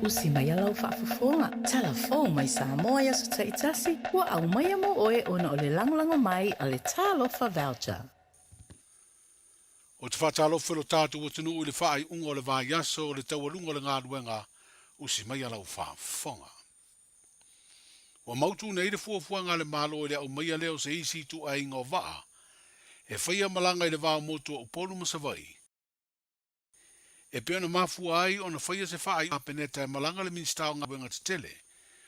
Usi mai lau faafofoga. Tala fou mai Samoa i aso taitasi, ua aumaia mo oe ona o le lagolago mai a le Talofa Voucher. Ou te faatalofa i lo tatou atunuu i le faaiuga o le vaiaso o le taualuga o le galuega, usi mai lau faafofoga. Ua mautu nei le fuafuaga a le Malo i le aumaia lea o se isi ituaiga o vaa e faia malaga i le va o motu o Upolu ma Savaii, e pei ona mafua ai ona faia se faaiuga Kapeneta e malaga le Minisita o Galuega Tetele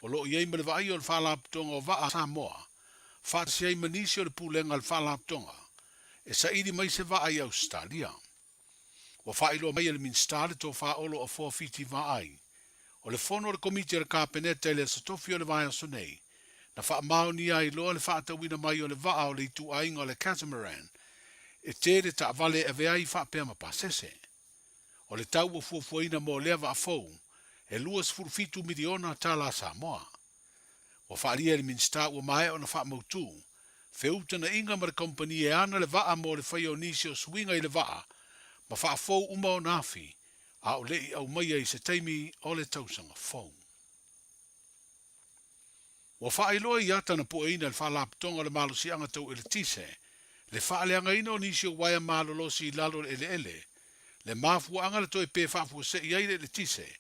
o lo o i ai ma le vaaia o le Faalapotopotoga o Vaa a Samoa faatasi ai ma nisi o le Pulega a le Faalapotopotoga e saili mai se vaa i Ausetalia. Ua faailoa mai e le Minisita le tofa Olo Afoa Fiti Vaai, o le fono a le Komiti a le Kapeneta i le Aso Tofi o le vaiaso nei, na faamaonia ai loa le faatauina mai o le vaa o le ituaiga o le catamaran e tele taavale e ave ai faapea ma pasese. O le tau ua fuafuaina mo lea vaa fou, e $27 miliona tala Samoa. Ua faaalia e le Minisita ua maea ona faamautu feutagaiga ma le kamupani e ana le vaa mo le faia o nisi o suiga i le vaa ma faafou uma ona afi, a o le i aumaia i se taimi o le tausaga fou. Ua faailoa i ata na pueina e le Faalapotopotoga o le Malosiaga Tau Eletise le faaleagaina o nisi o uaea malolosi i lalo o le eleele, le mafuaaga na toe pe faafuasei ai le eletise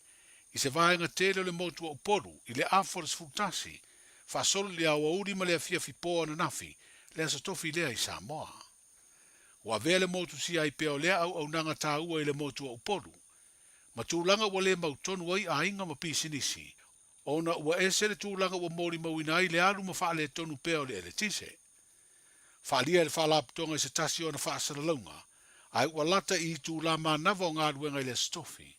i se vaega tele o le motu o Upolu i le afa o le 11, faasolo i le aoauli ma le afiafi po ananafi le Aso Tofi lea i Samoa. Ua avea le motusia ai pea o lea auaunaga taua i le motu o Upolu, ma tulaga ua le mautonu ai aiga ma pisinisi, ona ua ese le tulaga ua molimauina ai le alu ma faaletonu pea o le eletise. Faaalia e le Faalapotopotoga i se tasi o ana faasalalauga, ae ua lata i itulā manava o galuega i le Aso Tofi.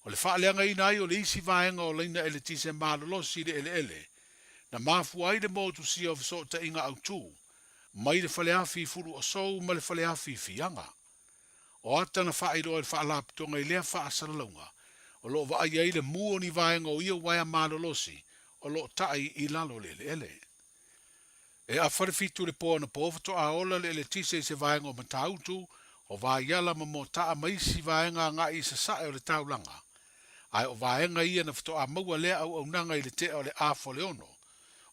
O le faaleagaina ai o le isi vaega o laina eletise malolosi i le eleele, na mafua ai le motusia o fesootaiga autū mai le faleafi i Fuluasou ma le faleafi i Fiaga. O ata na faailoa e le Faalapotopotoga i lea faasalalauga, o lo o vaai ai le mu o ni vaega o ia uaea malolosi o lo o tai i lalo o le eleele. E afa le 7 i le po anapo faatoa ola le eletise i se vaega o Matautu, o Vaiala ma Motaa ma isi vaega agai i sasae o le taulaga. Ae o vaega ia na faatoa maua lea auaunaga i le tea o le afa o le 6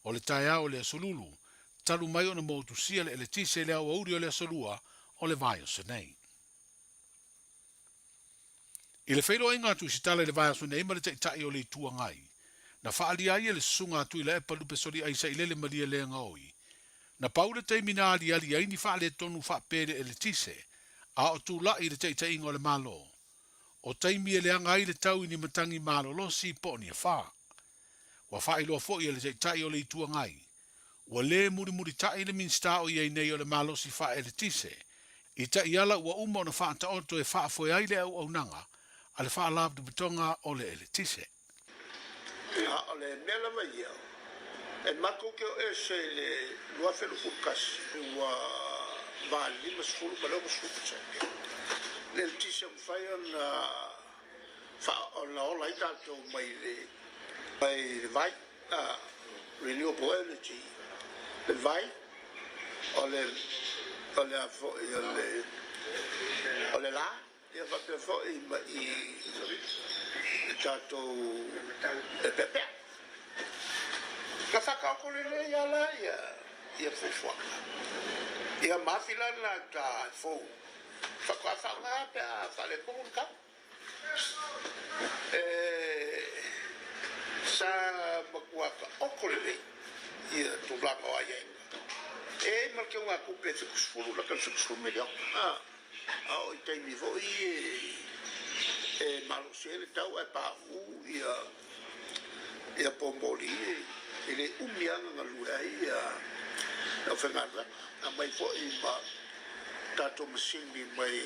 o le taeao o le Aso Lulu, talu mai ona motusia le eletise i le aoauli o le Aso Lua o le vaiaso nei. I le feiloaiga a Tusitala i le vaiaso nei ma le Taitai o le Itu Agai, na faaalia ai e le Susuga a Tuilaepa Lupesoliai Sailele Malielegaoi, na pau le taimi na aliali ai ni faaletonu faapele eletise a o tulai i le taitaiga o le Malo. O taimi e leaga ai le tau i ni matagi malolosi po o ni afa. Ua faailoa foi e le Taitai o le Itu Agai, ua lē mulimulitaʻi le Minisita o i ai nei o le malosi faaeletise i taiala ua uma ona faataoto e faafoe ai le auaunaga a le Faalapotopotoga o le Eletise. A o le mea lava ia, e matou te o ese i le 2021, ua 80 ma le 60% le eletise ua mafai ona ona ola ai tatou mai le vai, renewable energy, le vai, o le o le a foi o le o le la, ia faapea foi ma i le tatou e peapea. Na whakaoko lelei a la ia ia fuafuaga. Ia mafi la na ta fou. Whakawa whaonga pe a whale le tau. E sa matua ka oko lelei ia tulaga o aiaiga. E ai ma le teugatupe e 70 lata i le 70 miliona. A o i taimi foi e malosi ai le tau ae pauu ia ia pomoli e le umi lava ona galue ai ia le aufaigaluega. Aumai foi ma tatou masini mai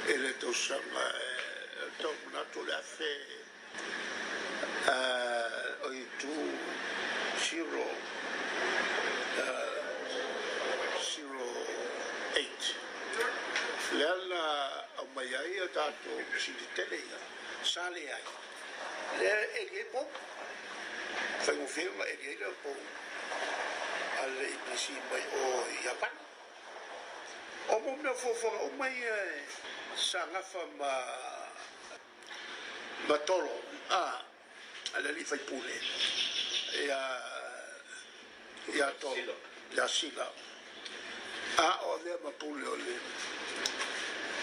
i le tausaga e tau manatu o le afe o i 2008 lea na aumai ai a tatou masini tele ia sa leai lea e eli ai pou faigofie ona eli ai lea pou a le EPC mai o i Iapani. O mo mea fuafuaga uma ia sa gafa ma Ma Tolo, a, le alii faipule, ia, ia Tolo, ia Sila, a o avea ma pule o le,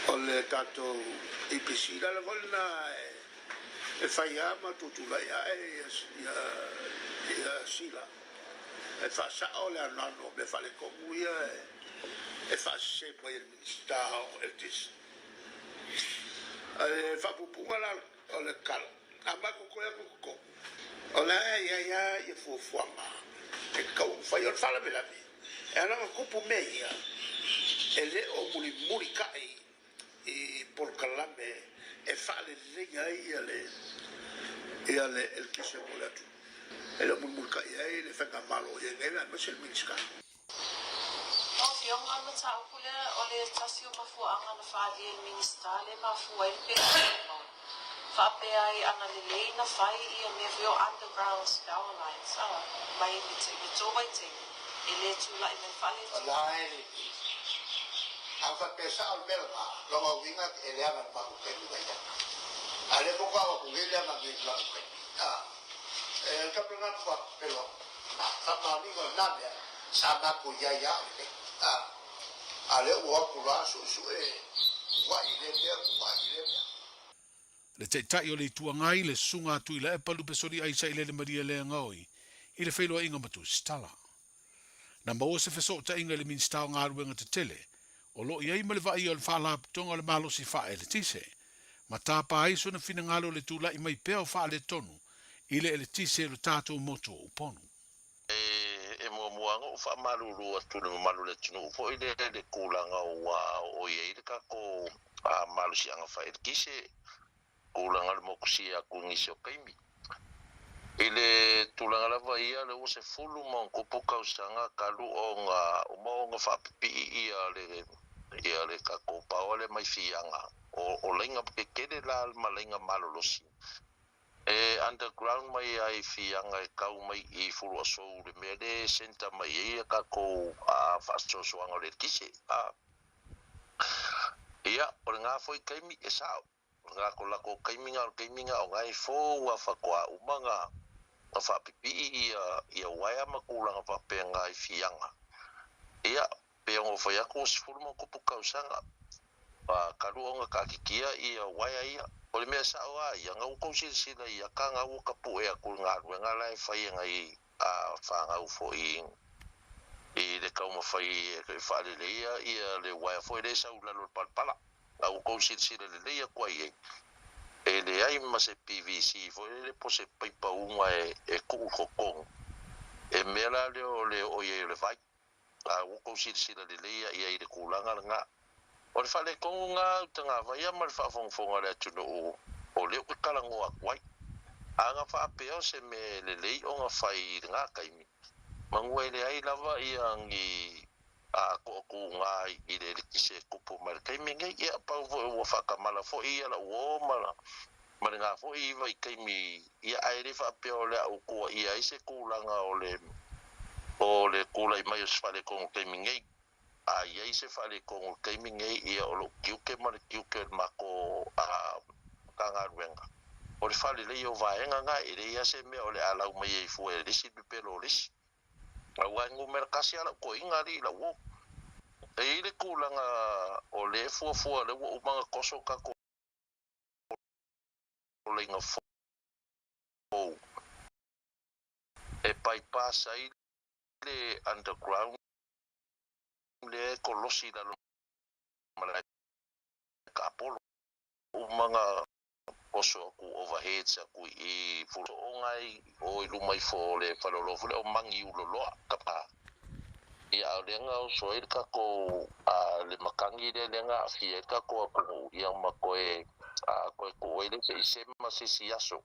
o le tatou EPC. Le ala foi lena e fai lava ma tutulai ae ia, ia, ia Sila e faasao le anoano o mea faaletonu ia e faasese mai e le Minisita o Eletise. Le faapuupuuga la o le tala, a matou toe atu i totonu, o la e i ai lava ia fuafuaga e tatau ona fai. O le faalavelave, e ala ona tupu mea ia, e le o mulimulitai i polokalame e faaleleia ai ia le eletise mo le atunuu. E le o mulimulitai ai le faigamalo o i ai nei, aemaise le Minisita. Lau Afioga, o le mataupu lea o le tasi o mafuaaga na faaalia e le Minisita lea e mafua ai le pea faapea ai ana lelei na fai ia mea foi o underground power lines a mai le le tou vaitaimi e le tulai mai O faaletonu. la e lelei. A faapea sao le mea lena, lona uiga e leaga i le matou taimi na i ai. A o lea faatoa avatu nei leaga nei i le matou taimi. A, e tapenaga atu faapea, faamaoniga o lena mea, sa matou i ai lava o lelei. A, a o lea ua o atu loa suesue ua'i i lea mea, ua'i i lea mea. Le Taitai o le Itu Agai, le Susuga a Tuilaepa Lupesoliai Sailele Malielegaoi i le feiloaiga ma Tusitala. Na maua se fesootaiga i le Minisita o Galuega Tetele o lo o i ai ma le vaaia o le Faalapotopotoga o le Malosi Faa-Eletise, ma tapa ai sona finagalo i le tulai mai pea o faaletonu i le eletise o le tatou motu o Upolu. E muamua lava ona ou faamalulu atu i le mamalu o le atunuu foi lea i le tulaga ua oo i ai le tatou malosiaga faaeletise, tulaga o le mokusia atu i nisi o taimi. I le tulaga lava ia, lea ua 10+ tausaga talu ona uma ona faapipii ia le tatou power lea mai Fiaga, o laina tetele la ma laina malolosi E underground mai ai i Fiaga e tau mai i Fuluasou le mea lea e centre mai ai a tatou faasoasoaga o le eletise. Ia, o lena foi taimi e sao, o lena ko latou taimi na o le taimi na o na e fou a faatoa uma na faapipii ia uaea ma tulaga faapena i Fiaga. Ia, Pei ona ou fai atu ua 10+ tausaga talu ona taatitia ia uaea ia. O le mea sao lava ia, na ua tou silasila i ata na ua tapue atu i le galuega la e fai e nai fanau foi i le taumafai e faaleleia ia le uaea foi lea e sau i lalo o le palapala. Na ua tou silasila lelei atu ai i ai, e leai ma se PVC foi lele po o se paipa uga e tuu i totonu, e mea la lea o le oo i ai o le vai. A ua tou silasila lelei a i ai i le tulaga lena. O le faaletonu lena au tagavaia ma le faafogafoga a le atunuu o lea ou te talanoa atu ai. A na faapea o se mea e lelei ona fai i lena taimi, manu e leai lava ia ni toatuga i le eletise e tupu mai le taimi lenei. Ia pau foi ua faatamala foi ia lau uo ma lena foi vaitaimi, ia ae le faapea o le a ou tuuaia ai se tulaga o le o le tulai mai o se faaletonu i le taimi nei. A i ai se faaletonu i le taimi nei, ia o lou tiute ma le tiute o le matou Matagaluega, o le faaleleia o vaega na, e leai lava se mea o le a lau mai ai fua e le isi pepelo o le isi. Aua e numera tasi lava lau toeaina alii i lau uo. E i ai le tulaga o lea e fuafua o lea ua uma ona toso tatou laina fou e bypass ai le underground lea e kolosi i lalo malae kaapolo. Uma na oso aku overheads aku i Fuloonga i o i luma ifo o le faleoloa foi lea o Magiuloloa kapa. Ia a o lea na oso ai le tatou le makani lea lea na aafia ai le tatou atunuu ia ma toe toe tuu ai le se i sema se isi aso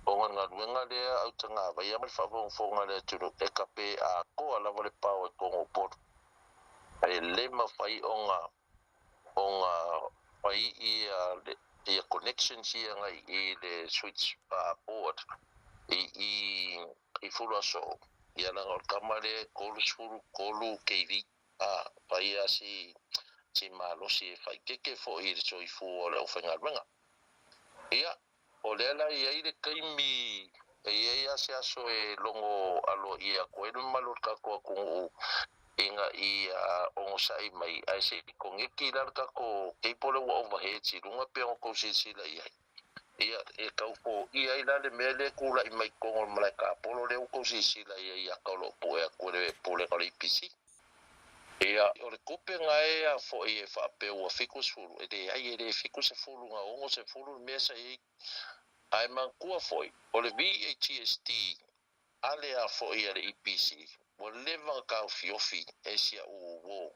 ona galuega lea au tagavaia ma le faafogafoga a le atunuu e tape atoa lava le pao i totonu o Upolu. E le mafai ona ona fai ia ia connections ia ngai i le switch board i i i Fuluasoo ia leaga o le tama lea e 33 KV a fai a si si malosi e faikeke foi i le soifua o le aufaigaluega. Ia. O lea la e i ai le taimi, e i ai lava se aso e logo aloaia atu ai le mamalu o le tatou atunuu ina ia onosai mai, ae se i koneti la le tatou cable lea ua overheads i luga pei ona outou silasila i ai. Ia, e tau foia ai la le mea lea e tulai mai i totonu o le malae tapolo lea ua outou silasila i ai i ata o lo o pue atu e le Pulega o le EPC. Ia, o le tupe na e a foi e faapea ua 70, e leai, e le 70, na 60 le mea sa i ai. Ae manatua foi, o le VAGST ale a foi a le EPC, ua leva ona taofiofi e si a'u uo.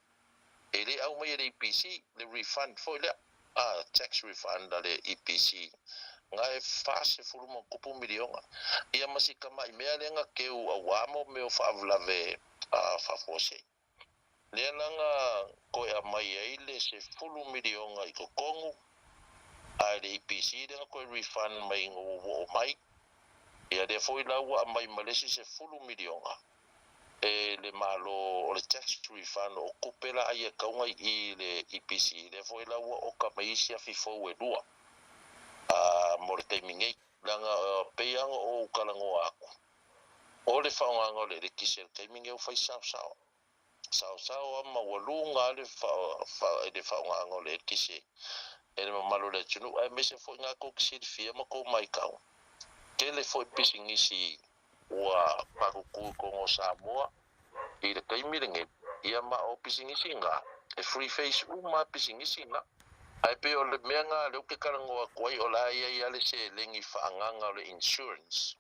E le aumai e le EPC le refund foi lea, a, tax refund a le EPC, na e 40 ma ona tupu miliona. Ia ma si tamai mea lea na keu auā mo mea o faalavelave faafuasei. Lea la na toe aumai ai le 10 miliona i totonu, ae le EPC lea na toe refund mai ina ua oo mai. Ia lea foi la ua aumai ma le isi 10 miliona e le Malo o le tax refund o tupe la ia e tatau ona i i le EPC, lea foi la ua oka mai isi afi fou e lua mo le taimi nei. Leaga pei lava ona ou talanoa atu, O le faaaogaina o le elekise i le taimi lenei ua fai saosao. Saosao lava ma ua luga lava le faaaogaina o le elekise e le mamalu o le atunuu aemaise foi na tou te silafia ma tou matau, tele foi pisinisi ua patutu i totonu o Samoa i le taimi lenei, ia ma o pisinisi na, e free face uma lava pisinisi na. Ae pei o le mea na lea ou te talanoa atu ai o la e i ai lava le seleni faaagaga o le insurance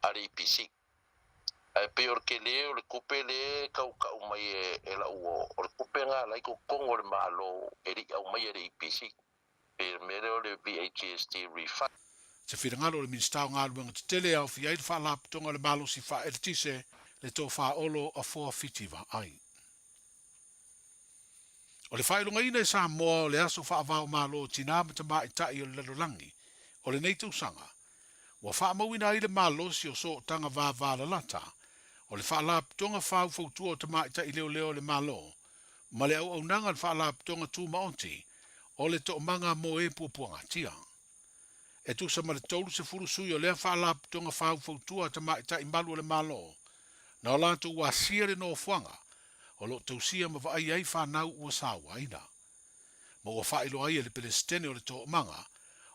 a le EPC. Ae pei o le tele o le tupe lea e tautau mai e lau uo, o le tupe lena la i totonu o le Malo e le i aumaia e le EPC. Pei o le mea lea o le VAGST refund. Se finagalo o le Minisita o Galuega Tetele e aofia ai le Faalapotopotoga o le Malosi Faaeletise, le Tofa Olo Afoa Fiti Vaai. O le faailogaina e Samoa o le aso faava-o-Malo o Tinā ma Tamaitai o le Lalolagi o lenei tausaga, ua faamauina ai le malosi o sootaga vavalalata o le Faalapotopotoga Faufautua o Tamaitai Leoleo o le Malo ma le auaunaga a le Faalapotopotoga Tumaoti o le Toomaga mo e Puapuagatia. E tusa ma le 30 sui o lea Faalapotopotoga Faufautua a Tamaitai Malu o le Malo na o latou asia le nofoaga o lo o tausia ma vaaia ai fanau ua sauaina. Ma ua faailoa ai e le Pelesitene o le Toomaga,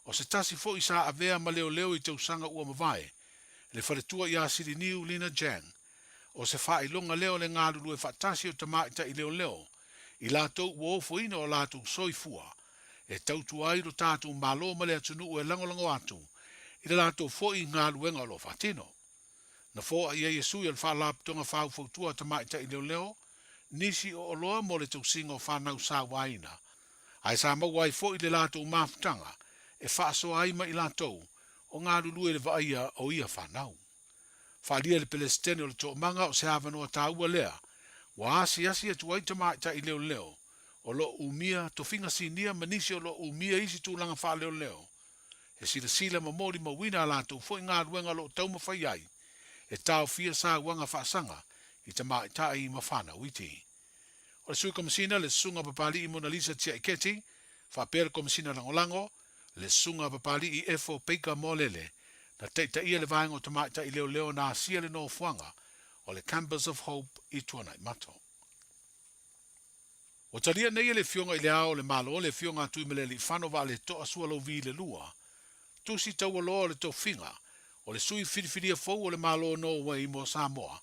o se tasi foi sa avea ma leoleo i tausaga ua mavae, le faletua ia Siliniu Lina Jang, o se faailoga lea o le galulue faatasi o tamaitai leoleo i latou ua ofoina o latou soifua e tautua ai lo tatou Malo ma le atunuu e lagolago atu i le latou foi galuega o lo o faatino. Na fo'a i ai e sui o le Faalapotopotoga Faufautua a Tamaitai Leoleo nisi o oloa mo le tausiga o fanau sauaina, ae sa maua ai foi le latou mafutaga e faasoa ai ma i latou o galulue i le vaaia o ia fanau. Faaalia e le Pelesitene o le Toomaga o se avanoa taua lea ua asiasi atu ai tamaitai leoleo o lo o umia tofiga sinia ma nisi o lo o umia isi tulaga faaleoleo e silasila ma molimauina a latou foi galuega o lo o taumafai ai e taofia sauaga faasaga i tamaitai ma fanau iti. O le Sui Komesina, le Susuga Papali'i Monalisa Tiaiketi, faapea le Komesina Lagolago, le Susuga Papali'i Efo Peika Moalele, na taitaia le vaega o tamaitai leoleo na asia le nofoaga o le Campus of Hope i Tuanaimato. Ua talia nei e le Afioga i Le Ao o le Malo le Afioga a Tuimalealiifano Vaaleto'a Sualauvi le Lua, tusi taualoa o le tofiga o le sui filifilia fou o le Malo o Norway mo Samoa,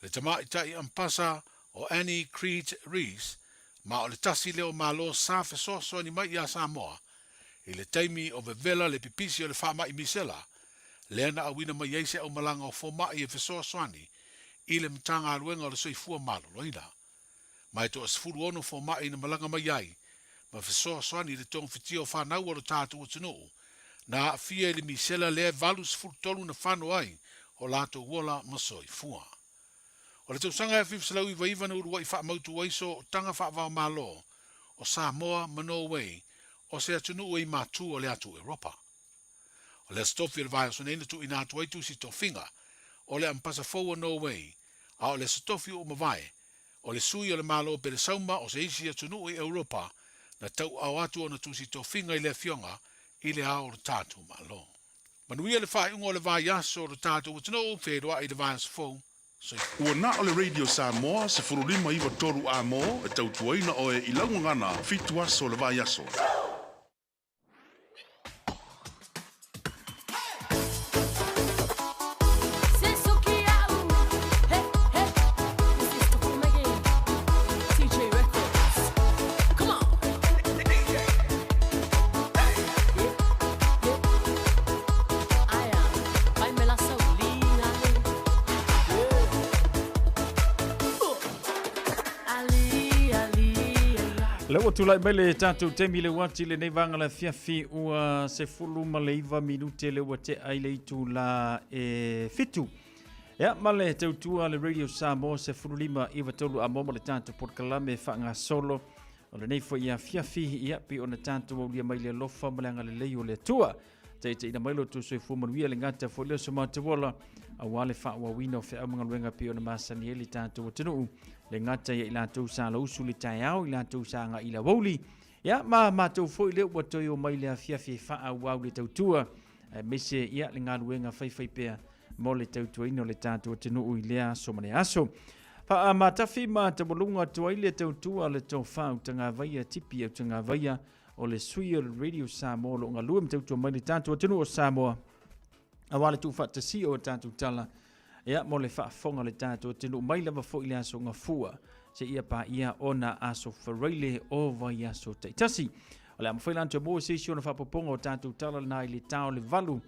le tamaitai ampasa o Annie Creed Rees, ma o le tasi lea o Malo sa fesoasoani mai iā Samoa i le taimi o vevela le pipisi o le faamai misela, lea na auina mai ai se aumalaga o fomai e fesoasoani i le Matagaluega o le Soifua Maloloina. Ma e toa 16 fomai na malaga mai ai ma fesoasoani i le togafitia o fanau a lo tatou atunuu na aafia i le misela lea e 83 na fano ai o latou ola ma soifua. O le tausaga e 1999 na ulua'i faamautu ai sootaga faava-o-Malo o Samoa ma Norway o se atunuu e i matu o le atu Europa. O le Aso Tofi o le vaiaso nei na tuuina atu ai tusi tofiga o le Ampasa fou o Norway, a o le Aso Tofi ua mavae, o le sui o le Malo Pelesauma o se isi atunuu i Europa na tauaao atu ona tusi tofiga i le Afioga i le Ao o lo tatou Malo. Manuia le faaiuga o le vaiaso o lo tatou atunuu, feiloai i le vaiaso fou. Soifua. Ua na o le Radio Samoa 15 93 amo e tautuaina oe i lau gagana fitu aso o le vaiaso. Lea ua tulai mai le tatou taimi le uati lenei vaega le afiafi ua 19 minute le ua tea i le itula e fitu. Ia ma le tautua le Radio Samoa 15 93 amo ma le tatou polokalame faagasolo O lenei foi afiafi, ia, pei ona tatou aulia mai le alofa ma le agalelei o le Atua. Taitaiina mai lo outou soifua manuia le gata foi lea o so matou ola, aua le faaauauina o feau ma galuega pei ona masani ai le tatou atunuu. Le gata ia i latou sa lausu le taeao, i latou sa agai i le aoauli, ia, ma matou foi lea ua toe o mai le afiafi e faaauau le tautua, aemaise ia le galuega faifaipea mo le tautuaina o le tatou atunuu i lea aso ma lea aso. Faamatafi ma taualuga atu ai le tautua a le tofa Utagavaia Tipi Utagavaia o le sui o le Radio Samoa o lo o galue ma tautua mai le tatou atunuu o Samoa aua le tuufaatasia o tatou tala ia mo le faafofoga o le tatou atunuu mai lava foi le aso Gafua seia paia ona aso Faraile o vaiaso taitasi. O le a mafai la ona toe maua se isi ona faapopoga o tatou tala lena i le ta o le 8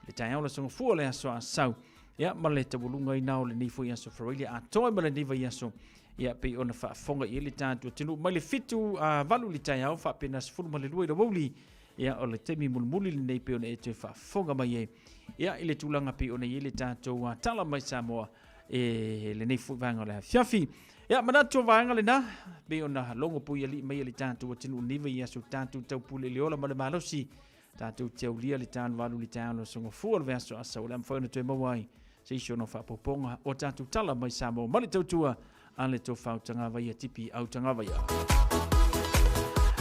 le taeao le aso Gafua le aso Asau ia ma le taualugaina o lenei foi aso Faraile atoa ma lenei vaiaso ia pei ona faafofoga i ai le tatou atunuu mai le 7 a 8 le taeao faapena 12 i le aoauli ia o le taimi mulimuli lenei pei ona e toe faafofoga mai ai ia i le tulaga pei ona i ai le tatou tala mai Samoa e lenei foi vaega o le afiafi. Ia manatu o vaega lena pei ona logo pui alii mai le tatou atunuu lenei vaiaso tatou taupule i le ola ma le malosi tatou te aulia le tanu valu le taeao le aso Gafua o le vaiaso Asa o le a mafai ona toe maua ai se isi ona faaopoopoga o tatou tala mai Samoa ma le tautua a le tofa Autagavaia Tipi Autagavaia.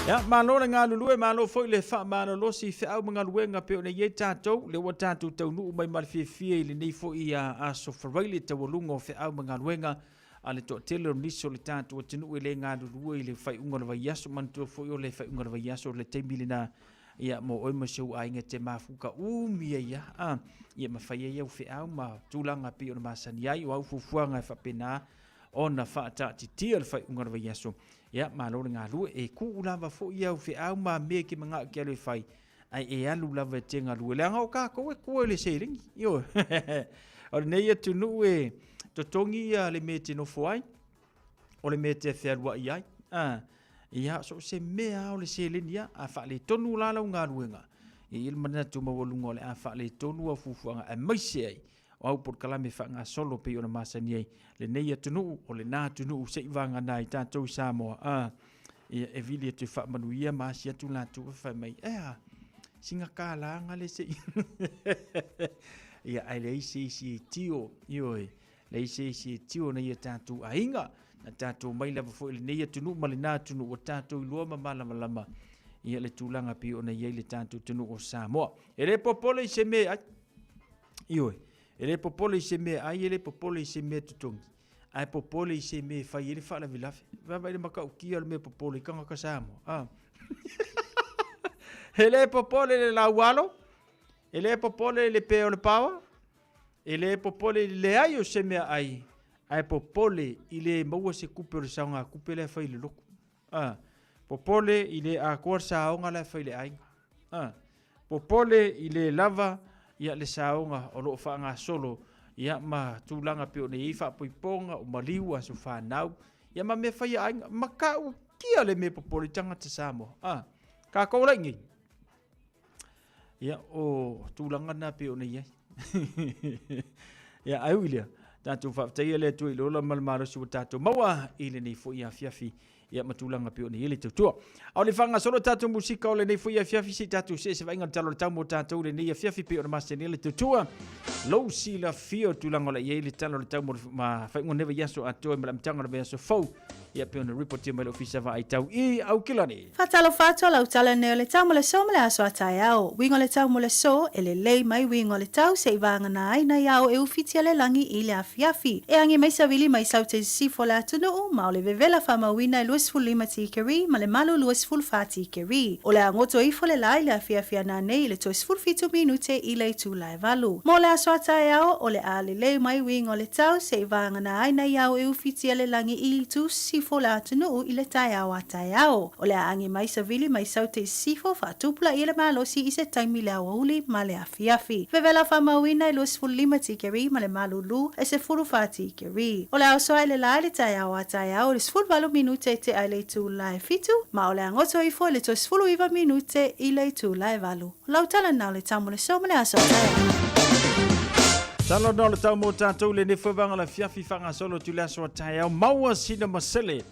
Ia, malo le galulue, malo foi le faamalolosi i feau ma galuega pei ona i ai tatou, lea ua tatou taunuu mai ma le fiafia i lenei foi aso Faraile taualuga o feau ma galuega a le toatele o nisi o le tatou atunuu e le galulue i le faaiuga o le vaiaso. Manatua foi o le faaiuga o le vaiaso o le taimi lena ia mo oe ma si ou aiga e te mafuta umi ai lava, a, ia ma fai ai au feau ma tulaga pei ona masani ai, o au fuafuaga e faapena ona faataatitia le faaiuga o le vaiaso. Ia, malo le galue, e kuu lava foi au feau ma mea e te manao e te alu e fai, ae e alu lava e te galue, leaga o tatou e tua i le seleni. Ioe. O lenei atunuu e totogi ia le mea e te nofo ai, o le mea e te fealuai ai. A, ia, so o se mea lava o le seleni lava. A faaletonu la lau galuega, e i ai le manatu maualuga o le a faaletonu au fuafuaga aemaise ai o au polokalame faagasolo pei ona masani ai lenei atunuu, o lena atunuu se i vagana ai tatou i Samoa. A, ia, e vili atu e faamanuia ma asi atu latou e fai mai, e a, sina kālā le se i. Ia, ae leai se isi e tio, ioe, Leai se isi e tio na ia tatou aiga, na tatou mai lava foi i lenei atunuu ma lena atunuu ua tatou iloa ma malamalama ia le tulaga pei ona i ai le tatou atunuu o Samoa. E le popole i se mea ai. Ioe, e le popole i se mea ai, e le popole i se mea totogi, ae popole i se mea e fai ai le faalavelave. Vaavaai le matautia o le mea popole i tagata Samoa. Ah. E le popole i le laualo, e le popole i le pe o le paoa, E le popole i le leai o se mea ai, ae popole i le maua se tupe o le saogatupe la e fai i le lotu. A, popole i le atoa le saoga la e fai i le aiga. A, popole i le lava ia le saoga o lo o faagasolo ia ma tulaga pei ona i ai faapoipoga o maliu, aso fanau, ia ma mea fai a aiga. Matautia le mea popole i tagata Samoa. A, tatou la i nei. Ia, o tulaga na pei ona i ai. Ia, ae ui lea, tatou faafetaia le Atua i le ola ma le malosi ua tatou maua i lenei foi afiafi, ia ma tulaga pei ona i ai le tautua. A o le faagasolo tatou musika o lenei foi afiafi, se i tatou see se vaaiga i le tala o le tau mo tatou i lenei afiafi pei ona masani ai le tautua. Lou silafia o tulaga o le a i ai le tala o le tau mo le ma faaiuga o lenei vaiaso atoa ma le amataga o le vaiaso fou. Ia pei ona ripotia mai le Ofisa Vaai Tau i Aukilani. Faatalofa atu a lau tala nei o le tau mo le aso ma le aso a taeao. Uiga o le tau mo le aso, e lelei mai uiga o le tau se i vagana ai nai ao e ufitia le lagi i le afiafi. E agi mai savili mai saute i sisifo o le atunuu, ma o le vevela faamauina e 25 tikeri ma le malu 24 tikeri. O le a goto ifo le la i le afiafi a nanei i le toe 17 minute i le itula e valu. Mo le aso a taeao, o le a lelei mai uiga o le tau se i vagana ai nai ao e ufitia le lagi i itu sisifo o le atunuu i le taeao a taeao. O le a agi mai savili mai saute i sisifo faatupulaia le malosi i se taimi i le aoauli ma le afiafi. Vevela faamauina e 25 tikeri ma le malulu e 14 tikeri. O le a oso ae le la i le taeao a taeao i le 18 minute e tea i le itula e fitu, ma o le a goto ifo i le toe 19 minute i le itula e valu. O lau tala na o le tau mo le so ma le aso a taeao. Tala na o le tau mo tātou le nefua vanga la fiafi whangasolo tu le aso a taeao. Maua sina masele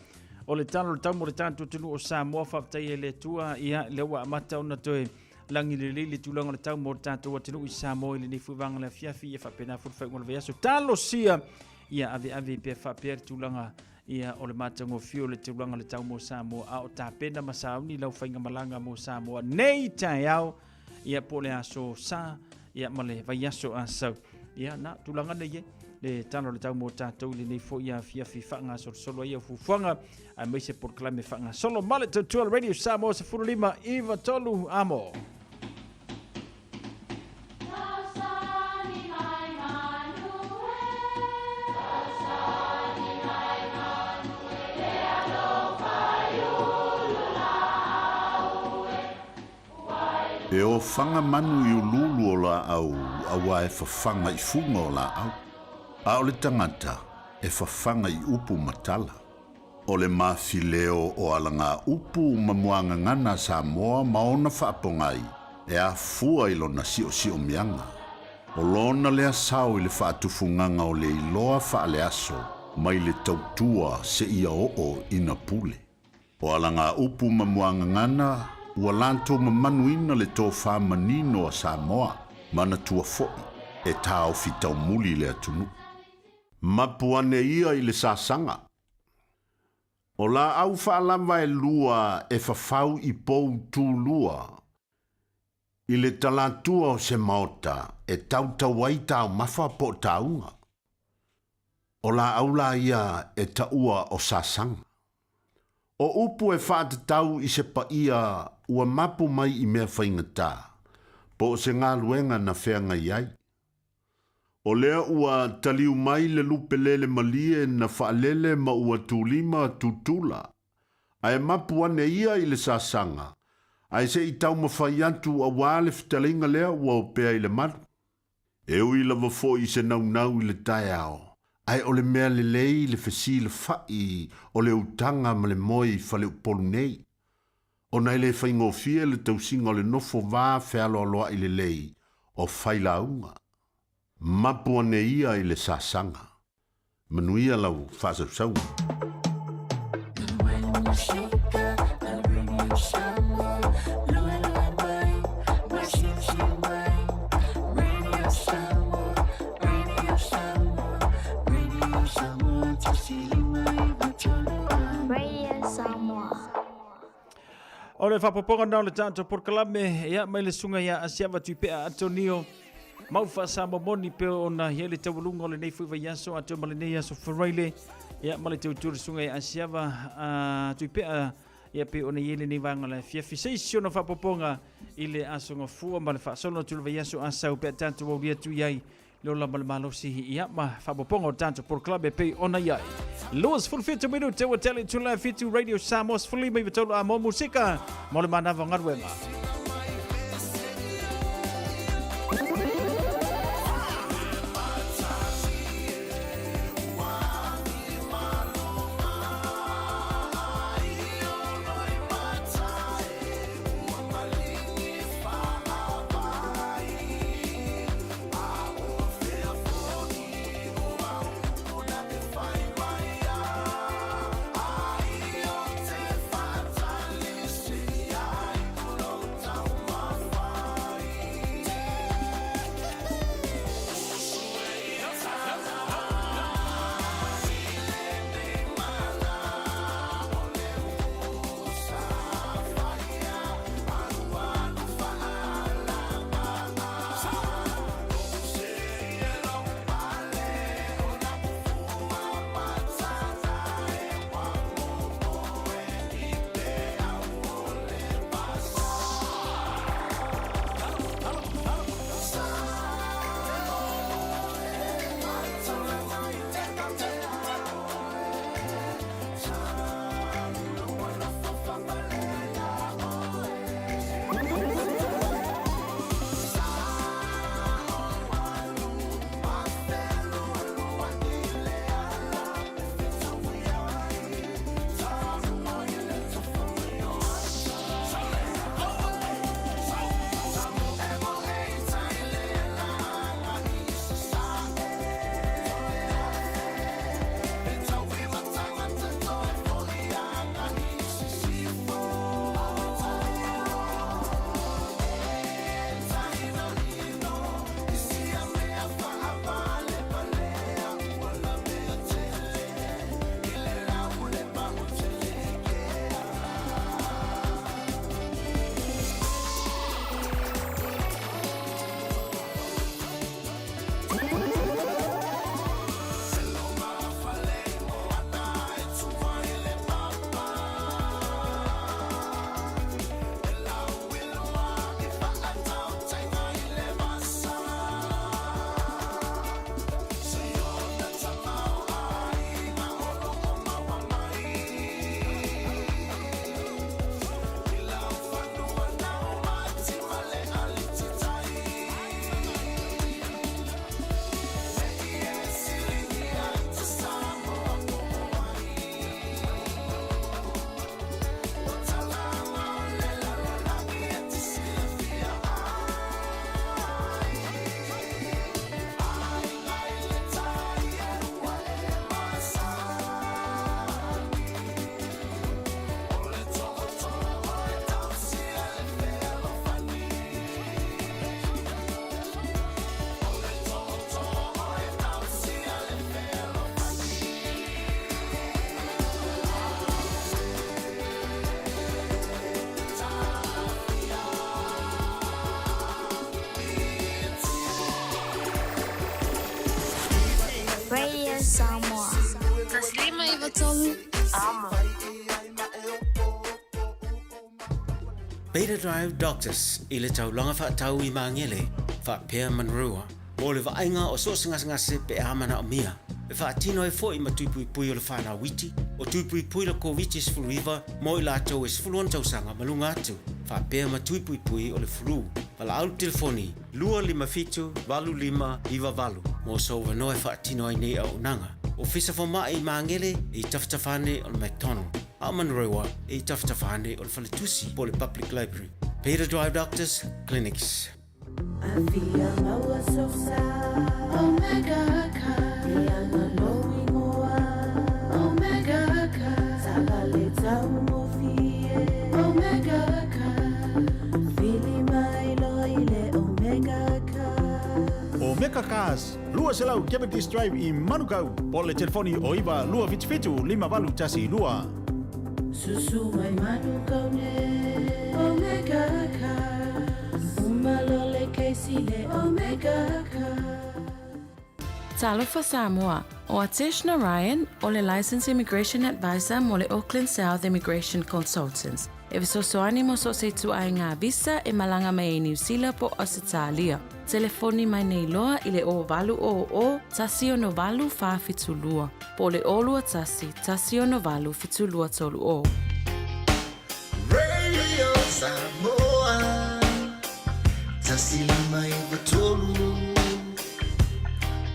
o le tala o le tau mo le tātou atunuu o Samoa faafetai e le Atua ia lea ua amata ona toe lagi lelei le tulaga o le tau mo le tātou atunuu i Samoa i lenei foi vaega o le afiafi ia faapena foi le faaiuga o le vaiaso talosia ia aveave pea faapea le tulaga ia o le matagofie o le tulaga o le tau mo Samoa a o tapena ma sauni lau faigamalaga mo Samoa nei taeao ia po o le aso sa ia ma le vaiaso asau ia na tulaga nei e le tala o le tau mo tātou i lenei foi afiafi faagasolosolo ai au fuafuaga aemaise polokalame faagasolo ma le tautua le Radio Samoa 15 93 amo. E ofaga manu i uluulu o laau auā e fafaga i fuga o laau, a o le tagata e fafaga i upu ma tala. O le mafileo o alagaupu ma muagagana a Samoa ma ona faapogai e afua i lona siosiomiaga. O lona lea sao i le faatufugaga o le iloa faaleaso mai le tautua seia oo ina pule. O alagaupu ma muagagana ua latou mamanuina le tofa manino a Samoa, manatua foi e taofi taumuli le atunuu. Mapu ane ia i le sasaga. O laau faalava e lua e fafau i pou tulua i le talatua o se maota e tautau ai taumafa po o tauga. O laau la ia e taua o sasaga. O upu e faatatau i se paia ua mapu mai i mea faigata, po o se galuega na feagai ai. O lea ua taliu mai le lupe lele malie na faalele ma ua tulima tutula, ae mapu ane ia i le sasaga, ae se i taumafai atu auā le fetalaiga lea ua opea i le malu. E ui lava foi i se naunau i le taeao, ae o le mea lelei le fesilafa'i o le utaga ma le moe i faleupolu nei, ona e le faigofie le tausiga o le nofo va fealoaloa'i lelei o failauga. Mapu ane ia i le sasaga. Manuia lau faasausauga. Radio Samoa. O le faapopoga na o le tatou polokalame, ia mai le susuga ia Asiava Tuipea Antonio, mau faasamoa moni pei ona i ai le taualuga o lenei foi vaiaso atoa ma lenei aso Faraile, ia ma le tautua le susuga ia Asiava Tuipea, ia pei ona i ai lenei vaega o le afiafi. Se isi ona faapopoga i le aso Gafua ma le faasolo atu o le vaiaso Asau pe a tatou aulia atu i ai le ola ma le malosi ia ma faapopoga o tatou polokalame pei ona i ai. 27 minute ua tele tula fitu Radio Samoa 15 93 a mo musika mo le manava o galuega. Beta Drive Doctors i le taulaga faatau i Magele faapea Manurewa mo le vaaiga o so o se gasegase pe a manaomia e faatino ai foi ma tui puipui o le fanau iti, o tui puipui le Koviti-19 mo i latou e 16 tausaga ma luga atu, faapea ma tui puipui o le flu. Valaau le telefoni 257 8598 mo sou avanoa e faatino ai nei auaunaga. Ofisa Fomai i Magele e i tafatafa ane o le McDonald, a o Manurewa e i tafatafa ane o le Faletusi po o le Public Library. Beta Drive Doctors Clinics. Afia maua sosa Omega Car E ana lou ingoa Omega Car Taavale taugofie Omega Car Vili mai loa i le Omega Car. Omega Cars, 200 Cavendish Drive i Manukau, po o le telefoni o 9 277 5812. Susu mai Manukau nei Omega Cars Uma loa le kesi le Omega Cars. Talofa Samoa, ʻO Atesh Narayan, ʻo le Licensed Immigration Advisor mo le Auckland South Immigration Consultants, e fesoasoani mo so o se ituaiga visa e malaga mai ai Niu Sila po o Ausetalia. Telefoni mai nei loa i le 0800 168 472 po o le 021 168 7230. Radio Samoa 105 3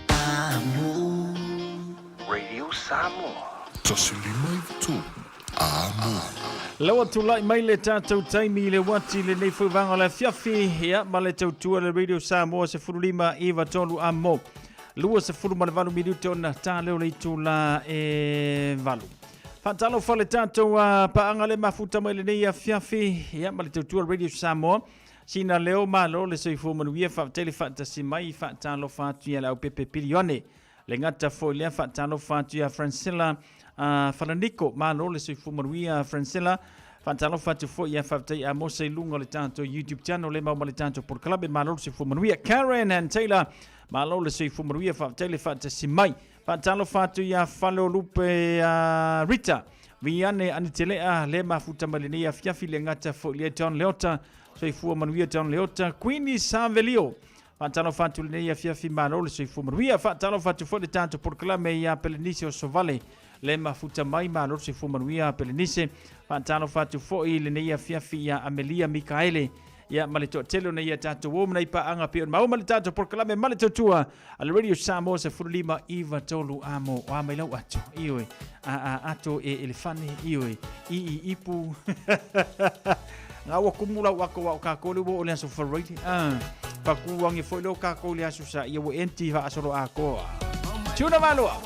Amo. Radio Samoa. 105 3 Amo. Lau tulai mai le tatou taimi i le uati lenei foi vaega o le afiafi, ia, ma le tautua le Radio Samoa 15 9 3 amo. 28 minute ona ta leo le itula e 8. Faatalofa le tatou paaga le mafuta mai lenei afiafi, ia, ma le tautua le Radio Samoa. Sina leo malo le soifua manuia faafetai le faatasi mai faatalofa atu ia le au pepe pilione. Le gata foi lea faatalofa atu ia Francilla Falaniko. Malo le soifua manuia Francilla. Faatalofa atu foi ia faafetai a Mose i luga o le tatou YouTube channel le mau ma le tatou polokalame. Malo le soifua manuia. Karen and Taylor. Malo le soifua manuia faafetai le faatasi mai. Faatalofa atu ia Faleolupe Rita. Viane Anitelea le mafuta mai lenei afiafi le gata foi lea John Leota. Soifua manuia John Leota. Queenie Savelio. Faatalofa atu lenei afiafi malo le soifua manuia. Faatalofa atu foi le tatou polokalame ia Pelenise o Sovale le mafuta mai malo le soifua manuia Pelenise. Faatalofa atu foi lenei afiafi ia Amelia Mikaele ia ma le toatele o nei ia tatou o manai paaga pei ona maua ma le tatou polokalame ma le tautua a le Radio Samoa 15 9 3 amo o a mai lau ato ioe a a ato e elefane ioe i i ipu ngā ua kumu lau ako wa o kākou le ua o le aso Friday a paku ange foi le o kākou le aso sa ia ua enti fa asolo akoa tuna maloa.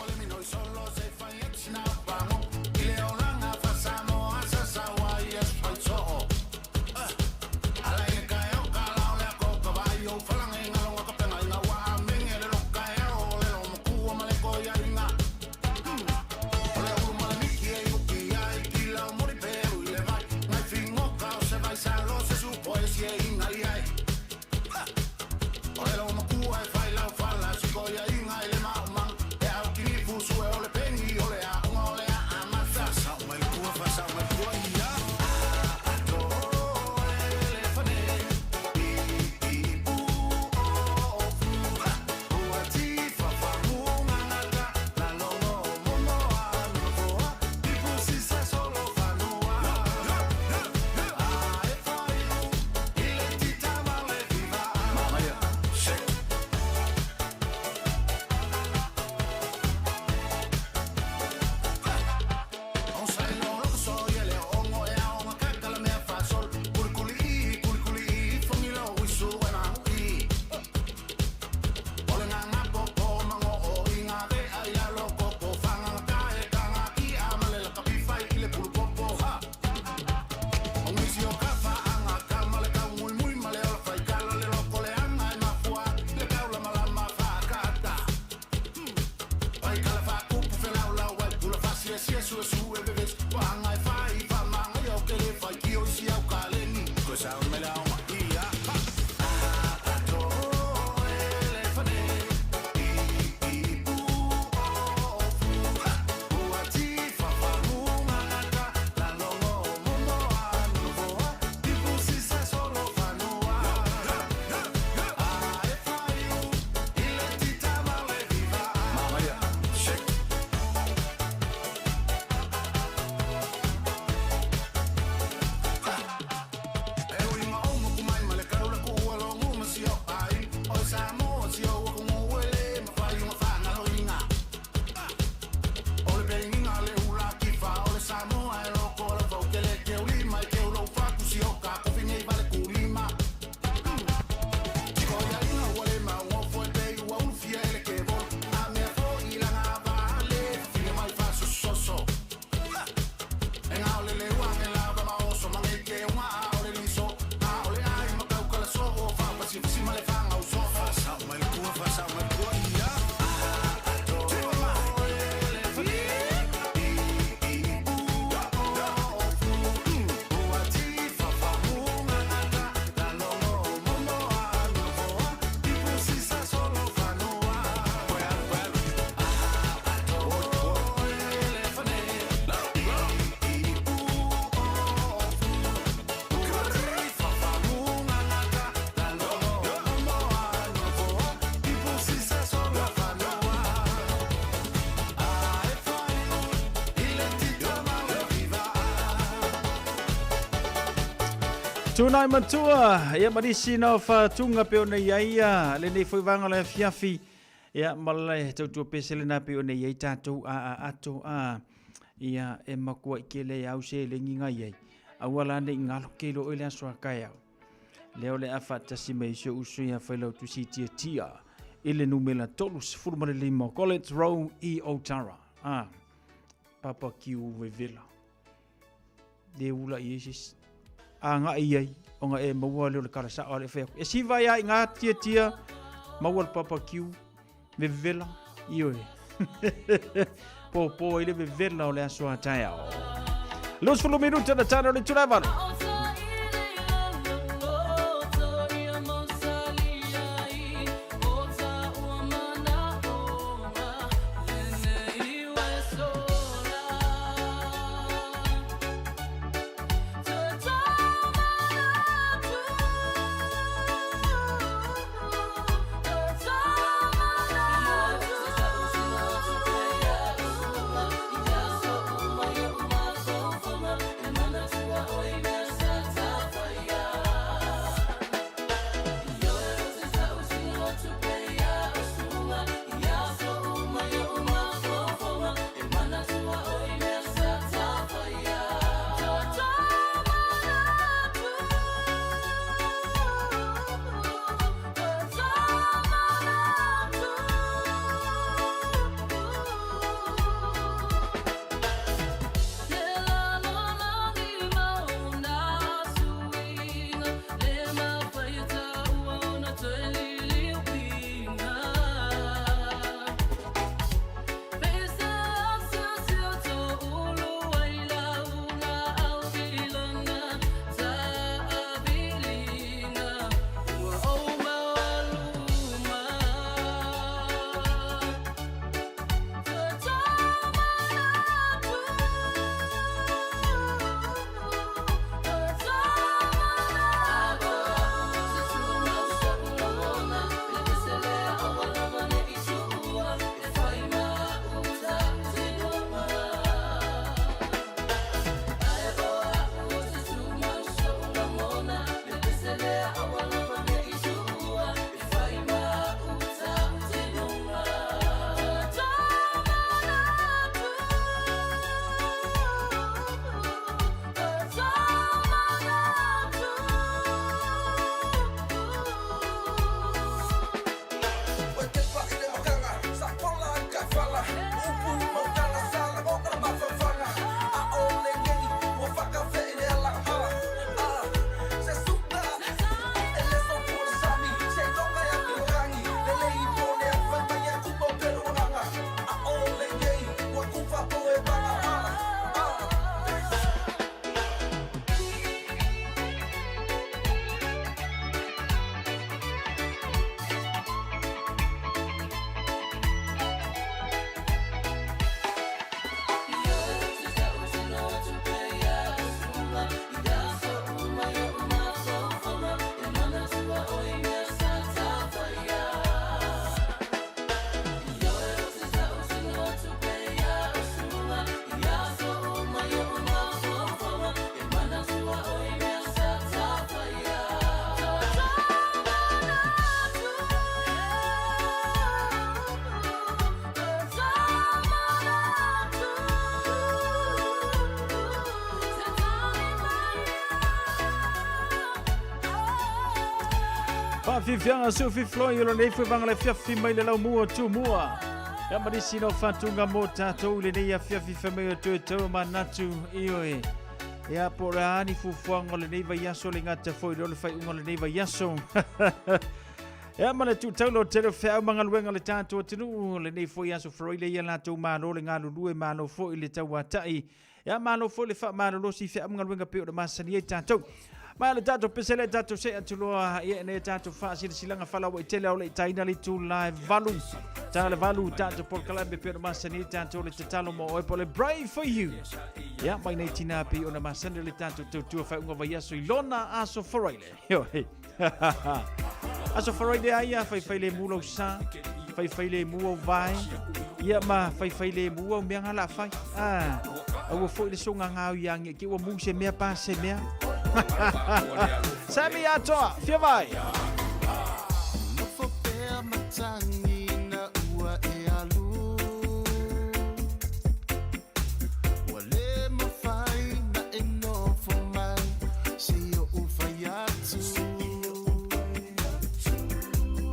Tunai matua, ia ma nisi na o whātunga pe o nei ai ia, le nei foi vanga le afiafi, ia ma le tautua pese le nā pe o nei ai tātou a a ato a, ia e makua i ke le au se lengi ngai ai, aua la nei ngalo ke lo le aso a kai au. Lea o le a faatasi mai si ou uso ia Failautusi Tiatia i le numera 35 College Row i Otara. Ah, Papa Kiu Vevela. Le ula i ai se isi. Agai i ai, ona e maua lea o le kala sao a le whai aku. E siva ia i ngā tia tia, maua le papa kiu, vevela, ioe. Pōpō i le vevela o le aso a taeao. 20 minuta na tana o le itula e valu. Faafiafiaga Sophie Floyd o lenei foi vanga le afiafi mai le laumua o Tumua. Ia ma nisi no whatunga mō tātou i lenei afiafi whamai o toe tau manatu ioe. Ia po o le a ni fuafuaga o lenei vaiaso le gata foi le o le faaiuga o lenei vaiaso. Ia ma le tuutaula o tele o feau ma galuega a le tatou atunuu lenei foi aso Faraile ia latou malo le galulue malo foi le tauata'i Ia malo foi le faamalolosi i feau ma galuega pei ona masani ai tatou. Ma le tatou pese le tatou se atu loa ia ina ia tatou faasilasilaga faalauaitele ao le i taina le itula e valu. Ta le valu tatou polokalame pei ona masani ai tatou le tatalo mo oe po le Brave for You. Ia mai nei tina pei ona masani le tatou tautua faaiuga vaiaso i lona aso Faraile. Aso Faraile ai ia faifai le mu lau sa, faifai le mu au vae, ia ma faifai le mu au mea ngā la fai. Ah, aua foi le songa ngā au ia nge ki ua mu se mea pa se mea. Sammy Atoa, fia vai. Nofo pea matagi ina ua e alu. Ua le mafai na e nofo mai se i oʻu fai atu.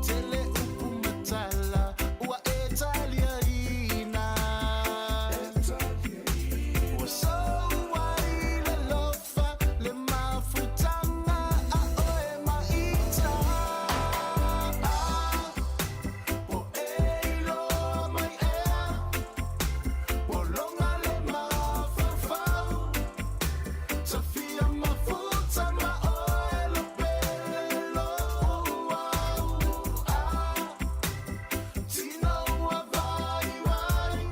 Tele upu ma tala ua e taliaina. Ua sou ai le alofa le mafutaga a oe ma ita. Po e iloa mai ea, pologa le mafaufau. Tafia mafuta ma oe lo pele lou au. Tino ua vaivai,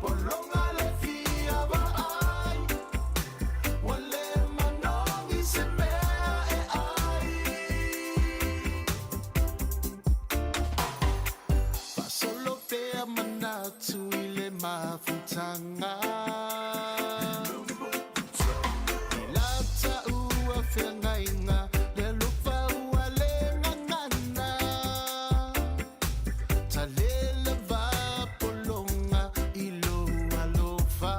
pologa le fia vaai. Ua le manogi se mea e ai. Faasolo pea manatu i le mafutaga. I lata ua feagaiga le alofa ua le gagana. Talela va pologa i lou alofa.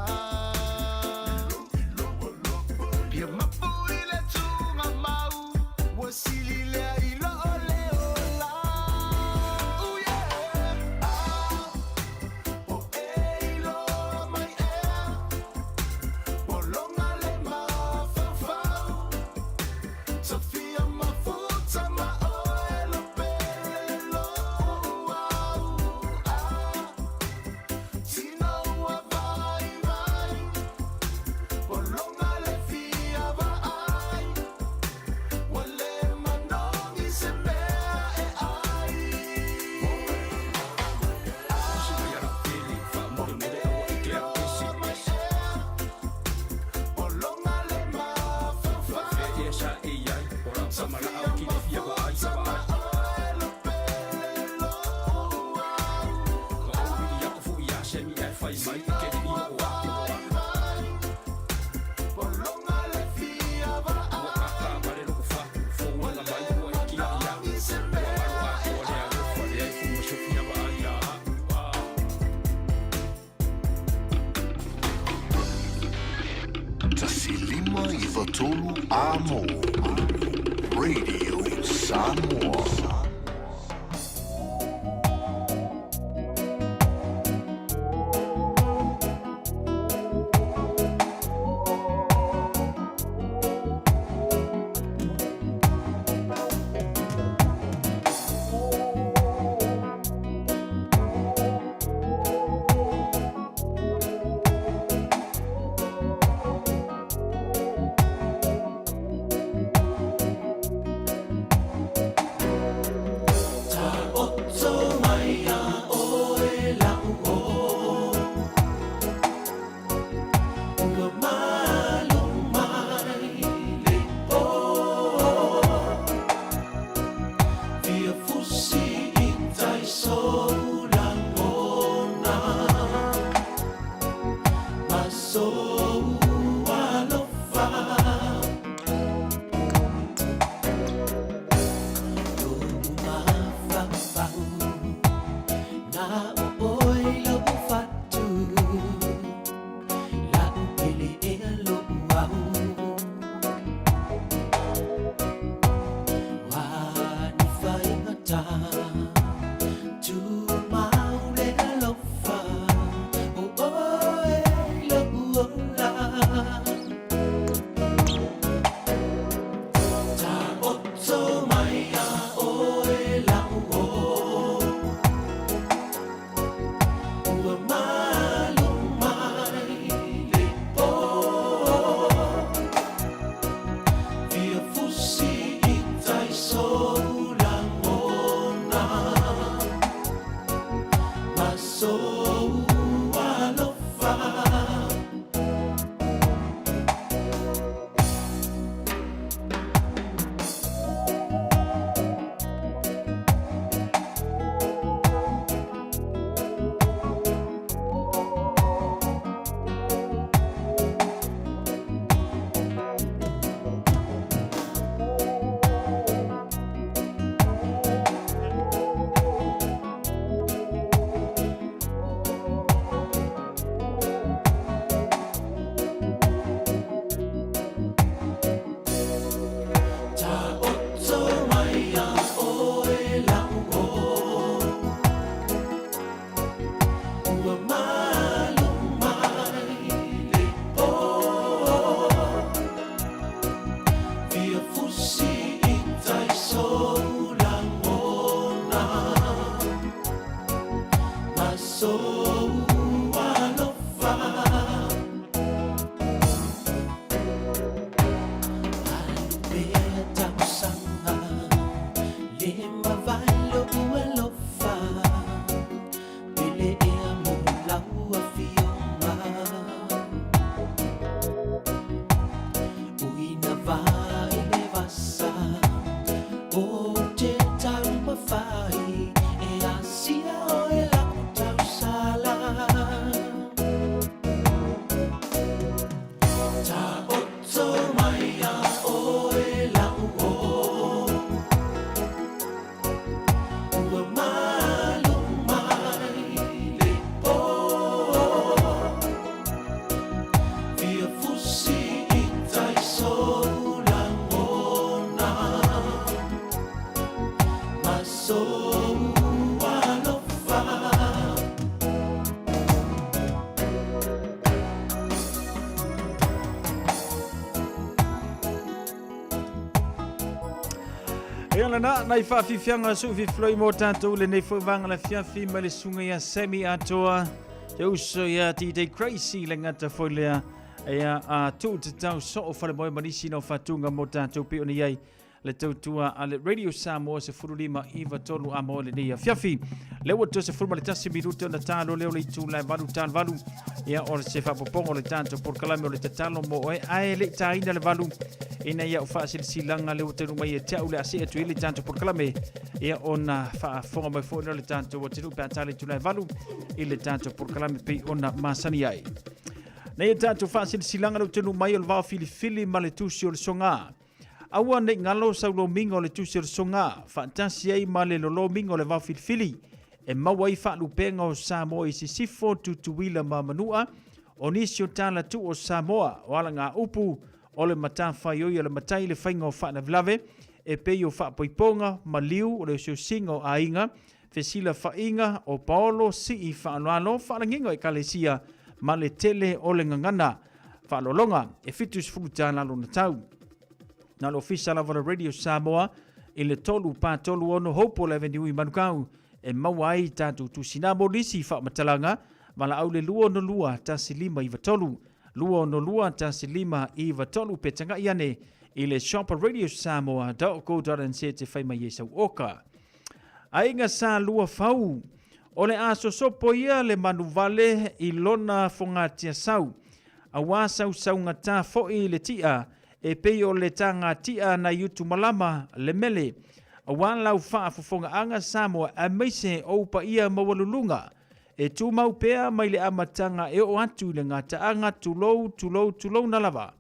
Pia mapu i le tugamau, ua sili lea i loo le ola. Ooh, yeah. Ah, po e iloa mai ea, pologa le mafaufau. Tafia mafuta ma oe lo pele lou au. Tino ua vaivai, pologa le fia vaai. Ua le manogi se mea e ai. Pologa le mafaufau. Tafia mafuta ma oe lo pele lou au. Pologa le fia vaai. Ua le manogi se mea e ai. 1 5 9 3 Amo. Radio Samoa. vai le vasa O te taumafai e asia oe laku tausala Taoto mai ia oe la'u o Ua malu mai le pō Fia fusi i tai sou lagona Ma sou alofa. Ia lena, nai faafiafiaga sou fifiloi mo tatou lenei foi vaega le afiafi mai le susuga ia Sammy Atoa, te uso ia DJ Crazy le gata foi lea ia a tuu tatau soo falemoe ma nisi na o faatuga mo tatou pei ona i ai le tautua a le Radio Samoa 15 9 3 a mo lenei afiafi. Le ua toe 11 minute ona talo lea o le itula e 8:08 ia o se faapopoga o le tatou polokalame o le tatalo mo oe ae le i taina le valu ina ia o faasilasilaga le ua taunuu mai ia te au le a see atu ai le tatou polokalame ia ona faafofoga mai foi lea o le tatou atunuu pe a ta le itula e 8 i le tatou polokalame pei ona masani ai. Nei e tatou faasilasilaga le ua taunuu mai o le vao filifili ma le tusi o le soga. Aua ne i galo sau lomiga o le tusi o le soga, faatasi ai ma le lolomiga o le vao filifili, e maua ai faalupega o Samoa i sisifo, Tutuila ma Manua, o nisi o tala tuu o Samoa, o alagaupu, o le matafaioi a le matai le faiga o faalavelave, e pei o faapoipoga, maliu, o le osiosiga o aiga, fesilafaiga, o paolo, sii faaaloalo, faalagiga o ekalesia, ma le tele o le gagana. Faaaloaloga, e 70 tala lona tau. Na o le ofisa lava o le Radio Samoa i le 3436 Hopewell Avenue i Manukau e maua ai tatou tusi. Na mo nisi faamatalaga, valaau le 262 1593, 262 1593 pe tagai ane i le shop radiosamoa.co.nz e fai mai ai sau oka. Aiga sa lua fau, o le a sosopo ia le manuvale i lona fogatiasau, auā sausaugatā foi le ti'a e pei o le tagati'a nai utumalama le mele, auā lau faafofogaaga Samoa aemaise ou paia maualuluga e tumau pea mai le amataga e oo atu i le gataaga tulou tulou tulouna lava.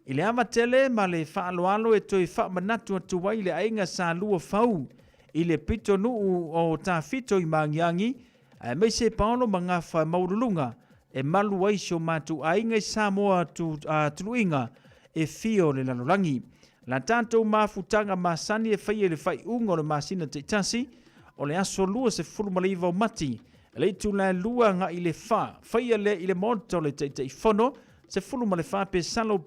I le ava tele ma le faaaloalo e toe faamanatu atu ai le aiga sa lua fau i le pitonuu o Tafito i Magiagi, aemaise Paolo ma Gafa maualuluga e malu ai si o matou aiga i Samoa tuluiga e fia o le lalolagi. La tatou mafutaga masani e faia i le faaiuga o le masina taitasi, o le aso 29 o Mati, le itula e 2 agai i le 4, faia lea i le Maota o le Taitaifono, 14 Pesalo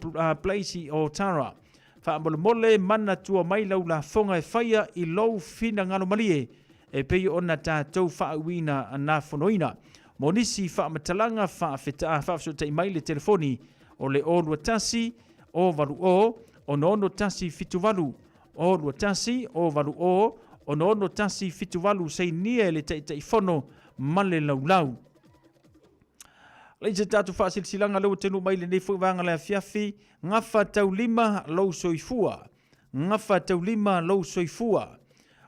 Place i Otara. Faamolemole manatua mai lau lafoga e faia i lou finagalo malie e pei ona tatou faauiina nafonoina. Mo nisi faamatalaga faafesootai mai le telefoni o le 021 080 66178, 021 080 66178 sainia e le Taitaifono ma le Laulau. Lei se tatou faasilasilaga lea ua taunuu mai lenei foi vaega le afiafi, gafa taulima lou soifua. Gafa taulima lou soifua.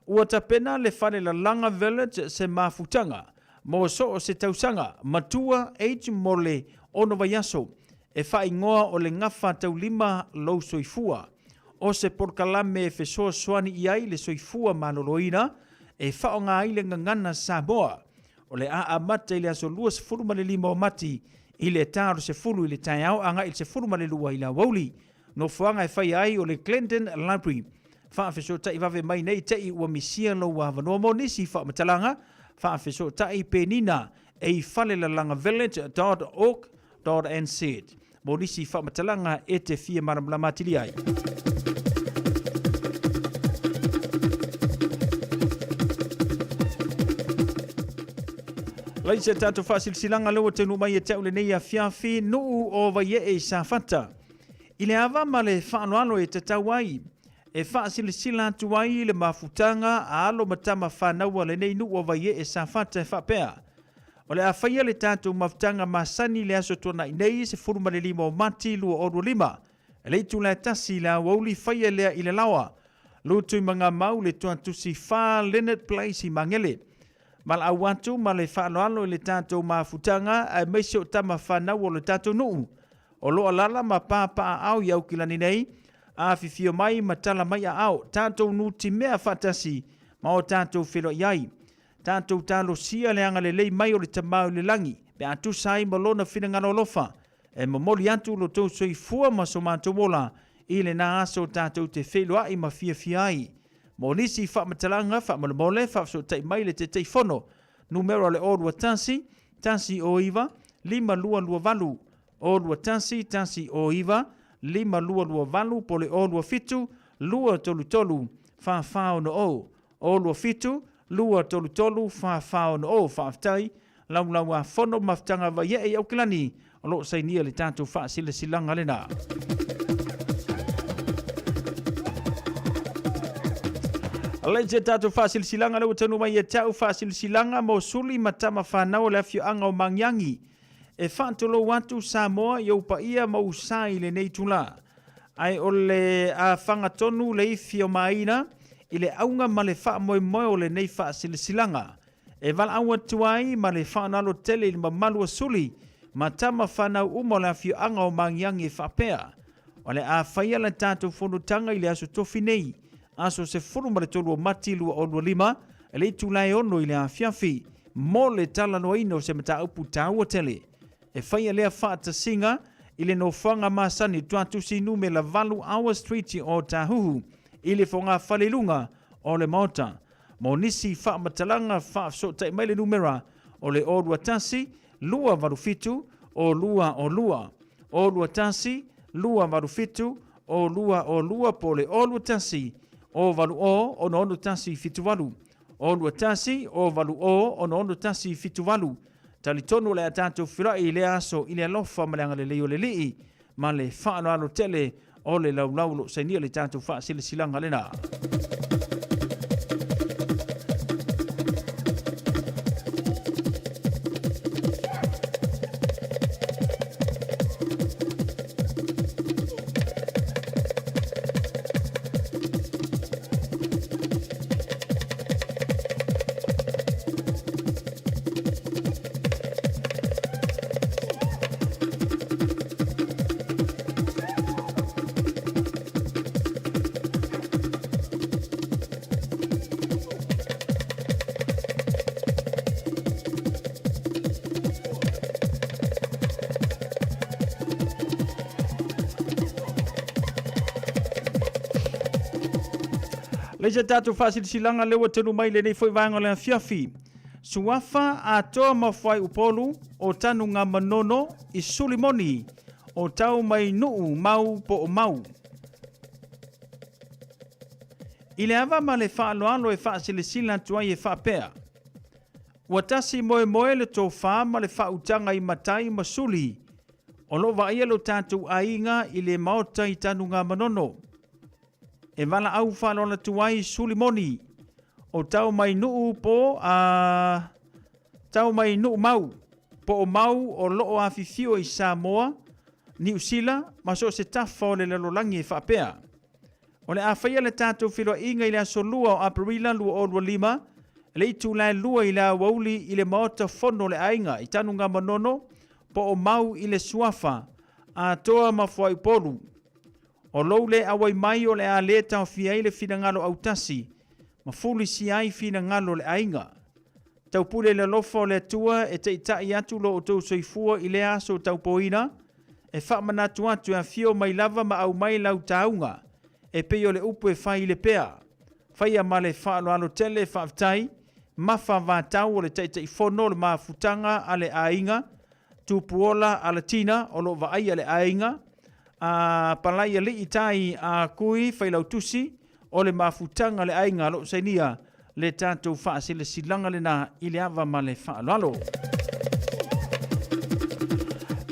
Ua tapena le fale lalaga village se mafutaga mo so o se tausaga matua age mo le ono vaiaso e faaigoa o le gafa taulima lou soifua. O se polokalame e fesoasoani i ai le soifua maloloina e faaaoga ai le gagana Samoa. O le a amata i le aso 25 o Mati i le ta o le 10 i le taeao agai i le 12 i le aoauli. Nofoaga e faia ai o le Glendon Library. Faafesootai vave mai nei te i ua misia lou avanoa mo nisi faamatalaga, faafesootai penina e i falelalagavillage.org.nz mo nisi faamatalaga e te fia malamalama atili ai. Laisa tatou faasilasilaga lea ua taunuu mai ia te au lenei afiafi, nuu o Vaiee i Safata. I le ava ma le faaaloalo e tatau ai, e faasilasila atu ai le mafutaga a alo ma tama fanau a lenei nuu o Vaiee Safata e faapea, O le a faia le tatou mafutaga masani i le aso Tuanai nei, 15 o Mati 2025. E le itula e tasi i le aoauli faia lea i le laoa. Lutuimagamau le tuatusi 4 Leonard Place i Magele. Valaau atu ma le faaaloalo i le tatou mafutaga aemaise o tama fanau o le tatou nuu. O lo alala ma papaaao i Aukilani nei, afifio mai ma tala mai aao, tatou nutimea faatasi ma o tatou feiloai ai. Tatou talosia le agalelei mai o le Tama i le Lagi, pe a tusa ai ma Lona finagalo alofa, e momoli atu lo tou soifua ma so matou ola i lena aso tatou te feiloai ma fiafia ai. Mo nisi faamatalaga, faamolemole, faafesootai mai le Taitaifono, numera o le 021 109 5228, 021 109 5228 po o le 027 233 4460, 027 233 4460. Faafetai laulauafono mafutaga vaiee i Aukilani o lo o sainia le tatou faasilasilaga lena. Alai se tatou faasilasilaga lea ua taunuu mai ia te au faasilasilaga mo suli ma tama fanau o le afioaga o Magiagi. E faatulou atu Samoa i ou paia ma ou sa i lenei itula. Ae o le a fagatonu le ifi o Maina i le auga ma le faamoemoe o lenei faasilasilaga. E valaau atu ai ma le faaaloalo tele i le mamalu o suli ma tama fanau uma o le afioaga o Magiagi e faapea, O le a faia le tatou fonotaga i le aso Tofi nei, aso 13 o Mati 2025, i le itula e 6 i le afiafi, mo le talanoaina o se mataupu taua tele. E faia lea faatasiga i le nofoaga masani Tuatusi Numera 8 Our Street o Tāhuhu, i le fogafale i luga o le Maota. Mo nisi faamatalaga faafesootai mai le numera o le 021 287 0202, 021 287 0202 po o le 021 080 6178, 021 080 6178. Talitonu o le a tatou feiloai i lea aso i le alofa ma le agalelei o le Alii ma le faaaloalo tele o le laulau o lo o sainia le tatou faasilasilaga lena. Leisa tatou faasilasilaga lea ua tonu mai lenei foi vaega o le afiafi. Suafa atoa ma Fuaiupolu o Tanugamanono i Sulimoni o tau mai Nuu mau po o mau. I le ava ma le faaaloalo e faasilasila atu ai e faapea, Ua tasi moemoe le tofa ma le faautaga i matai ma suli o lo o vaaia lo tatou aiga i le maota i Tanugamanono. E valaau faaaloalo atu ai Sulimoni o tau mai Nuu po a tau mai Nuu mau po o mau o loo afifio i Samoa, Niu Sila ma so o se tafa o le lalolagi e faapea. O le a faia le tatou feiloaiga i le aso 2 o Aperila 2025 i le itula e 2 i le aoauli i le Maota Fono o le Aiga i Tanugamanono po o Mau i le Suafa, Atoa ma Fuaiupolu. O lou le auai mai o le a le taofia ai le finagalo autasi ma fulisia ai finagalo o le aiga. Taupule i le alofa o le Atua e taitai atu lo outou soifua i lea aso taupoina, e faamanatu atu e afio mai lava ma aumai lau tauga, e pei o le upu e fai i le pea. Faia ma le faaaloalo tele faafetai, mafa vatau o le Taitaifono o le mafutaga a le aiga, Tupuola Alatina o lo o vaaia le aiga, a Palaialii Tai a Kui Failautusi o le mafutaga le aiga lo o sainia le tatou faasilasilaga lena i le ava ma le faaaloalo.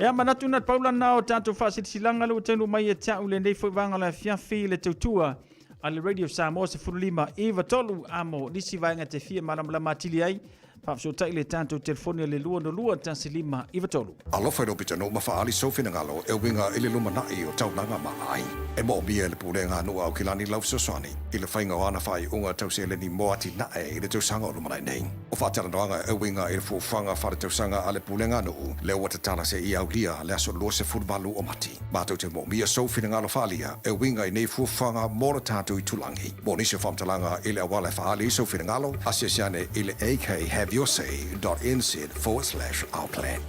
Ea manatu na paula na o tatou faasilasilaga le ua taunuu mai ia te au lenei foi vaega o le afiafi le tautua a le Radio Samoa 15 i 3 amo nisi vaega te fia malamalama atili ai. Faafesootai le tatou telefoni o le 262 15 93. Alofa i lou pitonuu ma faaali sou finagalo e uiga i le lumanai o taulaga ma aiga. E moomia e le Pulega a Nuu a Aukilani lau fesoasoani i le faiga o ana faaiuga tau seleni mo atinae i le tausaga o lumanai nei. O faatalanoaga e uiga i le fuafuaga faaletausaga a le Pulega a Nuu lea ua tatala seia aulia le aso 28 o Mati. Matou te moomia sou finagalo faaalia e uiga i nei fuafuaga mo le tatou itulagi. Mo nisi o faamatalaga i le auala e faaali ai sou finagalo, asiasi ane i le akhaveyourSay.nz/ourplan.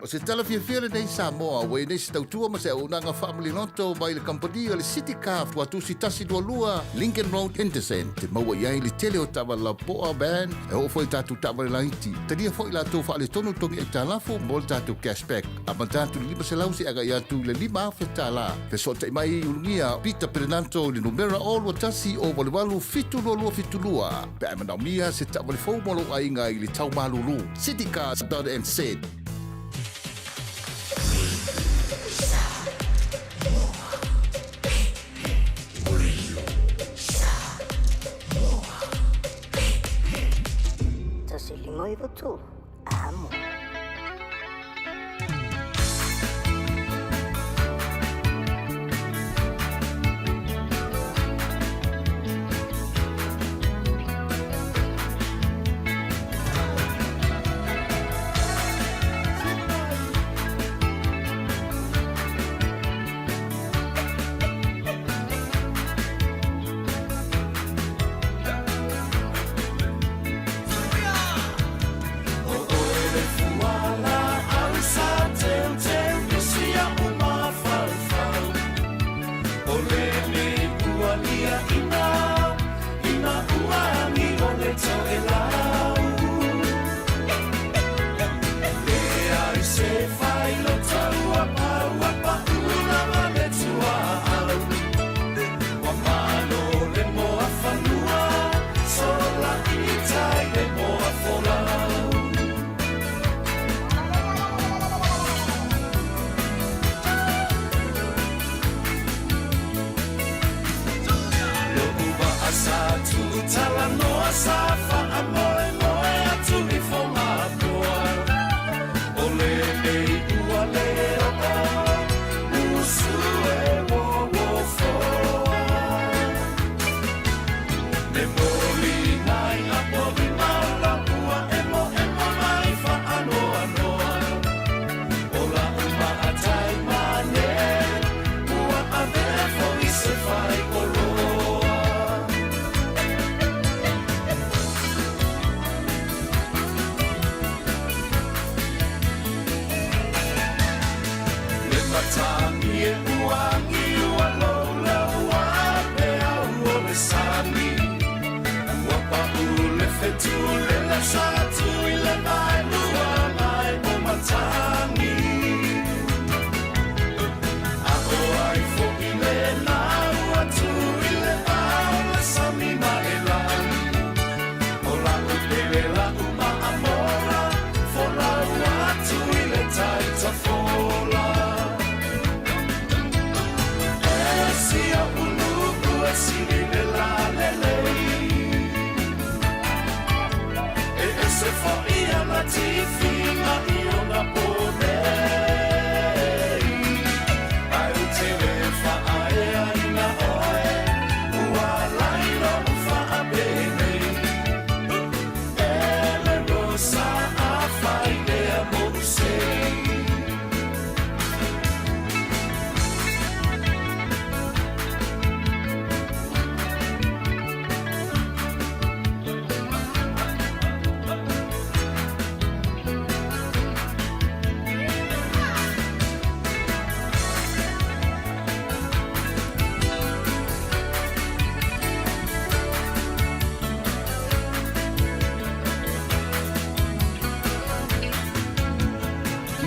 O se tala fiafia lenei Samoa ua i nei se tautua ma se auaunaga faamaliloto mai le kamupani o le City Car Tuatusi 122 Lincoln Road Henderson. Te maua i ai le tele o taavale lapoa, van, e oo foi i tatou taavale laiti. Talia foi latou faaletonu togi aitalafu mo le tatou cashback. Amata atu i le 500 seia agai atu i le $5,000. Fesootai mai i Ulugia Peter Perenanto i le numera 021 088 72272 pe a e manaomia se taavale fou mo lou aiga i le tau malulu. Citycars.nz. 1 5 9 3. Amo.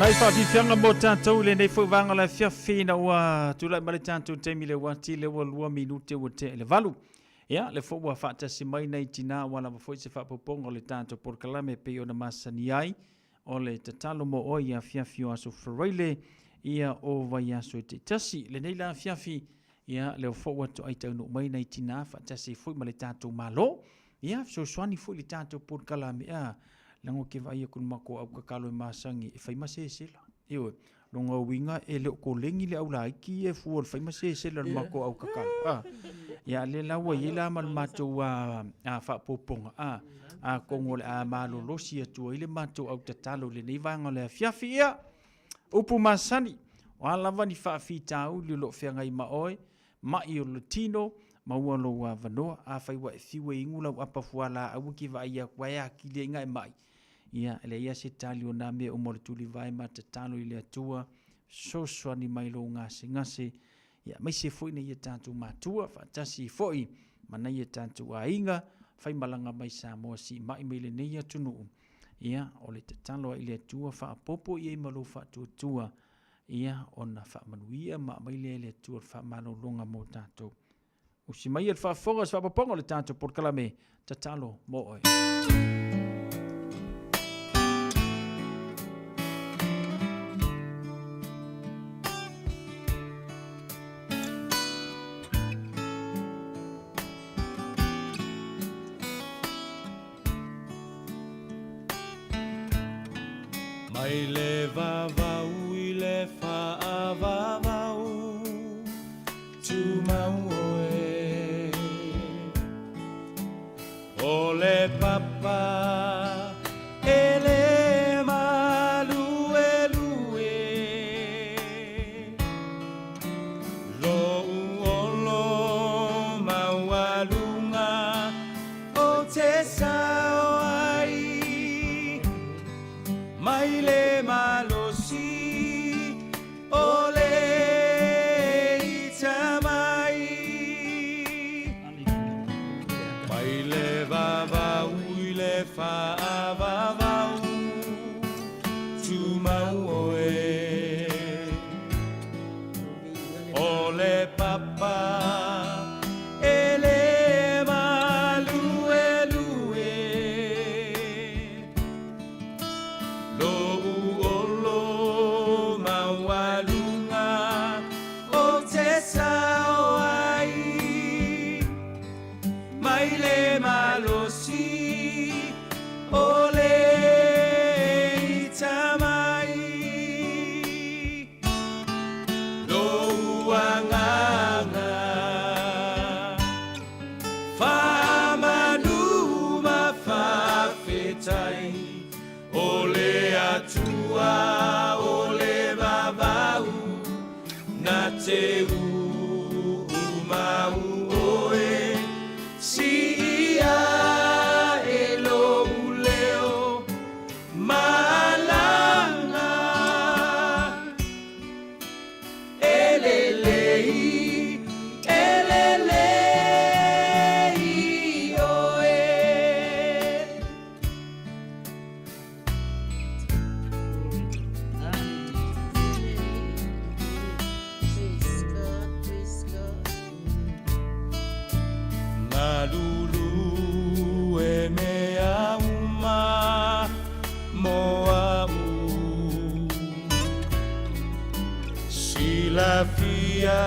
Nai faafiafiaga mo tatou i lenei foi vaega o le afiafi ina ua tulai mai le tatou taimi le uati le ua 2 minute ua tea i le 8. Ia, le foi ua faatasi mai nai tinā ua lava foi se faaopoopoga o le tatou polokalame e pei ona masani ai o le tatalo mo oe i afiafi o aso Faraile ia o vaiaso e taitasi. Lenei la afiafi, ia, lea foi ua toai taunuu mai nai tinā faatasi foi ma le tatou Malo. Ia, fesoasoani foi i le tatou polokalame, a, leaga ou te vaai atu i le matou autatalo e masani e fai ma sesela. Ioe, lona uiga e le o koleni le aulaiti ia e fua o le fai ma sesela o le matou autatalo. A, ia a lea la ua i ai la ma le matou a, a faaopoopoga, a, atonu o le a malolosi atu ai le matou autatalo i lenei vaega o le afiafi. Ia, upu masani, o a lava ni faafitauli o lo o feagai ma oe, Ma'i o le tino, maua lou avanoa. Afai ua e fiu e inu lau apa fualaau e te vaai atu ai e atili ai na e ma'i, ia, e leai lava se tali o na mea uma o le tulivae ma tatalo i le Atua, fesoasoani mai lou gasegase, ia, aemaise foi nai a tatou matua, faatasi foi ma nai a tatou aiga, faimalaga mai Samoa siimai mai lenei atunuu, ia, o le tatalo ai i le Atua, faaopoopo i ai ma lou faatuatua, ia ona faamanuia ma aumai lea e le Atua le faamalologa mo tatou. Usi mai le faafofoga se faapapaga o le tatou polokalame tatalo mo oe. Mai le vavau i le faavavau, tumau oe. O le papa e le maluelue, Lou olo maualuga O te sao ai mai le malosi o le ita mai. Mai le vavau i le faavavau, tumau oe. O le papa e le maluelue, Lou olo maualuga o te sao ai, Mai le malosi o le ita mai. Lou agaga faamanu ma faafetai, O le Atua o le vavau na te uumau oe, Siia e lou leo malaga. E lelei, e lelei oe. Praise God, praise God. Malulu e mea uma mo a'u. Silafia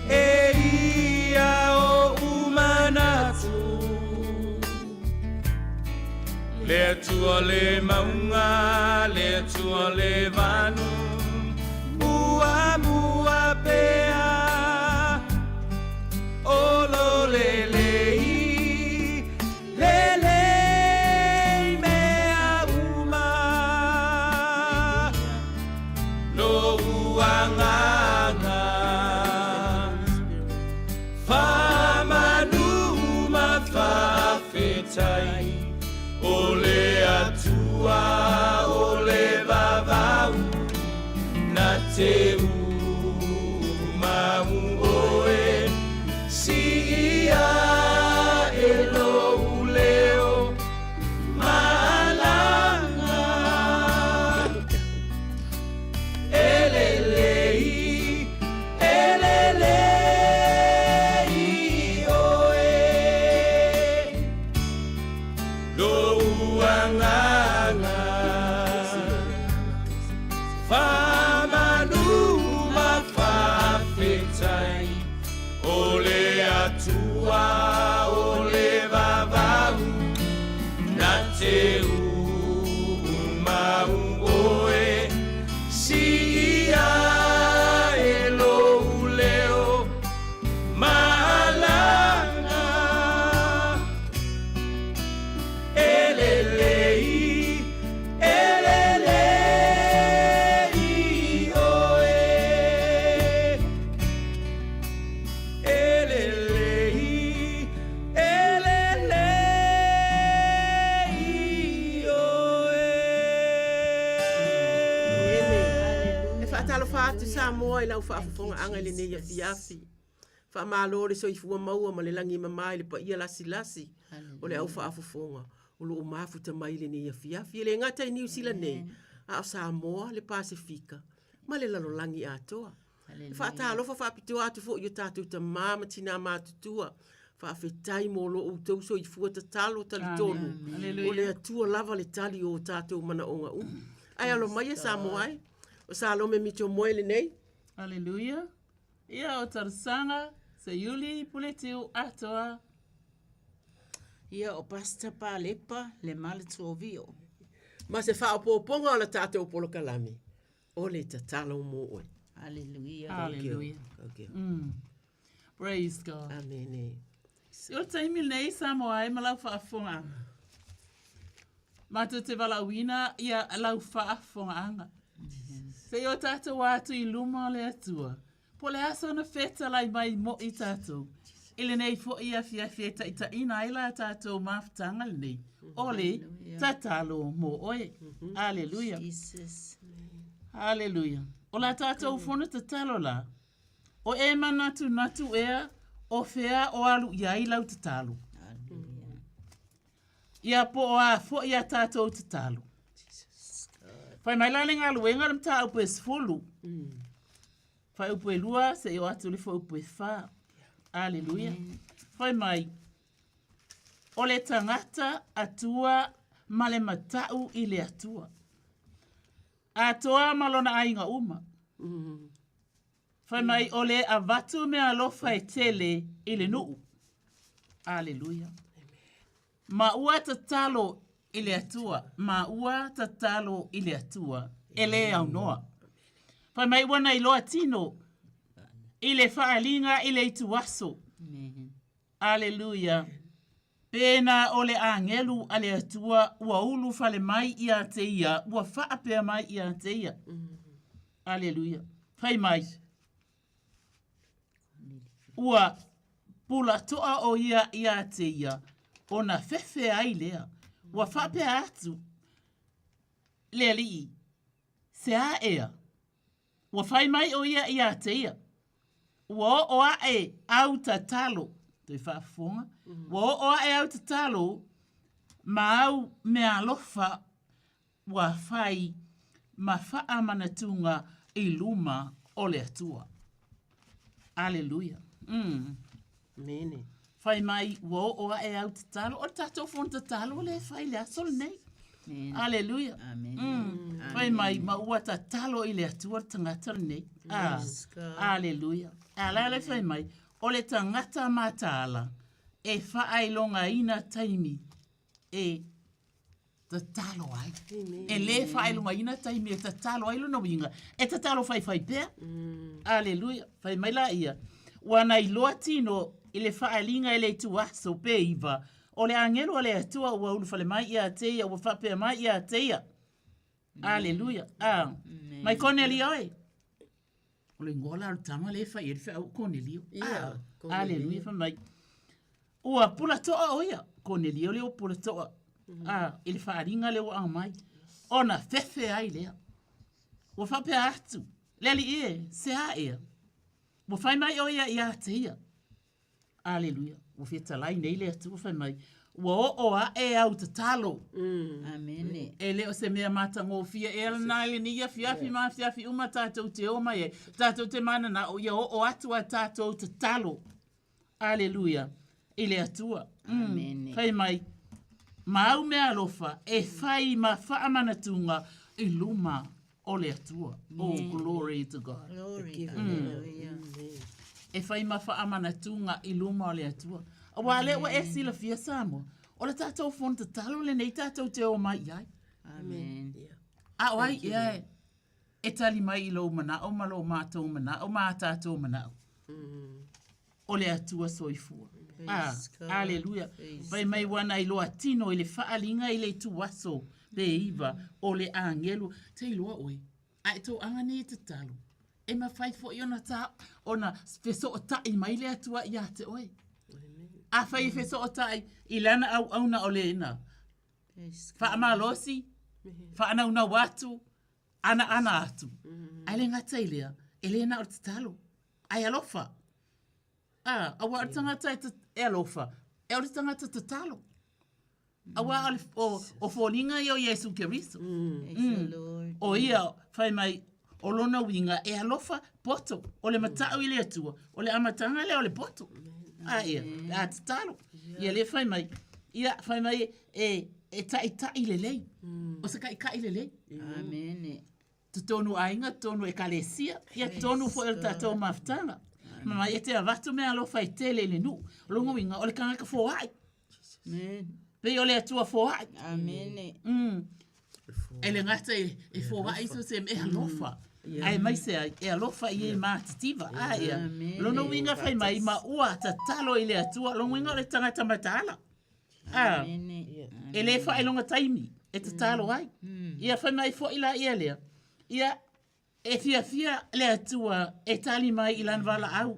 e ia oʻu manatu, Le Atua le mauga, le Atua le vanu, Muamua pea, olo lelei, Lelei mea uma, Lou agaga, Faamanu ma faafetai, O le Atua o le vavau, Na te umau oe, Siia e lou leo malaga. E lelei, e lelei oe. Lou agaga, faamanu atu Samoa i lau faafofogaaga i lenei afiafi. Faamalo le soifua maua ma le lagi e mama i le paia lasilasi o le au faafofoga o lo o mafuta mai i lenei afiafi. E le gata i Niu Sila nei, a o Samoa, le Pasefika ma le lalolagi atoa. E faatalofa faapitoa atu foi i o tatou tamā ma tinā matutua. Faafetai mo lo outou soifua tatalo talitonu o le Atua lava le tali o o tatou manaoga uma. Ae alo maia Samoa e, o Salome Mito Moe lenei. Aleluia. Ia o talosaga Seiuli Puletiu Atoa. Ia o Pastor Palepa le Maletuovio. Ma se faaopoopoga o la tatou polokalame, o le tatalo mo oe. Hallelujah. Hallelujah. Thank you. Praise God. Amene. I o taimi nei Samoa e ma lau faafofogaaga. Matou te valaauina ia lau faafofogaaga. Se i o tatou atu i luma o le Atua. Po o le a sona fetalai mai mo'i tatou. I lenei fo'i afiafi e taitaiina ai la tatou mafutaga lenei. O le tatalo mo oe. Aleluia. Jesus. Aleluia. O la tatou fono tatalo la, o e manatunatu ea o fea o alu i ai lau tatalo. Ia po o a fo'i a tatou tatalo. Fai mai la le galuega le mataupu e 10. Fuaiupu e 2 seia oo atu i le fuaiupu e 4. Aleluia. Fai mai, o le tagata atua ma le matau i le Atua. Atoa ma lona aiga uma. Fai mai, o le avatu meaalofa e tele i le nuu. Aleluia. Ma ua tatalo i le Atua, ma ua tatalo i le Atua, e le aunoa. Fai mai ua na iloa tino i le faaaliga i le ituaso. Aleluia. Pena o le agelu a le Atua ua ulufale mai ia te ia, ua faapea mai ia te ia. Aleluia. Fai mai, ua pulatoa o ia ia te ia, ona fefe ai lea. Ua faapea atu le alii, se a ea? Ua fai mai o ia ia te ia, ua oo ae au tatalo, toe faafofoga, ua oo ae au tatalo ma au meaalofa ua fai ma faamanatuga i luma o le Atua. Aleluia. Amene. Fai mai ua oo ae au tatalo, o le tatou fono tatalo lea e fai i le aso lenei. Aleluia. Fai mai ma ua tatalo i le Atua le tagata lenei. Ah, aleluia. A la le fai mai, o le tagata mataala e faailogaina taimi e tatalo ai. E le faailogaina taimi e tatalo ai lona uiga, e tatalo faifai pea. Aleluia. Fai mai la ia, ua na iloa tino i le faaaliga i le ituaso pe iva, o le agelo a le Atua ua ulufale mai ia te ia, ua faapea mai ia te ia. Aleluia. Ah. Mai Konelia oe. O le igoa la o le tama lea e fai ai le feau o Konelio. Ia, Ah, aleluia, fai mai. Ua pulatoa o ia, Konelio lea ua pulatoa. Ah, i le faaaliga lea ua aumai. Ona fefe ai lea. Ua faapea atu, le alii e, se a ea? Ua fai mai o ia ia te ia. Aleluia. Ua fetalai nei le Atua fai mai, ua oo ae au tatalo. Amene. E le o se mea matagofie ea lena i lenei afiafi ma afiafi uma tatou te o mai ai. Tatou te mananao ia oo atu a tatou tatalo. Aleluia. I le Atua. Amene. Fai mai, ma au meaalofa e fai ma faamanatuga i luma o le Atua. Oh, glory to God. Glory, hallelujah. E fai ma faamanatuga i luma o le Atua. Aua lea ua e silafia Samoa, o le tatou fono tatalo lenei tatou te o mai i ai. Amen. A o ai ea e, e tali mai i lou manao ma lo matou manao ma a tatou manao? O le Atua soifua. Ah, aleluia. Fai mai ua na iloa tino i le faaaliga i le ituaso pe iva o le agelu. Te iloa oe, a e toaga nei e tatalo, e mafai foi ona ta, ona fesootai mai le Atua ia te oe. Afai e fesootai i lana auauna o lena, faamalosi, faanaunau atu, anaana atu. Ae le gata i lea, E lē na o le tatalo, ae alofa. A, auā o le tagata e, e alofa, e o le tagata tatalo. Auā o, le, o, o foliga ia o Iesu Keriso. Mm. O ia, fai mai, o lona uiga e alofa poto, o le mata'u i le Atua, o le amataga lea o le poto. A ia, a tatalo. Ia lea fai mai, ia fai mai e, e ta'ita'i lelei. O se kaika'i lelei. Amene. Totonu aiga, totonu ekalesia, ia totonu foi o le tatou mafutaga. Ma mai e te avatu mea alofa e tele i le nuu. O lona uiga, o le tagata foai. Pei o le Atua foai. Amene. Mm. E le gata e, e foai so se e alofa. Ae mai se ai, e alofa i e mātitiva. A ia, lona uiga fai mai ma ua tatalo i le Atua, lona uiga o le tagata mataala. A, e lē faailoga taimi e tatalo ai. Ia fai mai foʻi laia lea, ia e fiafia le Atua e tali mai i lana valaau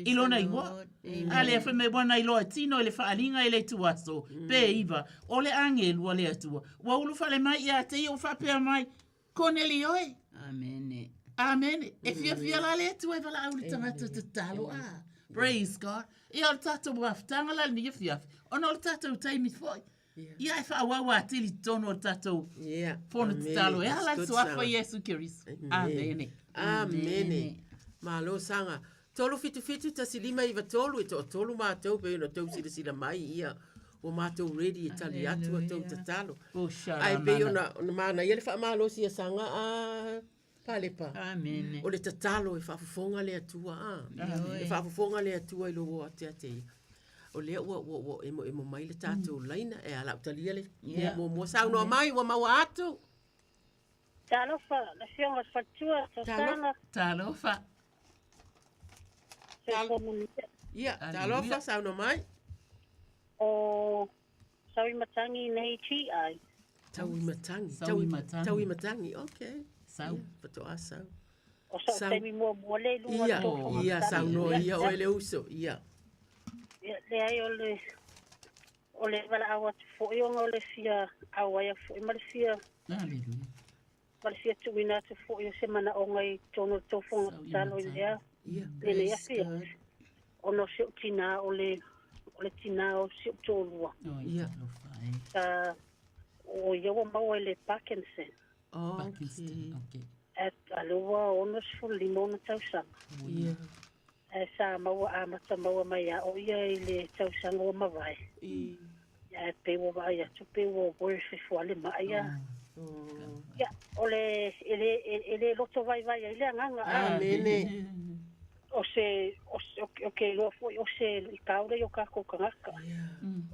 i lona igoa. A lea fai mai ua na iloa tino i le faaaliga i le ituaso pe iva o le agelu a le Atua ua ulufale mai ia te ia ua faapea mai, Konelio e! Amene. Amene. E fiafia la le Atua e valaau i le tagata tatalo. Ah, praise God. Ia o le tatou mafutaga la lenei afiafi, ona o le tatou taimi foi. Ia e faaauau atili i totonu o le tatou fono tatalo e ala i le suafa o Iesu Keriso. Amene. Amene. Malo saga. 377 1593 e toatolu matou pei ona outou silasila mai ia ua matou ready e tali atu a outou tatalo. Ae pei ona ona manaia le faamalosi a Saga a Palepa. Amene. O le tatalo e faafofoga le Atua a. E faafofoga le Atua i lou o ate ate ia. O lea ua ua ua emoemo mai le tatou laina e a lau talia le yeah. muamua saunoa mai ua maua atu. Talofa, le afioga i le faletua, tausaga. Talofa. Ia, talofa, saunoa mai. O Sauimatangi nei GI. Tauimatangi. Tauimatangi. Tauimatangi, okay. Sau. Ia, faatoa sau. O sau taimi muamua le i luga Ia, ia, saunoa ia oe le uso, ia. Ia, leai o le o le valaau atu foi ona o le fia auaia foi ma le fia Aleluia. Ma le fia tuuina atu foi o se manaoga i totonu o le tou fono tatalo i lea lenei afiafi, ona o si ou tinā, o le, o le tinā o si ou toalua. Ia. Sa, o ia ua maua i le Parkinson. Okay. Okay. A, a lea ua 65 ona tausaga. Ia. Ae sa maua amata maua mai ia o ia i le tausaga ua mavae. Ae pei ua vaai atu pei ua worse ifo lava le ma'i a. Ia, o le, e le, e le loto vaivai ai le agaga. Amene. O se, o se, ou te iloa foi o se luitau lea i o tatou tagata.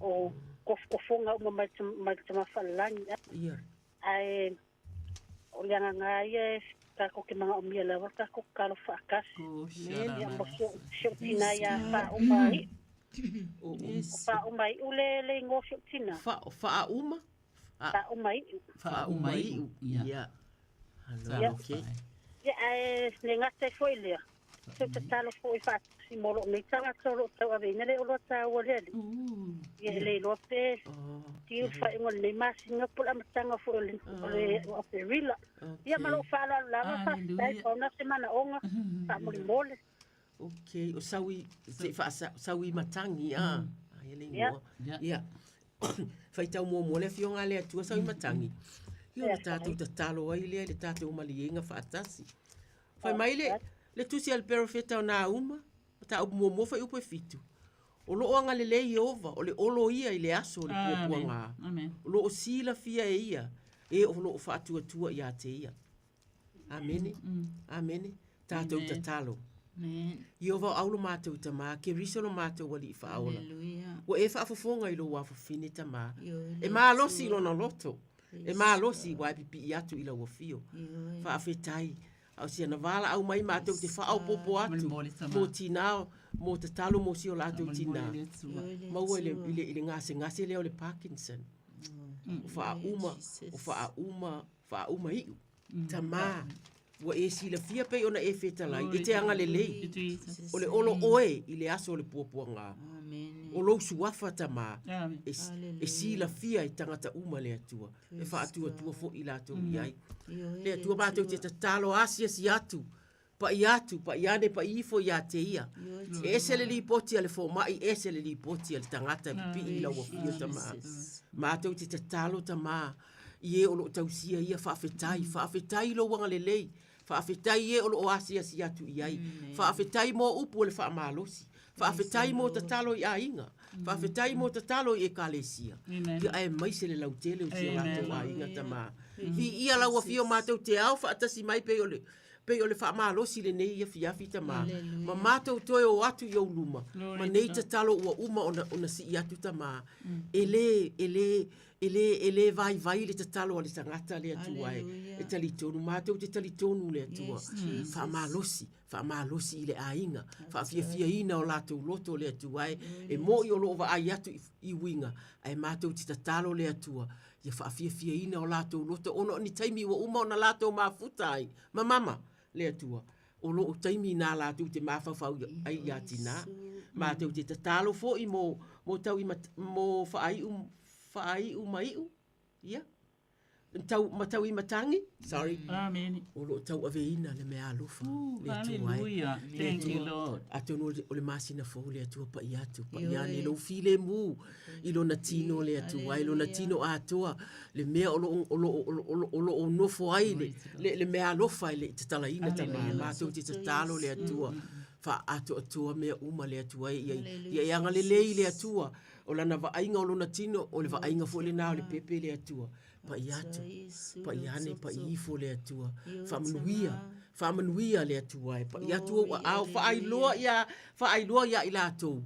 O tofotofoga uma mai le Tama Faalelagi. Ae O le agaga lava ia e tatou te manaomia lava le tatou tatalo faatasi. Ia ma si ou tina ia Faauma Iu. O Faauma Iu le le igoa o si ou tina. Fa Faauma? Faauma Iu. Faauma Iu. Ia. Ia. Ia ae le gata ai foi lea. Se tatalo foi faatasi mo lou nei tagata o lo o tauaveina le oloa taua le Alii. Ia e le iloa pe tiu le faaiuga o lenei masina po o le amataga foi o le, o le o Aperila. Ia ma lou faaaloalo lava, faafetai pau na o se manaoga faamolemole. Okay, o saui, se i faasa, saui matangi, a. Ai le Ia. ingoa. Ia. Faitau muamua le afioga a le Atua saui matangi. Ia o le tatou tatalo ai lea i le tatou maliega faatasi. Fai mai le, le tusi a le perofeta o Nauma, mataupu muamua fuaiupu e fitu. O lo o agalelei Ieova, o le olo ia i le aso o le puapuaga. O lo o silafia e ia e o lo o faatuatua ia te ia. Amene. Amene. Tatou tatalo. Ieova o au lo matou Tamā, Keriso lo matou Alii Faaola. Ua e faafofoga i lou afafine Tamā, e malosi i lona loto. E malosi ua e pipii atu i lau afio. Faafetai. A o si ana valaau mai matou te faaopoopo atu mo tinā, mo tatalo mo si o latou tinā. Maua i le, i le, i le gasegase lea o le Parkinson. O faauma, o faauma, faauma iu. Tamā, ua e silafia pei ona e fetalai, e te agalelei. O le olo oe i le aso o le puapuaga. O lou suafa Tamā, e, e silafia e tagata uma le Atua, e faatuatua foi i latou i ai. Le Atua matou te tatalo asiasi atu. Pa'i atu, pa'i ane, pa'i ifo ia te ia. E ese le lipoti a le fomai, ese le lipoti a le tagata e pipii i lau afio tamā. Matou te tatalo tamā i e o lo o tausia ia faafetai, faafetai i lou agalelei, faafetai i e o lo o asiasi atu i ai, faafetai mo upu o le faamalosi, faafetai mo tatalo i aiga, faafetai mo tatalo i ekalesia, ia aemaise le lautele o si o latou aiga tamā. Viia lau afio matou te ao faatasi mai pei o le pei o le faamalosi lenei afiafi tamā ma matou toe o atu i ou luma ma nei tatalo ua uma ona ona sii atu tamā e lē e lē e lē e lē vaivai le tatalo a le tagata le Atua e e talitonu matou te talitonu le Atua faamalosi faamalosi i le aiga faafiafiaina o latou loto le Atua e e mo'i o loo vaai atu i uiga ae matou te tatalo le Atua ia faafiafiaina o latou loto ona o ni taimi ua uma ona latou mafuta ai ma mama le Atua o loo taimi na latou te mafaufau ai ia tinā matou te tatalo foi mo mo tau i mo faaiu faaiu ma iu ia tau ma tau i matangi sorry amen o loo tauaveina le meaalofa le Atua e thank you lord atonu o le masina fou le Atua pa'i atu pa'i ane lou filemu i lona tino le Atua i lona tino atoa le mea o loo o loo o loo nofo ai le le, le meaalofa e le i tatalaina tamā matou te tatalo le Atua faaatoatoa mea uma le Atua ia ia e agalelei le Atua o lana vaaiga o lona tino o le vaaiga foi lena o le pepe le Atua pa'i atu pa'i ane pa'i ifo le Atua faamanuia faamanuia le Atua e pa'i atu ou aao faailoa ia faailoa ia i latou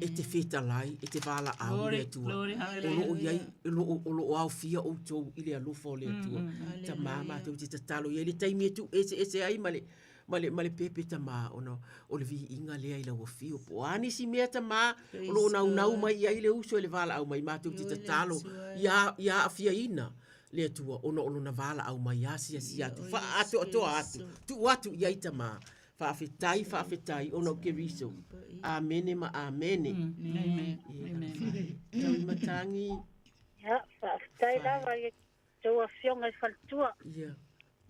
e te fetalai e te valaau i le Atua o loo iai o loo o loo aofia outou i le alofa o le Atua tamā matou te tatalo i ai le taimi e tuu eseese ai ma le ma le, ma le pepe tamā ona o le viiga lea i lau afio. Po o a nisi mea tamā o loo naunau mai i ai le uso i le valaau mai matou te tatalo ia, ia aafiaina le Atua ona o lona valaau mai asiasi atu faaatoatoa atu tuu atu i ai tamā. Faafetai, faafetai ona o Keriso. Amene ma amene. Amen. Amen. Tau i matangi. Ia, faafetai lava i tou afioga i faletua. Ia.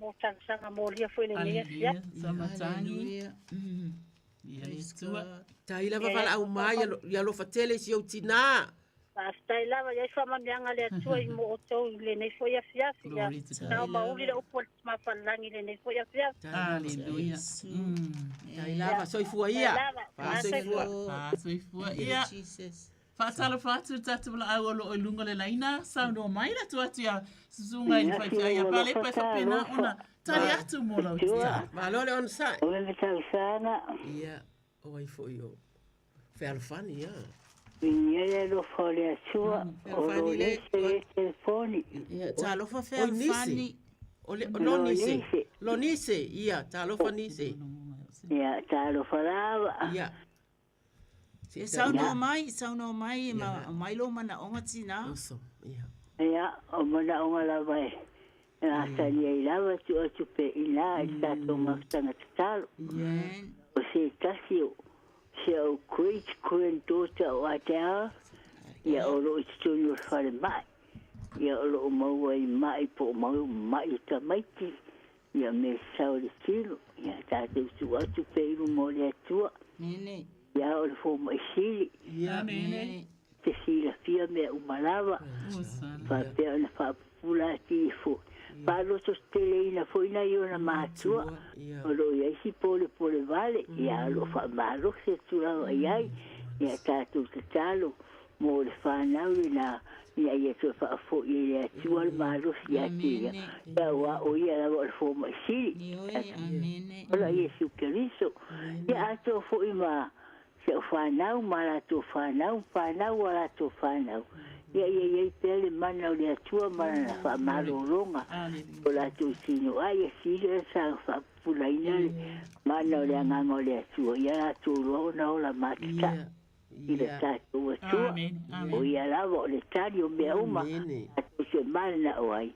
Mo talosaga molia foi lenei afiafi. Samatangi. Ia le Atua. Tai lava valaau mai ia alofa tele i si ou tinā. Faafetai lava, i ai faamanuiaga a le Atua i mo outou i lenei foi afiafi. Ia tao mauli le upu a le Tama Falelagi i lenei foi afiafi. Aleluia. Tai lava, soifua ia. Faasoifua. Faasoifua ia. Faatalofa atu le tatou laau o lo o i luga o le laina, saunoa mai le atu atu ia Susuga i le Faifeau ia Palepa e faapena ona tali atu mo lau tatalo. Malo le onosai. O le tausaga. Ia, o ai foi o Fealofani, ia. Viia le alofa o le Atua, o lo lese le telefoni. Ia, talofa Fealofani. O le, lo nise. Lo nise, ia, talofa nise. Ia, talofa lava. Ia. E saunoa mai, saunoa mai, e aumai lou manaoga tinā. Awesome, ia. Ia, o manaoga lava e asani ai lava tuu atu pea i ina i le tatou mafutaga tatalo. O se tasi o si au great granddaughter o Adele, ia o loo i totonu o le falemai, ia o loo maua i mai po o ma'i o tamaiti, Ia me sau le tino, ia tatou tuu atu pea i luma o le Atua. Ia o le fomai sili. Te silafia mea uma lava. Faapea ona faapupula atili foi. Faalototeleina foi nai ona matua. O lo o i ai si polepole vale, ia o lo o faamalosi atu lava i ai. Ia tatou tatalo mo le fanau lena ina ia toe faafoi e le Atua le malosi ia te ia, aua o ia lava o le fomai sili. Ola Iesu Keriso. Ia atoa foi ma si au fanau ma latou fanau, fanau a latou fanau. Ia ia i ai pea le mana o le Atua ma lana faamalologa o latou tino ai, ia sili ona saga faapupulaina le mana o le agaga o le Atua ia latou loa ona ola matatai. I le tatou Atua, o ia lava o le tali o mea uma, tatou te mananao ai.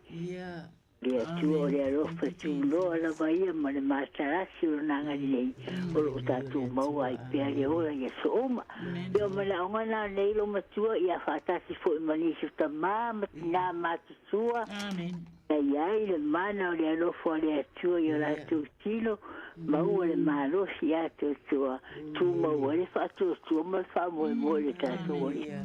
Le Atua o le alofa tuloa lava ia ma le matalasi o lona agalelei, o lo o tatou maua ai pea le ola i aso uma. Ia o manaoga na nei lo matua, ia faatasi foi ma nisi o tamā ma tinā matutua, na i ai le mana o le alofa o le Atua i o latou tino, Maua le malosi atoatoa, tumau ai le faatuatua ma le faamoemoe i le tatou Alii.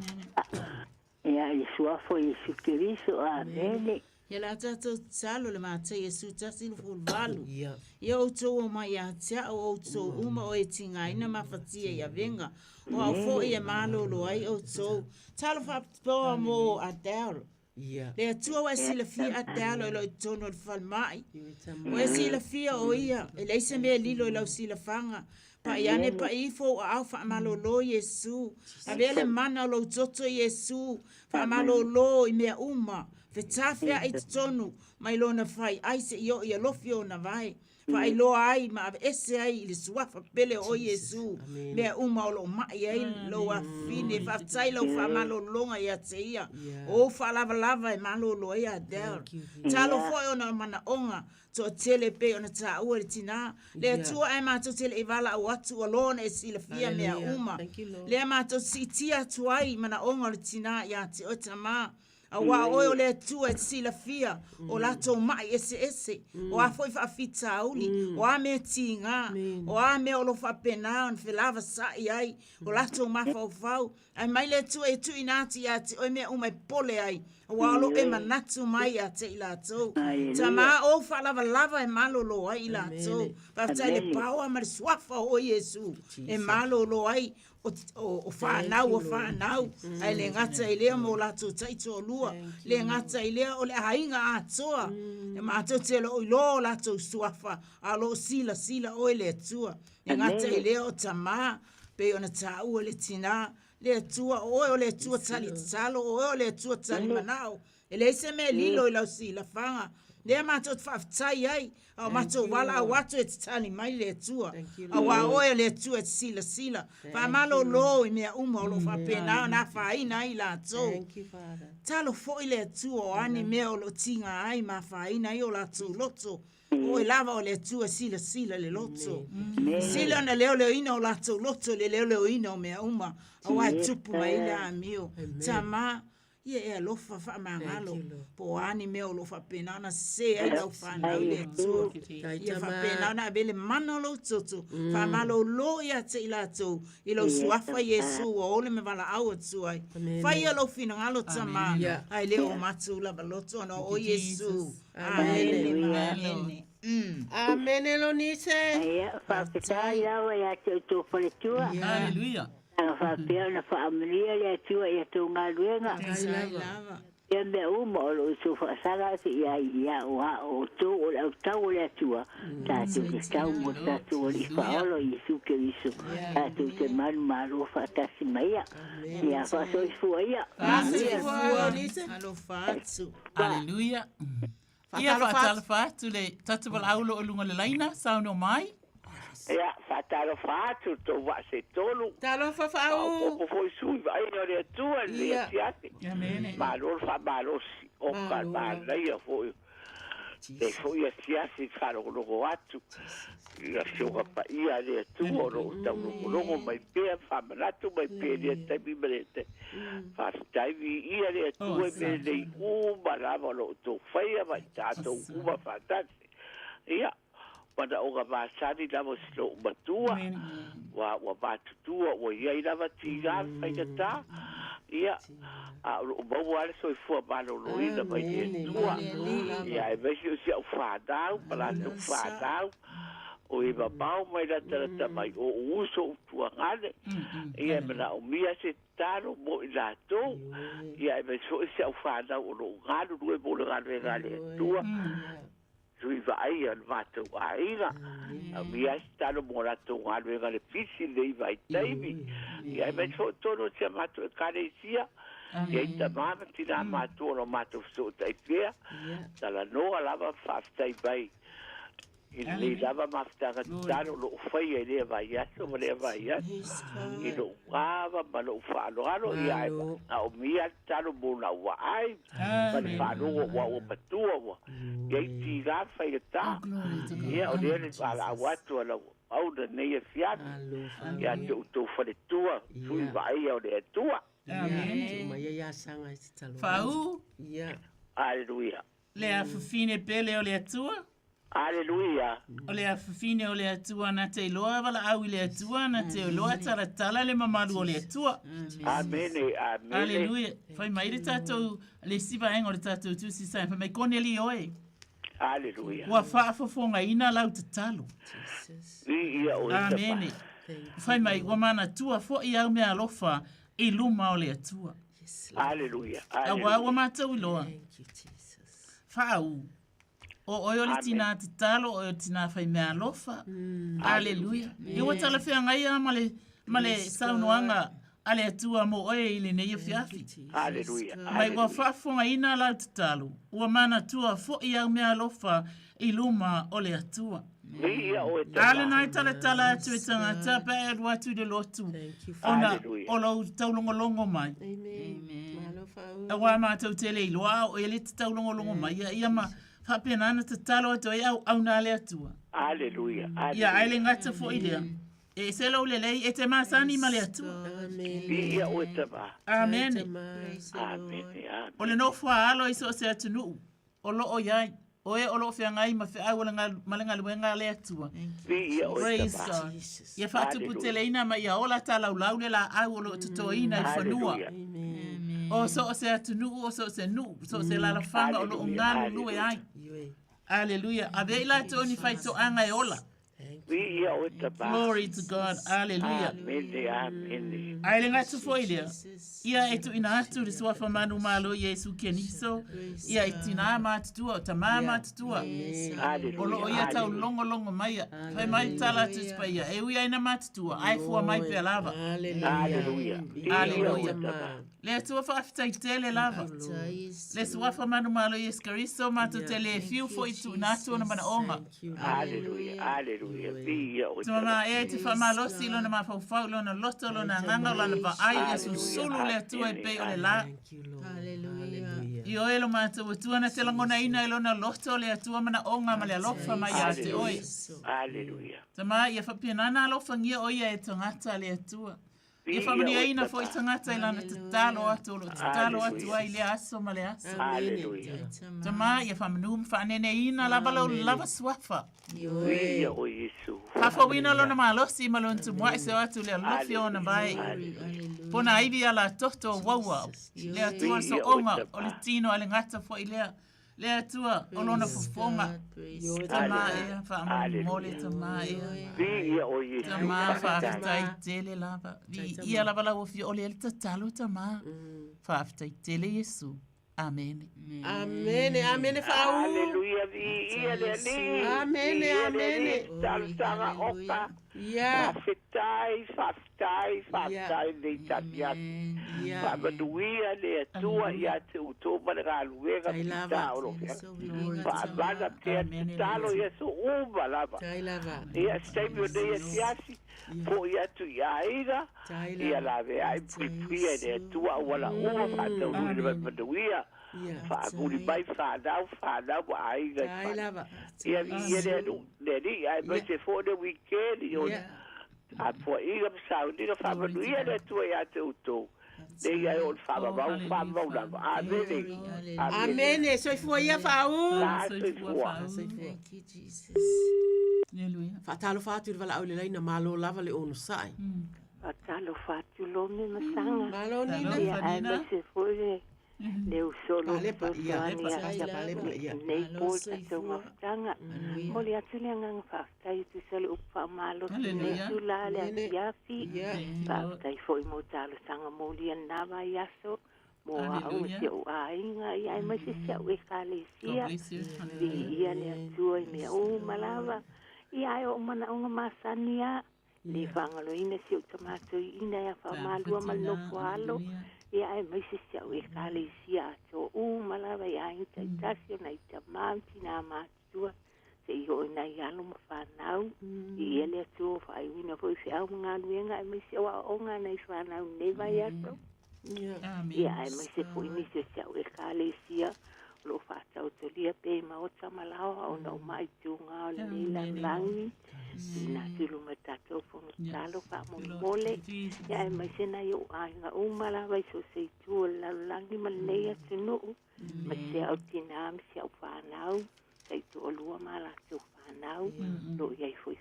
Ia, i le Suafa o Iesu Keriso. Amene. Ia la tatou tatalo le Matai Iesu 1:28. Ia outou omai ia te a'u o outou uma o e tigaina ma afatia i avega, o a'u foi e malolo ai outou. Talo faapitoa mo Adele. Le Atua ua e silafia Adele o lo o i totonu o le falemai. Ua e silafia o ia, e leai se mea e lilo i lau silafaga. Pai ane pai ifo ou aao faamalolo Iesu. Avea le mana o lou toto Iesu, faamalolo i mea uma. Fetafea'i i totonu mai lona fai'ai seia oo i alofi o ona vae. Faailoa ai ma aveese ai i le suafa pele o oe Iesu mea uma o lo o ma'i ai lou afafine. Faafetai i lau faamalologa ia te ia, o ou faalavalava e malolo ai Adele. Talo foi ona o manaoga toatele e pei ona taua e le tinā. Le Atua ae matou te le i valaau atu ua loa ona e silafia mea uma. Lea matou te siitia atu ai i manaoga o le tinā ia te oe Tamā. Auā o oe o le Atua e te silafia o latou maʻi eseese, o a foi faafitauli, o a mea tigā, o a mea o lo o faapena ona felavasaʻi ai o latou mafaufau. Ae mai le Atua e tuuina atu ia te oe mea uma e pole ai, auā o lo o e manatu mai ia te i latou. Tamā o ou faalavalava e malolo ai i latou. Faafetai i le paoa ma le suafa o oe Iesu e malolo ai o fanau o fanau, ae le gata i lea ma o latou taitoalua, le gata i lea o le aiga atoa, e matou te le o iloa o latou suafa, a o lo o silasila oe le Atua. Le gata i lea o tamā, pei ona taua le tinā, le Atua, o oe o le Atua tali tatalo, o oe o le Atua tali manao, E leai se mea e lilo i lau silafaga, lea matou te faafetai ai, a o matou valaau atu e te tali mai le Atua. Auā oe o le Atua e te silasila, faamalolo i mea uma o lo o faapena ona afaina ai i latou. Talo foi le Atua o a ni mea o lo o tiga ai ma afaina ai o latou loto, o oe lava o le Atua e silasila i le loto. Sili ona leoleoina o latou loto i le leoleoina o mea uma, auā e tupu mai ai le amio. Tamā, Ia e alofa faamagalo po o a ni mea o lo o faapena ona sese ai lau fanau i le Atua. Ia faapena ona ave le mana o lou toto, faamalolo ia te i latou i lou suafa Iesu ua ole ma valaau atu ai. Faia lou finagalo Tamā, ae le o matou lava loto ona o oe Iesu. Amene ma amene. Amene Lonise. Ia, faafetai lava ia te outou faletua. Hallelujah. Ana faapea ona faamanuia le Atua i a tou galuega. Ia mea uma o lo o outou faasaga atu i ai ia auā o outou o le autau o le Atua, tatou te tau mo le tatou Alii Faaola o Iesu Keriso, tatou te manumalo faatasi ma Ia. Ia faasoifua ia. Alofa atu. Hallelujah. Ia faatalofa atu le tatou valaau o lo o i luga o le laina, saunoa mai. Ia, faatalofa atu tou vaa se tolu. Talofa Faau. Faaopoopo foi sui vaaia o le Atua i lenei afiafi. Malo le faamalosi. Oka manaia foi lenei foi afiafi i le faalogologo atu i Afioga Paia a le Atua o lo o taulogologo mai pea ma faamanatu mai pea i lea taimi ma lea taimi. Faafetai viia le Atua i mea lelei uma lava o lo o outou faia ma i tatou uma faatasi. Ia, manaoga masani lava o si lou matua, ua, ua matutua, ua i ai lava tiga ma faigata, ia, a o lo o maua lava le soifua maloloina mai le Atua. Ia, aemaise o si au fanau ma latou fanau, o e mamao mai latalata mai o ou uso ou tuagane, ia e manaomia se tatalo mo i latou, ia aemaise foi si au fanau o lo o galulue mo le galuega a le Atua, sui vaaia o le matou aiga, aumia ai se tatalo mo latou galuega i le pisi i lenei vaitaimi, ia aemaise foi o totonu o si a matou Ekalesia, ia i tamā ma tinā matua o lo matou fesootai pea, talanoa lava ma faafetai mai I lenei lava mafutaga tatalo o lo o faia i lea vaiaso ma lea vaiaso, i lou ava ma lou faaaloalo, ia ae manaomia le tatalo mo lau vaai ma le faalogo aua ua matua ua i ai tiga ma faigata. Ia o lea le valaau atu a lau auauna i lenei afiafi ia te outou faletua, sui vaaia o le Atua. Faauu. Aleluia. Le afafine pele o le Atua. Aleluia. O le afafine o le Atua na te iloa valaau i le Atua na te iloa talatala le mamalu o le Atua. Amene, amene. Aleluia. Fai mai le tatou le isi vaega o le tatou tusi sa fai mai Koneli oe. Aleluia. Ua faafofogaina lau tatalo. Viia oe Tama. Amene. Fai mai ua manatua foi au meaalofa i luma o le Atua. Aleluia. Auā ua matou iloa. Faaū. O oe o le tinā tatalo, o oe o le tinā faimeaalofa. Aleluia. Ia ua talafeagai lava ma le, ma le saunoaga a le Atua mo oe i lenei afiafi. Aleluia. Mai ua faafofogaina lau tatalo, ua manatua foi au meaalofa i luma o le Atua. Viia oe Tama. A lena e talatala atu e tagata pe a e alu atu i le lotu ona o lou taulogologo mai. Auā matou te le iloa a o oe le te taulogologo mai ia ia ma faapena ona tatalo atu ai auauna a le Atua. Aleluia. Ia ae le gata foi lea, e ese lou lelei e te masani ma le Atua. Viia oe Tama. Amene. Amene. Amene. O le nofo a alo i so o se atunuu o lo o i ai, o e o lo o feagai ma feau o le ma le galuega a le Atua. Viia oe Praise Tama. God. Ia faatuputeleina ma ia ola talaulau le laau o lo o totoina i fanua. O so o se atunuu, o so o se nuu, so o se alalafaga o lo o galulue ai. Aleluia. Ave i latou ni faitoaga e ola. Viia oe Tama. Glory to God. Aleluia. Amene, amene. Ae le gata foi lea, ia e tuuina atu le Suafa manumalo Iesu Keriso, ia i tinā matutua, o tamā matutua, o lo o ia taulogologo maia. Fai mai le tala a Tusi Paia, e ui ai na matutua, ae fua mai pea lava. Aleluia. Viia oe Aleluia. Tama. Le Atua faafetai tele lava. Le Suafa manumalo Iesu Keriso, matou te le fiu foi i tuuina atu ona manaoga. Aleluia, aleluia. Viia oe Tama Tama. ea e te faamalosi i lona mafaufau, lona loto, lona agaga, lana vaai, ia susulu le Atua e pei o le la. Ioe lo matou Atua na te lagonaina i lona loto le Atua manaoga ma le alofa mai ia te oe. Aleluia. Tama, ia faapena ona alofagia o ia e tagata le Atua. Ia faamanuiaina foi tagata i lana tatalo atu o lo o tatalo atu ai i lea aso ma le aso. Aleluia. Tama, ia faamanu ma faaneneina lava lou lava suafa. Viia oe Iesu. Faafouina lona malosi ma lona tumuai seo atu le alofi o ona vae. Pona ivi ala toto o uaua. Le Atua le soonga o le tino a le gata foi lea. Le Atua o lona fofoga. Tama ea, faamolemole tama ea. Viia oe Iesu. Tama, faafetai tele lava. Viia lava lau afioga o lea le tatalo tama. Faafetai tele Iesu. Amene. Amene, amene faaū. Aleluia, viia le Alii. Amene, Viia le amene. Alii, talosaga oka. Ia. Faafetai, faafetai, faafetai lenei tafiafi. Faamanuia le Atua ia te outou ma le galuega pita o lo feagai. Faamana pea tatalo Iesu uma lava. Ia se taimi o nei asiasi, fo'i atu i aiga, ia laveai puipuia i le Atua auala uma faataunuu i le manuia. Faamuli mai fanau, fanau ma aiga i fale. Ia viia le anu, le Alii aemaise foi le wikeni o le tapuaiga ma sauniga faamanuia le Atua ia te outou. Nei ai o le faamamau, faamamau lava. Amene. Amene. Soifua ia faaū. La soifua. Thank you, Jesus. Faatalofa atu i le valaau i le laina, malo lava le onosai. Faatalofa atu Lome ma Saga. Malo Nina. Ia, aemaise foi le le uso lo Palepa ia, fesoasoani ia palepa ia. lenei po i tatou mafutaga. Momoli atu le agaga faafetai e tusa o le upu faamalosi i lenei Hallelujah. itula le Amene. afiafi. Ia. Faafetai foi mo talosaga molia lena vaiaso mo au ma Hallelujah. si ou aiga, ia aemaise si au God ekalesia. bless you. Hallelujah. Viia le Atua i mea uma lava. Ia ae o ou manaoga masani a. Le faagaloina si ou tamatoiina ia faamalua ma le nofo alo. Ia aemaise si au ekalesia atoa uma lava i aiga taitasi ona i tamā ma tinā matutua. Seia oo i nai alo ma fanau. Viia le Atua o faaiuina foi feau ma galuega aemaise o aoaoga nai fanau i lenei vaiaso. Ia aemaise foi nisi o si au ekalesia o loo faataotolia pea i maota ma laoa ona o maʻaituga o lenei lalolagi. Tuuina atu i luma tatou fono tatalo faamolemole. Ia aemaise nai ou aiga uma lava i so o se itu o le lalolagi ma lenei atunuu. Ma si au tinā ma si au fanau. taitoalua ma a latou fanau o loo iai foi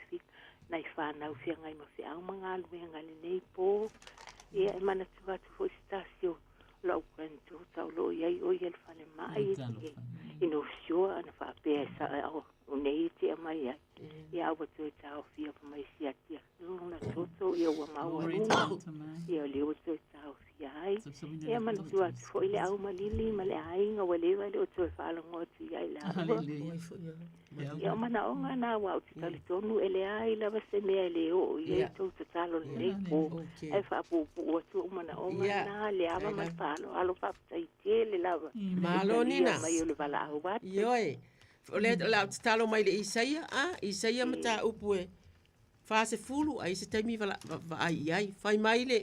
nai fanau feagai ma feau ma galuega i lenei po. Ia e manatua atu foi se tasi o la'u granddaughter o loo iai o ia i le falemai i North Shore ana faapea e o nei e tea mai ai. Ia a ua toe taofia fai mai siaki atu lona toto ia ua maualuga ia o lea ua toe taofia ai. Ia manatua atu foi le au malili ma le aiga ua leva e le o toe faalogo atu ia i laua. Ia o manaoga na aua ou te talitonu e leai lava se mea e le oo i ai tou tatalo i lenei po, ae faapuupuu atu ou manaoga na, le ava ma le faaaloalo, faafetai tele lava i le talia mai o le valaau atu. Ioe, o lea o le a ou tatalo mai i le Isaia, a, Isaia mataupu e 40, a i ai se taimi vaai i ai. Fai mai le,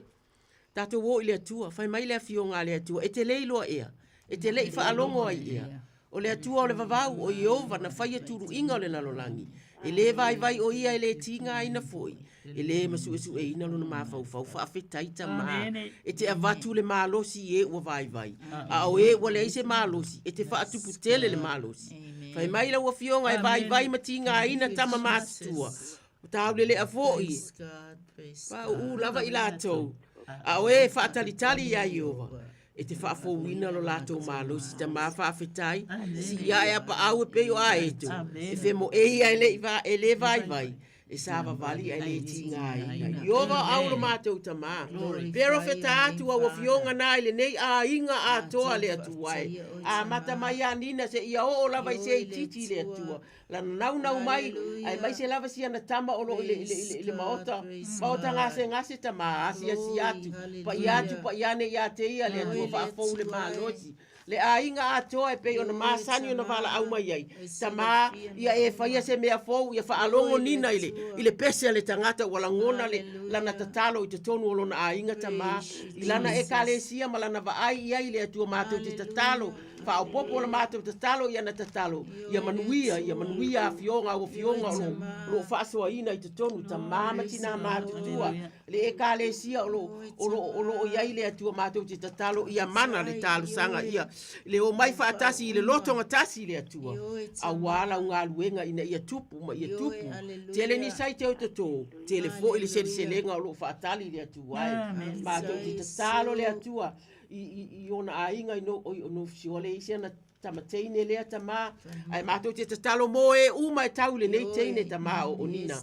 tatou o i le Atua, fai mai le Afioga a le Atua, e te le iloa ea, e te le i faalogo ai ea. O le Atua o le vavau, o Ieova na faia tuluiga o le lalolagi. E le vaivai o ia e le tigaina foi, e le masuesueina lona mafaufau. Faafetai Tama, e te avatu le malosi i e ua vaivai, a o e ua leai se malosi, e te faatupu tele le malosi. Fai mai lau Afioga e vaivai ma tigaina tama matutua, O taulelea foi, pauu lava i latou, a o e faatalitali iā Ieova, e te faafouina lo latou malosi. Tama faafetai, sii ae a paau e pei o aeto, e femoei ae le i e le vaivai, e savavali ae le tigaina. Ieova o au lo matou Tama, perofeta atu au afioga na i lenei aiga atoa le Atua e, amata mai ia Nina seia oo lava i se itiiti i le Atua, Lana naunau mai, aemaise lava si ana tama o lo o i le, i le, i le, i le maota, maota gasegase tama, asiasi atu, paia atu, paia ane ia te ia, le Atua faafou le malosi. Le aiga atoa e pei ona masani ona valaau mai ai, tama, ia e faia se mea fou, ia faalogo Nina i le, i le pese a le tagata ua lagona le, lana tatalo i totonu o lona aiga, tama, i lana ekalesia ma lana vaai i ai i le Atua matou te tatalo, Faaopoopo la matou tatalo i ana tatalo, ia manuia, ia manuia afioga, au afioga o lo, o lo o faasoaina i totonu, tamā ma tinā matutua, le Ekalesia o lo, o lo, o lo o i ai le Atua matou te tatalo ia mana le talosaga ia le omai faatasi i le lotogatasi i le Atua, auā lau galuega ina ia tupu ma ia tupu. Tele ni sai te o totō, tele foi le seleselega o lo o faatali i le Atua e. Matou te tatalo le Atua, i, i, i ona aiga i no, o no fiole i se ana tama teine lea tama ae matou te tatalo mō e uma e tau i lenei teine tama o, o Nina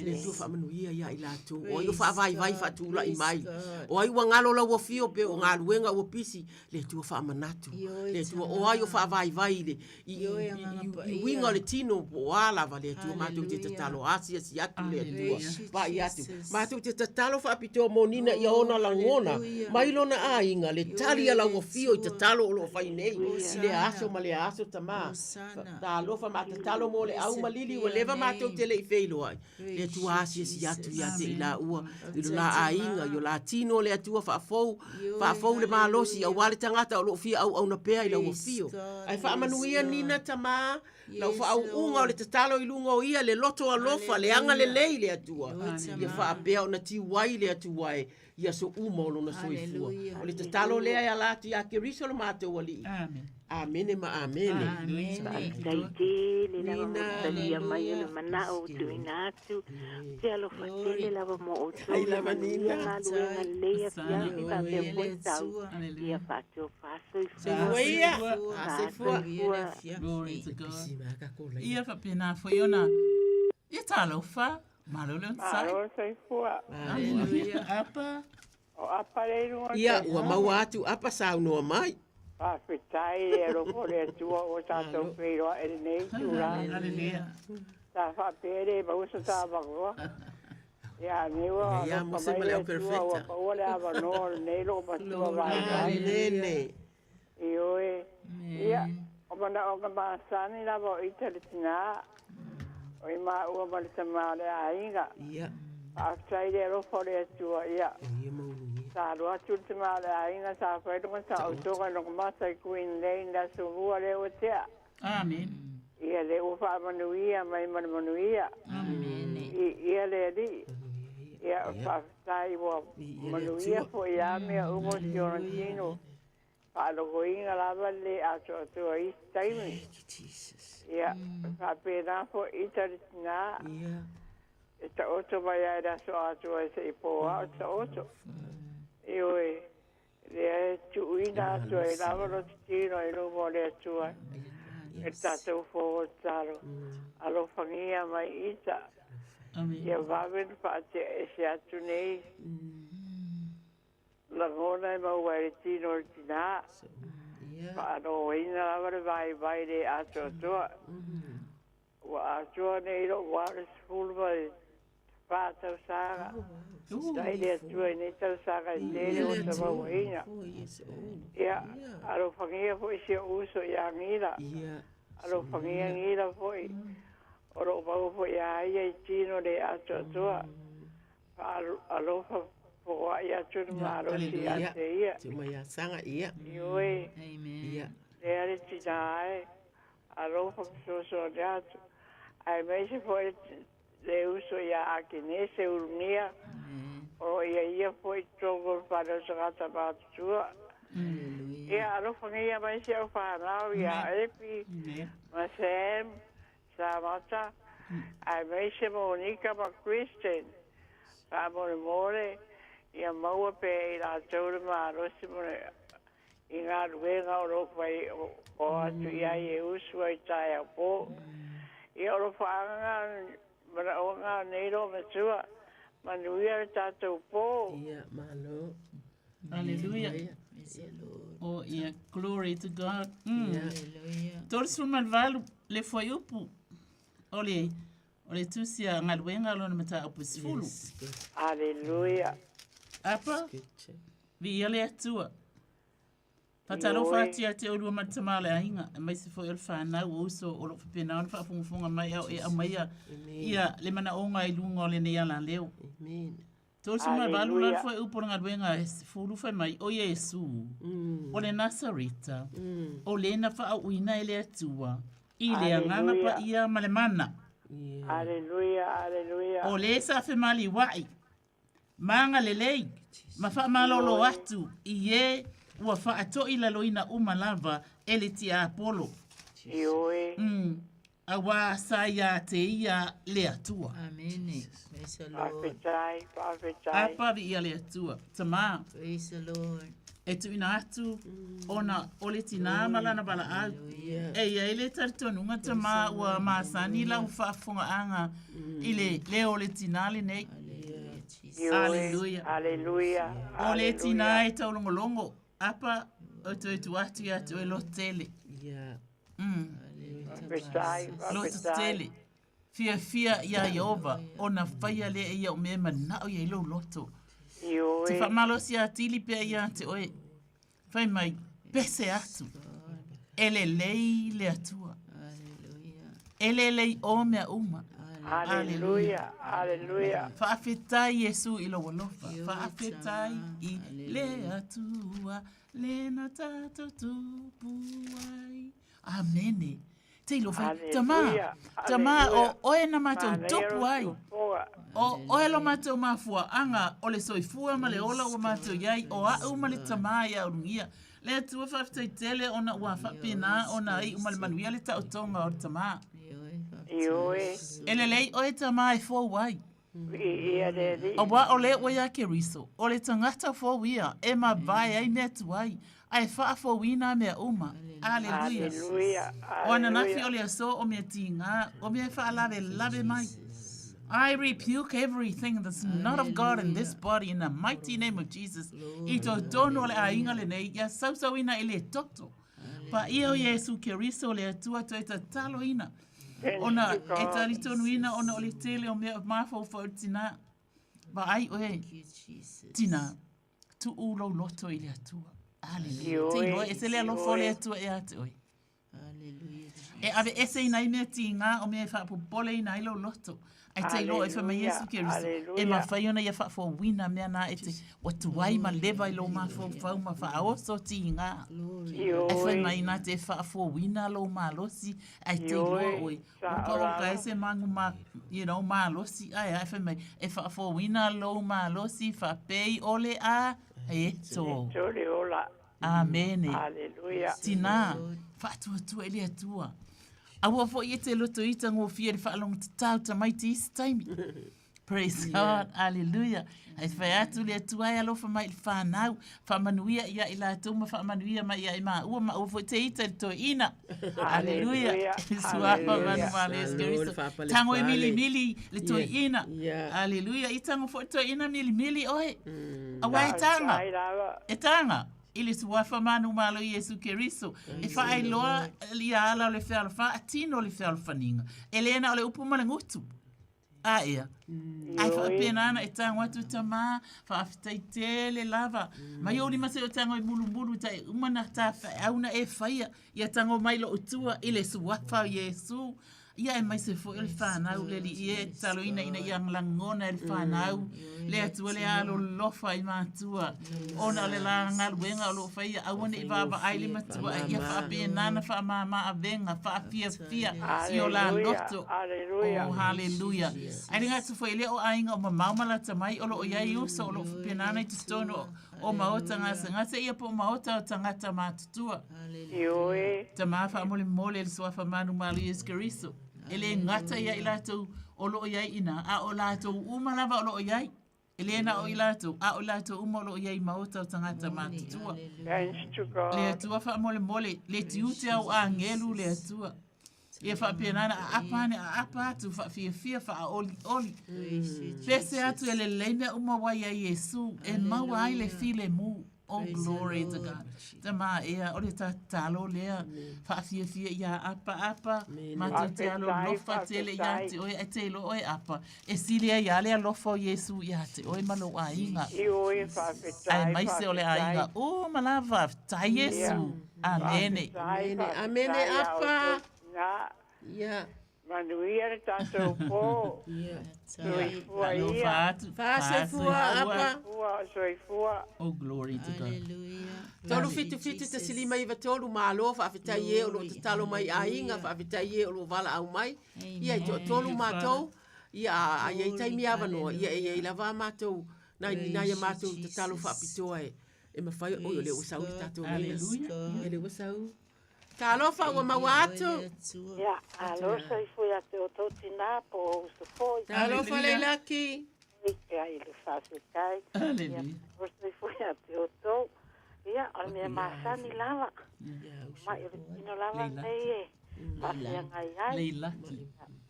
le Atua faamanuia ia i latou o ai o faavaivai faatulai mai o ai ua galo lau afio pe o galuega ua pisi le Atua faamanatu le Atua o ai o faavaivai i le i, i, i, i uiga o le tino po o a lava le Atua matou te tatalo asiasi atu le Atua pai atu matou te tatalo faapitoa mo Nina ia ona lagona mai lona aiga le tali a lau afio i tatalo o lo o fai nei i lea aso ma lea aso tamā talofa ma tatalo mo le au malili ua leva matou te le i feiloai le Atua asiasi atu ia te i laua i lo la aiga i o la tino le Atua faafou faafou le malosi auā le tagata o lo o fia auauna pea i lau afio ae faamanuia Nina tamā lau faauuga o le tatalo i luga o ia le loto alofa le agalelei le Atua ia faapea ona tiu ai le Atua e i aso uma o lona soifua. O le tatalo lea e ala atu iā Keriso lo matou Alii. Amene ma amene. Faafetai tele lava mo le talia mai o le manao o tuuina atu. Ou te alofa tele lava mo outou le manuia galuega lelei afiafi faapea foi tau ia faatofa soifua. Soifua ia. Soifua. Glory to God. Ia faapena foi ona ia talofa. Malo le onosai. Malo le soifua. Aleluia. Apa. O Apa le i luga o Ia, ua maua atu Apa saunoa mai. Faafetai le alofa o le Atua ua tatou feiloai i lenei itula. Aleluia. Sa faapea e le maua so ta avanoa. Ia, a nei ua Ia, alofa mose mai ma le le au Atua perfecta. ua paua le avanoa o lenei loomatua vaivai. Amene. Ioe. Ia, o manaoga masani lava o ita le tinā, o i maua ma le tama o le aiga. Ia. Faafetai i le alofa o le Atua, ia. Sa alu atu le tama o le aiga, sa fai lona taotoga i lona mata i Queen Lane i le Aso Lua lea ua tea. Amen. Ia, lea ua faamanuia mai ma le manuia. Amen. Ia le Alii. Ia, faafetai ua manuia foi ia mea uma o si ona tino. Faalogoina lava le lē atoatoa i isi taimi. Ia, faapena fo'i ita le tinā, e taoto mai lava i le aso atoa e se'i poā o taoto. Ioe, lea e tuuina atu ai lava lo tino i luma o le Atua e le tatou fogo tatalo. Alofagia mai ita. Ia vave ona faate'a atu nei lagona e maua ai le tino o le tinā. Faalogoina lava le vaivai le atoatoa. Ua atoa nei lo'u wā o le 14 tausaga. Faafetai i le Atua i nei tausaga e tele ua ta mauaina. Ia, alofagia foi si o'u uso iā Gila. Alofagia Gila foi, o lo'o maua foi iā ia i tino le atoatoa. Faalofa foai atu le malosi ia te ia. Tuu mai ia Saga, ia. Ioe. Amen. Ia. Lea le tinā e, alofa fesoasoani atu. Aemaise foi le uso iā Akenese Ulugia, o lo o ia ia foi i totonu o le fale o tagata matutua. Ia alofagia mai si au fanau iā Epi ma Sam, Samata, aemaise Monika ma Kristen. Faamolemole, ia maua pea e i latou le malosi mo le i galuega o lo o fai o atu i ai e usu ai taeao pō. Ia o alofaaga manaoga o nei loomatua, manuia le tatou pō. Ia, malo. Hallelujah. Oh, yeah. Glory to God. Hallelujah. 38 le fuaiupu o le o le tusi a galuega lona mataupu 10. Hallelujah. Apa, viia le Atua. Faatalofa atu ia te oulua ma le tama o le aiga, aemaise foi o le fanau o uso o lo o faapena ona faafogafoga mai a o e aumaia ia le manaoga i luga o lenei alaleo. 38 la le fuaiupu o le galuega e 10 fai mai, o Iesu, o le Nasareta, o le na faaauuina e le Atua i le Agaga Paia ma le mana. Aleluia, aleluia. O le sa femaliua'i ma agalelei ma faamalolo atu i e ua faatoilaloina uma lava e le tiapolo. Ioe. Auā sa iā te ia le Atua. Amene. Praise the Lord. Faafetai, faafetai. Apa viia le Atua. Tamā. Praise the Lord. E tuuina atu ona o le tinā ma lana valaau. E i ai le talitonuga tamā ua masani lau faafofogaaga i le leo o le tinā lenei. Aleluia. Aleluia. O le tinā e taulogologo. Apa, o toe tuu atu ia te oe loto tele. Faafetai, Loto faafetai. tele. Fiafia iā Ieova, ona faia lea e ia o mea e manao i ai lou loto. Ioe. Te faamalosi atili pea iā te oe. Fai mai, pese atu. E lelei le Atua. E lelei o mea uma. Aleluia, aleluia. Faafetai Iesu i lou alofa. Faafetai i le Atua le na tatou tupu ai. Amene. Te ilo fai, tamā, tamā, o oe na matou tupu ai. O oe lo matou mafuaaga o le soifua ma le ola ua matou i ai, o a'u ma le tamā ia ulugia. Le Atua faafetai tele ona ua faapena ona iu ma le manuia le taotoga o le tamā. Ioe. E lelei oe tamā e fou ai. Viia le Alii. Auā o le ua iā Keriso, o le tagata fou ia, e mavae ai mea tuai, a e faafouina mea uma. Aleluia. Aleluia. O ananafi o le aso o mea tigā, o mea e faalavelave mai. I rebuke everything that's not of God in this body in the mighty name of Jesus. I totonu o le aiga lenei, ia sausauina i le toto. Paia o Iesu Keriso le Atua toe tataloina. Ona e talitonuina ona o le tele o mea mafaufau i le tinā. Vaai oe, tinā, tuu lou loto i le Atua. Aleluia. Te iloa e se le alofa o le Atua ia te oe. E aveeseina ai mea tigā o mea e faapopoleina ai lou loto. Ae te iloa e fai mai Iesu Keriso, e mafai ona ia faafouina mea na e te ua tuai ma leva i lou mafaufau ma faaoso tigā. Ae fai mai na te faafouina lou malosi, ae te iloa oe, ua oka e se magu ma, you know, malosi, ae a, fai mai, e faafouina lou malosi faapei o le a eto. Eto le ola. Amene. Aleluia. Tinā, faatuatua i le Atua. Aua foi e te loto ita gofie le faalogo tatau tamaiti isi taimi. Praise God, hallelujah. Ai whai atu le Atua e alofa mai i le whānau, whaamanuia ia i latou ma whaamanuia mai ia i maua, maua foi te ita i le toeina. Hallelujah. Suafa manu ma le Yesu Keriso. Tango e mili mili le toeina. Hallelujah. I tango foi toeina mili mili oe. Aua e tanga. E tanga. I le suafa manu malo Iesu Keriso. E whaailoa ia ala o le fealofa, a tino le fealofaniga. E le na o le upu ma le gutu. A ea. Ai faapena ana e tago atu tamā, faafetai tele lava. Mai ou lima seʻi o tago e mulumulu taʻi uma na tafaeau na e faia, ia tago mai loʻu tua i le suafa o Iesu. Ia aemaise foi o le fanau le Alii e tataloina ina ia lagona e le fanau le Atua le alolofa i matua ona o le la galuega o loo faia aua nei vaavaai le matua ae ia faapena na faamama avega faafiafia i o la loto. Oh, haleluia. Ae le gata foi lea o aiga o mamao ma lata mai o loo iai uso o loo faapena na i totonu o maota gasegase ia po o maota o tagata matutua. Ioe. Tamā faamolemole le suafa manumalo Iesu Keriso. E le gata ia i latou o loo iai ina, a o latou uma lava o loo iai. E le na o i latou, a o latou uma o loo iai maota o tagata matutua. Thanks to God. Le Atua faamolemole, le tiute au agelu le Atua. Ia faapena na aapa ane aapa atu faafiafia faaolioli. Pese atu e lelei mea uma ua iai Iesu e maua ai le filemu. Oh, glory to God. Tamā ea, o le tatalo lea, faafiafia ia apa apa, matou te alolofa tele ia te oe, ae te iloa oe apa, e sili ai lava le alofa o Iesu ia te oe ma lou aiga. Ioe, faafetai, Aemaise o le aiga uma lava, faafetai Iesu. Amene. Amene, amene, apa. Na. Ia. Manuia le tatou po. Ia. Soifua Alofa ia. atu. Faasoifua, apa. Soifua, soifua. Oh, glory to God. 377 193 malo faafetai e o loo tatalo mai aiga faafetai e o loo valaau mai ia e toatolu matou ia a iai taimi avanoa ia e iai lava a matou nai nai a matou tatalo faapitoa e e mafai oi o lea ua sau le tatou laina ia lea ua sau talofa ua maua atu. Ia, alo soifua ia te outou tinā po o uso foi. Talofa Leilaki. Ia i le faafetai. Ia, alo soifua ia te outou. Ia, o le mea masani lava. Mai o le tino lava nei e faafeagai ai. Leilaki.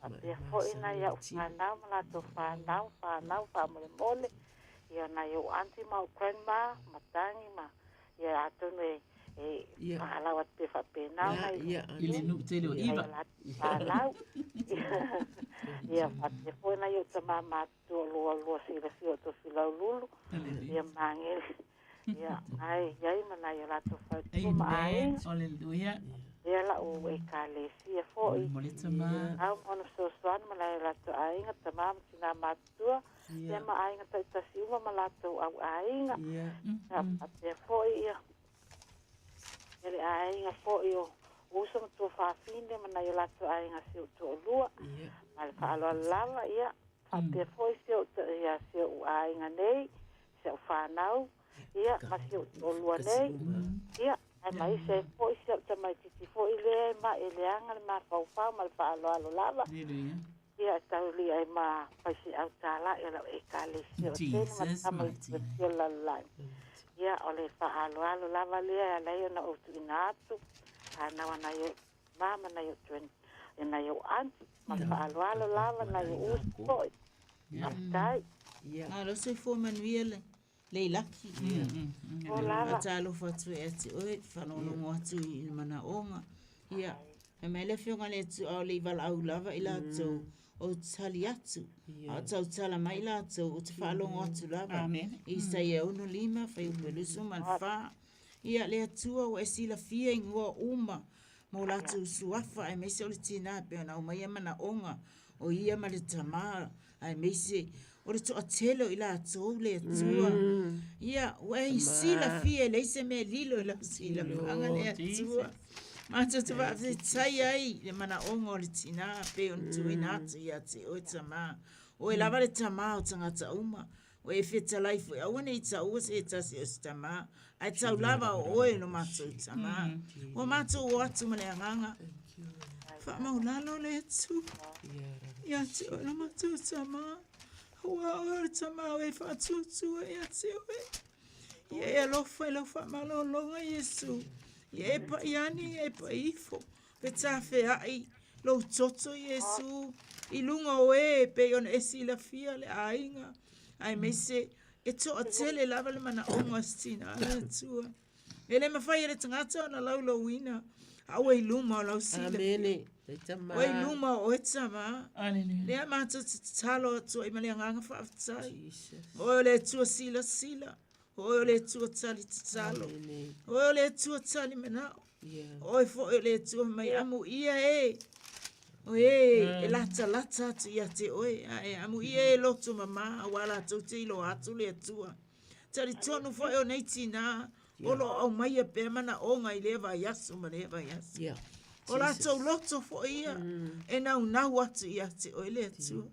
Faapea foi nai au fanau ma latou fanau, fanau faamolemole. Ia nai ou aunty ma ou grandma, matagi ma ia atonu e e faalau atu pe faapena ona I le nuu tele o Iva. Fanau. Ia faapea foi nai ou tamā matutua o lua lua silafia o Tofilaululu. Ia magele. Ia ai iai ma nai o latou faletua ma Amen. aiga. Hallelujah. Ia lau ekalesia foi. Mo le tamā. Au ma ona fesoasoani ma nai o latou aiga, tamā ma tinā matutua. Ia ma aiga taitasi uma ma latou au aiga. Ia faapea foi ia ia le aiga foi o uso ma tuafafine ma nai o latou aiga si ou toalua. Ma le faaaloalo lava ia faapea foi si ou ia si ou aiga nei, si au fanau, ia ma si ou toalua nei. Ia ae ma isi ai foi si au tamaititi foi lea e ma e leaga le mafaufau ma le faaaloalo lava. Hallelujah. Ia e taulia ai ma faifeau tālā i lau ekalesia o tele ma Jesus tama i mighty. te lalolagi. Ia o le faaaloalo lava lea e ala ai ona ou tuuina atu, fanau a nai ou ma ma nai ou tuen, e nai ou aunty, ma le faaaloalo lava nai ou uso foi. Faafetai. Malo soifua manuia le Leilaki. O lava. Talofa atu e ati oe, whalongo atu i le manaoga. Ia, e mai le afioga le atu ao le i valaau lava i latou o tali atu. A o tautala mai latou o te faalogo atu lava. Amen. Isaia 65, fuaiupu e 24. Ia, le Atua ua e silafia igoa uma mo latou suafa aemaise o le tinā e pei ona aumaia manaoga o ia ma le tamā aemaise o le toatele o i latou le Atua. Ia, ua e silafia e leai se mea e lilo i lau silafaga le Atua. Matou te faafetai ai le manaoga o le tinā pei ona tuuina atu ia te oe tamā. O e lava le tamā o tagata uma. O e fetalai foi aua nei taua se tasi o se tamā. Ae tau lava o oe lo matou Tamā. Ua matou o atu ma le agaga faamaulalo le Atua ia te oe lo matou Tamā. Aua o oe o le Tamā o e faatuatua ia te oe. Ia e alofa i lau faamalologa Iesu. Ia e pai ane, ia e pai ifo. Pe tafeai lou toto Iesu i luga o e e pei ona e silafia le aiga, aemaise e toatele lava le manaoga o se tina le Atua. E le mafai e le tagata ona laulauina, a ua i luma o lau silafia. Ua i luma o oe Tamā. Lea matou te tatalo atu ai ma le agaga faafetai. O oe o le Atua silasila. O oe o le Atua tali tatalo. O oe o le Atua tali manao. O oe foi o le Atua mai amuia e. O e e latalata atu ia te oe, a e amuia e loto mamā, auā latou te iloa atu le Atua. Talitonu foi o nei tinā, o lo o aumaia pea manaoga i lea vaiaso ma lea vaiaso. O latou loto foi ia e naunau atu ia te oe le Atua.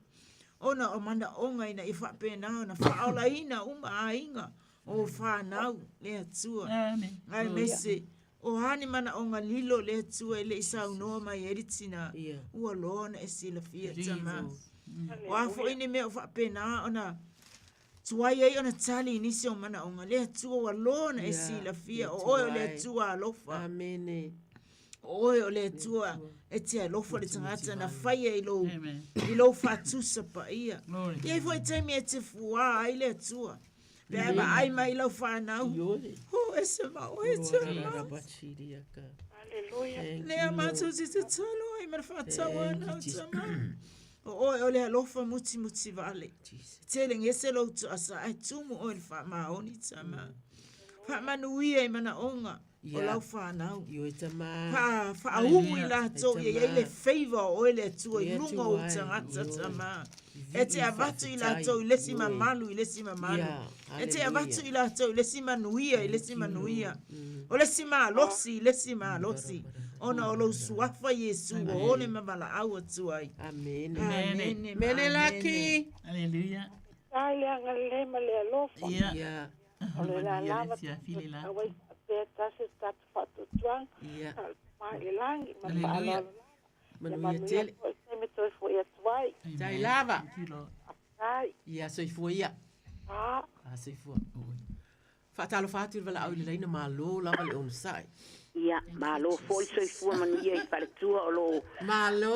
Ona o manaoga ina ia faapena ona faaolaina uma aiga o fanau le Atua. Aemaise o a ni manaoga lilo le Atua e le i saunoa mai ai le tinā, ua loa ona e silafia Tamā. O a foi ni mea o faapena ona tuai ai ona tali i nisi o manaoga, le Atua ua loa ona e silafia, o oe o le Atua alofa. Amene. O oe o le Atua e te alofa le tagata na faia i lou, i lou faatusa paia. E i ai foi taimi e te fuā ai le Atua. Pe a vaai mai i lau fanau. Ho ese ma oe Tamā. Lea matou te tatalo ai ma le faatauanau Tamā. O oe o le alofa mutimuti vale. Tele gese lou toasa ae tumu oe i le faamaoni Tamā. Faamanuia i manaoga o lau fanau. Fa, faauu i latou ia i ai le favor o oe le Atua i luga o ou tagata Tamā. E te avatu i latou i le isi mamalu i le isi mamalu. E te avatu i latou i le isi manuia i le isi manuia. O le isi malosi i le isi malosi. Ona o lou suafa Iesu ua ole ma valaau atu ai. Amene. Amene. Mene laki. Hallelujah. Ai le agalelei ma le alofa. Ia. O le la lava auai faapea tasi o tatou faatuatuaga na o le Tama i le lagi ma le faaaloalo lava. Ia Manuia tele. foi le taimi toe foi atu ai. Tai lava. Faafetai. Ia soifua ia. A. A soifua. Faatalofa atu i le valaau i le laina malo lava le onosai. Ia, malo foi soifua manuia i faletua o lo o Malo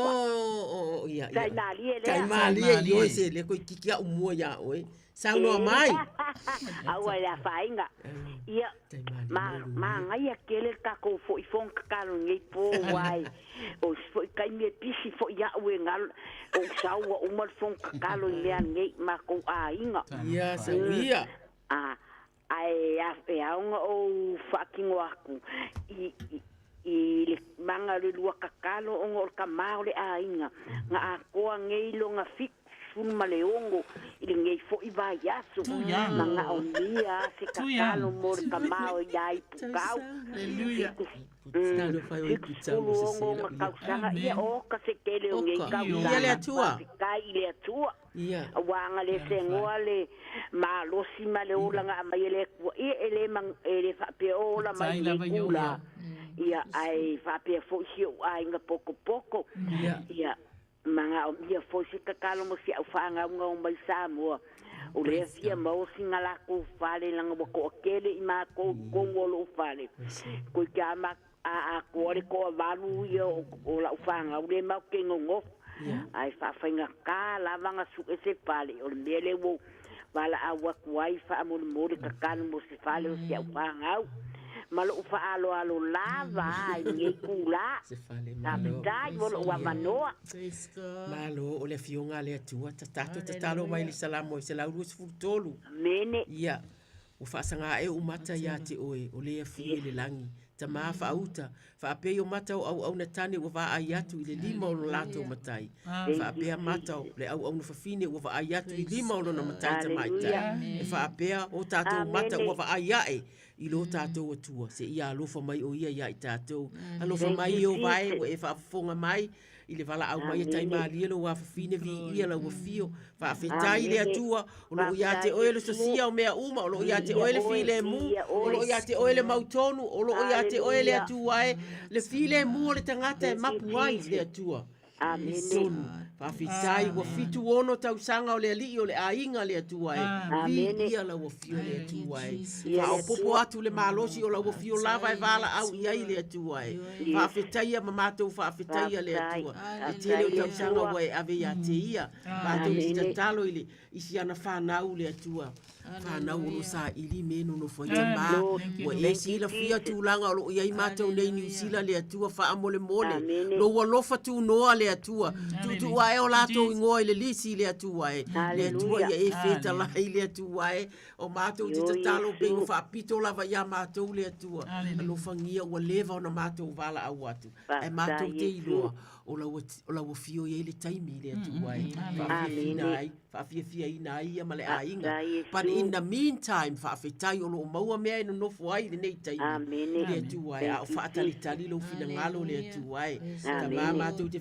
o ia ia. Tai malie lea. Tai malie i oe se le koe kiki au mua ia oe. Saunoa mai. Aua le afaina. Ia, ma, magaia tele le tatou foi fono tatalo i lenei po aua e, o isi foi taimi e pisi foi au e galo, ou sau ua uma le fono tatalo i mea nei matou aiga. Ia, sauia. A, ae e ao ona ou faatino atu i, i, i le maga o le lua tatalo ona o le tama o le aiga na atoa nei lona 76 i lenei foi vaiaso. Manaomia a se tatalo mo le tama o ia i Pukau. 76 ona tausaga ia oka se tele o nei tausaga. Faafetai i le Atua. Aua ana le segoa le malosi ma le olaga aumai e le Atua, ia e le e le faapea o ola mai lenei tula. Ia ae faapea foi si ou aiga potopoto. Ia manaomia foi se tatalo mo si au fanauga o mai Samoa. O lea fia maua sina latou fale leaga ua toatele i matou i totonu o lou fale. Toeitiiti lava a atoa le toavalu ia o lau fanau lea matou te nonofo. Ae faafaigata lava ona sue se fale. O le mea lea ua ou valaau atu ai faamolemole tatalo mo se fale o si au fanau. Ma lou faaaloalo lava a i lenei itulā. Faafetai mo lou avanoa. Malo o le Afioga a le Atua, tatou tatalo mai i le Salamo e 123. Amene. Ia, ua faasaga ae ou mata ia te oe, o le afio i le lagi. Tama faauta, faapea o mata o auauna tane ua vaai atu i le lima o lo latou matai. Faapea mata o le auauna fafine ua vaai atu i lima o lona matai tamaitai. E faapea o tatou mata ua vaai ae. i lo tatou Atua seia alofa mai o ia iā i tatou. Alofa mai Ieova e, ua e faafofoga mai i le valaau mai a Taimalie lou afafine viia lau afio. Faafetai i le Atua o loo ia te oe le sosia o mea uma, o loo ia te oe le filemu, o loo ia te oe le mautonu, o loo ia te oe le Atua e, le filemu o le tagata e mapu ai le Atua. Amene. Tonu. Faafetai ua 76 tausaga o le alii o le aiga le Atua e. Viia lau afio le Atua e. Faaopoopo atu le malosi o lau afio lava e valaau i ai le Atua e. Faafetaia ma matou faafetaia le Atua. Le tele o tausaga ua e ave ia te ia. Matou te tatalo i le i si ana fanau le Atua. Fanau o lo o saili me nonofo ai tamā. Ua e silafia tulaga o lo o i ai matou nei i Niu Sila le Atua faamolemole. Lou alofa tunoa le Atua. Tuutuu ae o latou igoa i le lisi le Atua e. Le Atua ia e fetalai le Atua e. O matou te tatalo pei ua faapito lava ia matou le Atua. Alofagia ua leva ona matou valaau atu. Ae matou te iloa o lau, o lau afio i ai le taimi le Atua e faafiafiaina ai, faafiafiaina ai ia ma le aiga. But in the meantime, faafetai o lo o maua mea e nonofo ai i lenei taimi le Atua e, a o faatalitali lou finagalo le Atua e. Tama matou te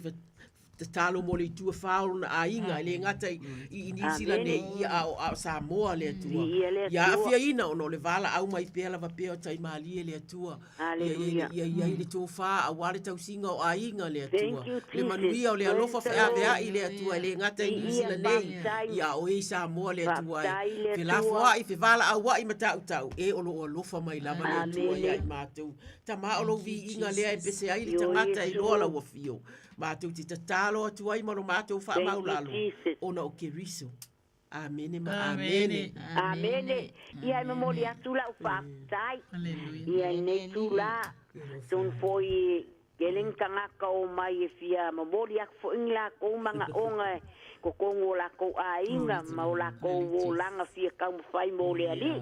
tatalo mo le itu e fā o lona aiga, e le gata i, i Niu Sila nei, ia a o, a o Samoa le Atua. Ia aafiaina ona o le valaau mai pea lava pea o Taimalie le Atua. Ia, ia i ai le tofā aua le tausiga o aiga le Atua. Le manuia o le alofa feaveai le Atua e le gata i Niu Sila nei, ia a o e i Samoa le Atua e felafoai, fevalaauai ma tautau, e o lo o alofa mai lava le Atua ia i matou. Tama o lou viiga lea e pese ai le tagata e iloa lau afio. Matou te tatalo atu ai ma lo matou faamaulalo ona o Keriso. Amene ma amene. Amene. Ia e momoli atu lau faafetai. Ia i lenei itulā, atonu foi tele ni tagata o omai e fia momoli atu foi ni latou manaoga i totonu o latou aiga ma o latou olaga fia taumafai mo le Alii.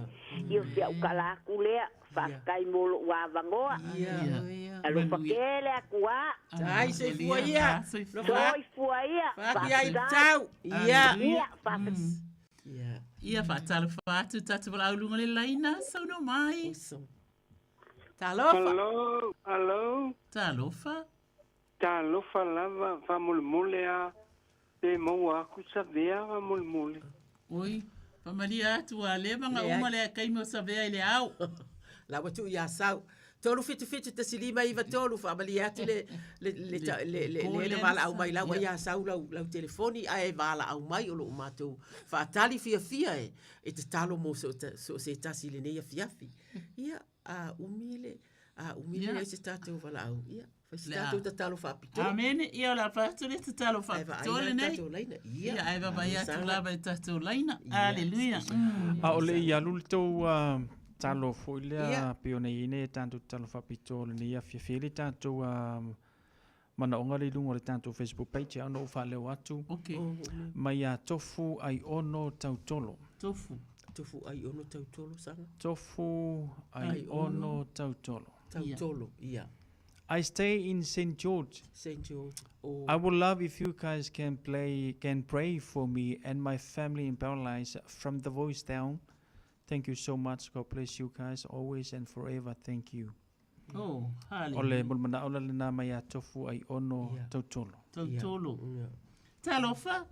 Ia o si au tala atu lea. Faafetai mo lou avanoa. Alofa tele atu a. Tai soifua ia. Soifua ia. Faafetai i tau. Ia. Ia, faafetai. Ia. Ia faatalofa atu tatou valaau luga le laina, saunoa mai. Talofa. Hello, hello. Talofa. Talofa lava, faamolemole a pe maua aku Savea faamolemole. Oi, faamalie atu ua leva na uma lea taimi o Savea i le ao. La ua tuu ia Sau. 3 7 7 1 5 9 3 faamalie atu le le le le le le le valaau mai la ua ia Sau lau lau telefoni ae valaau mai o loo matou faatali fiafia e e tatalo mo so so se tasi i lenei afiafi. Ia a umi le a umi le leai se tatou valaau ia fai se tatou tatalo faapitoa. Amene. Ia o le a fai atu le tatalo faapitoa lenei. Ia, ae vaavaai atu lava i tatou laina. Aleluia. A o le i alu le tou talo foi lea pei ona i ai nei tatou tatalo faapitoa o lenei afiafi ai le tatou manaoga lea i luga o le tatou Facebook page a ona ou faaleo atu okay. mai ia Tofu Aiono Tautolo. Tofu. Tofu Aiono Tautolo saga. Tofu Aiono Tautolo. Tautolo, ia. I stay in St. George. St. George. Oh. I would love if you guys can play can pray for me and my family in Paralyze from the voice down. Thank you so much. God bless you guys always and forever. Thank you. Oh, O le molimanao la lena mai ia Tofu Aiono Tautolo. Tautolo. Talofa.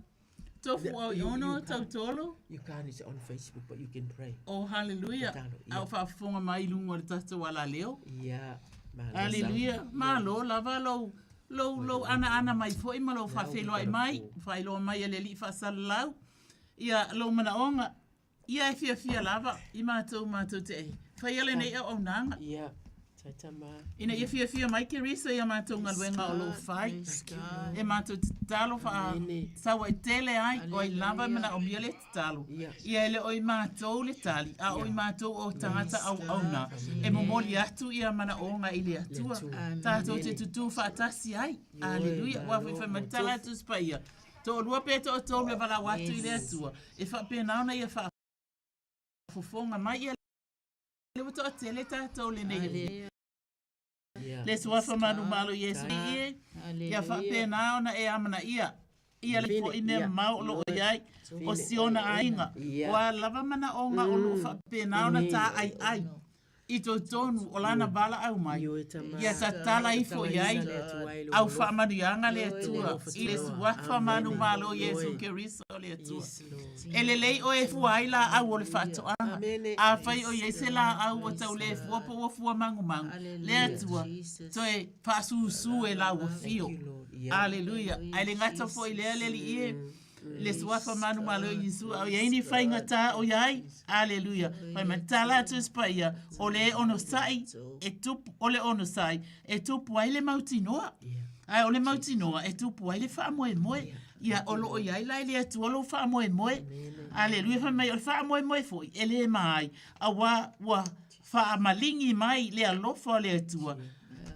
Tofu Aiono Tautolo. You can't, it's on Facebook, but you can pray. Oh, hallelujah. A o faafofoga mai i luga o le tatou alaleo. Yeah. Hallelujah. Malo lava lou lou lou anaana mai foi ma lou faafeiloai mai, faailoa mai e le Alii faasalalau. Ia lou manaoga Ia e fiafia lava i matou matou te faia lenei auaunaga. Ia, taitama. Ina ia fiafia mai Keriso i a matou galuega o lo o fai. E matou te tatalo faasauaitele ai, o ai lava e manaomia le tatalo. Ia e le o i matou le tali, a o i matou o tagata auauna e momoli atu ia manaoga i le Atua. Tatou te tutū faatasi ai. Aleluia. Aua foi fai mai le tala a Tusi Paia, Toalua pe toatolu e valaau atu i le Atua, e faapena ona ia faafofoga mai ia le ua toatele tatou lenei le suafa manumalo Iesu ie, ia faapena ona e amanaia ia le foi mea mamao o lo o i ai o si ona aiga, o a lava manaoga o lo o faapena ona taaiai. I totonu o lana valaau mai, ia tatala ifo i ai au faamanuiaga le Atua i le Suafa manumalo Iesu Keriso le Atua. E lelei oe e fua ai laau o le faatoaga. Afai o i ai se laau ua tau le fua po ua fua magumagu, le Atua, toe faasusu e lau afio. Aleluia. Ae le gata foi i lea le Alii e, le suafa manumalo o Iesu, a o i ai ni faigata o i ai. Aleluia. Fai mai, tala atu i se paia, o le onosai e tupu, o le onosai e tupu ai le mautinoa. Ae o le mautinoa e tupu ai le faamoemoe. Ia, o lo o i ai la i le Atua lou faamoemoe. Aleluia. Fai mai, o le faamoemoe foi e le ma ai, auā ua faamaligi mai le alofa o le Atua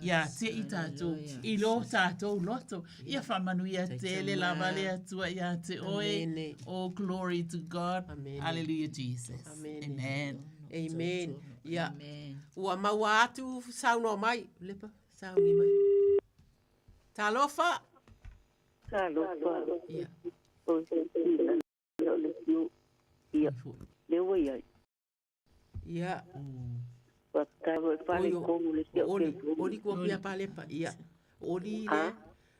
ia te i tatou i lo tatou loto. Ia faamanuia tele lava le Atua ia te oe. Oh, glory to God. Hallelujah, Jesus. Amen. Amen. Ia, ua maua atu saunoa mai. Lepa, sauni mai. Talofa. Talofa. Ia. O se tila o le tiu. Ia. Le ua iai. Ia. Faafetai foi pale komu le tia o Oli, oli kua pia palepa. Ia. Oli le.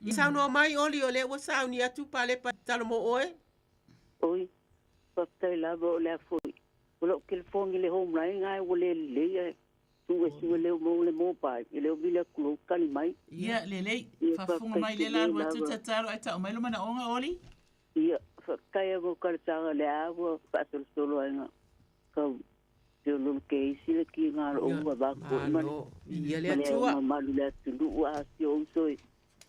I saunoa mai Oli o lea ua sauni atu palepa talo mo oe. Oi. Faafetai lava o le a foi. O lou telefoni le home line ai ua le lelei ai. Tu e sue leo mo le mobile. E leo vile atu lou tali mai. Ia, lelei. Faafofoga mai le la alu atu tatalo ae tau mai lo manaoga Oli. Ia, faafetai a mo kalataga le a ua faasolosolo ai nga. Kau te o lolo ke isi le ki ngā ro ua va ko i mani. Ia le atua. Ma malu le atunuu a si o uso i.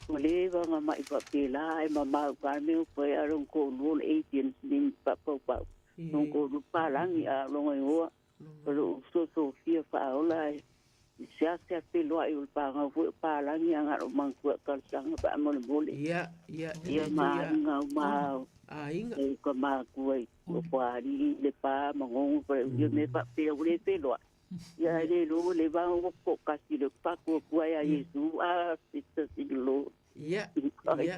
O le va nga mai pa pe la ai ma mau ka me o pa a rong ko lu le agent ni pa pa pa. Nong ko lu pa langi a longa i oa. O lo uso so fia fa ola ai. Sea sea pe loa i o le pāngau foi o pālagi a ngaro mangkua kalsanga pa mole mole. Ia, ia, ia ma inga o ma aiga. E ka makua i o pāri i le pā mangongo pa ia me pa pe o le pe loa. Ia le lo le va o ko kasi le pa kua kua ia Yesu a sita si lo. Ia, ia.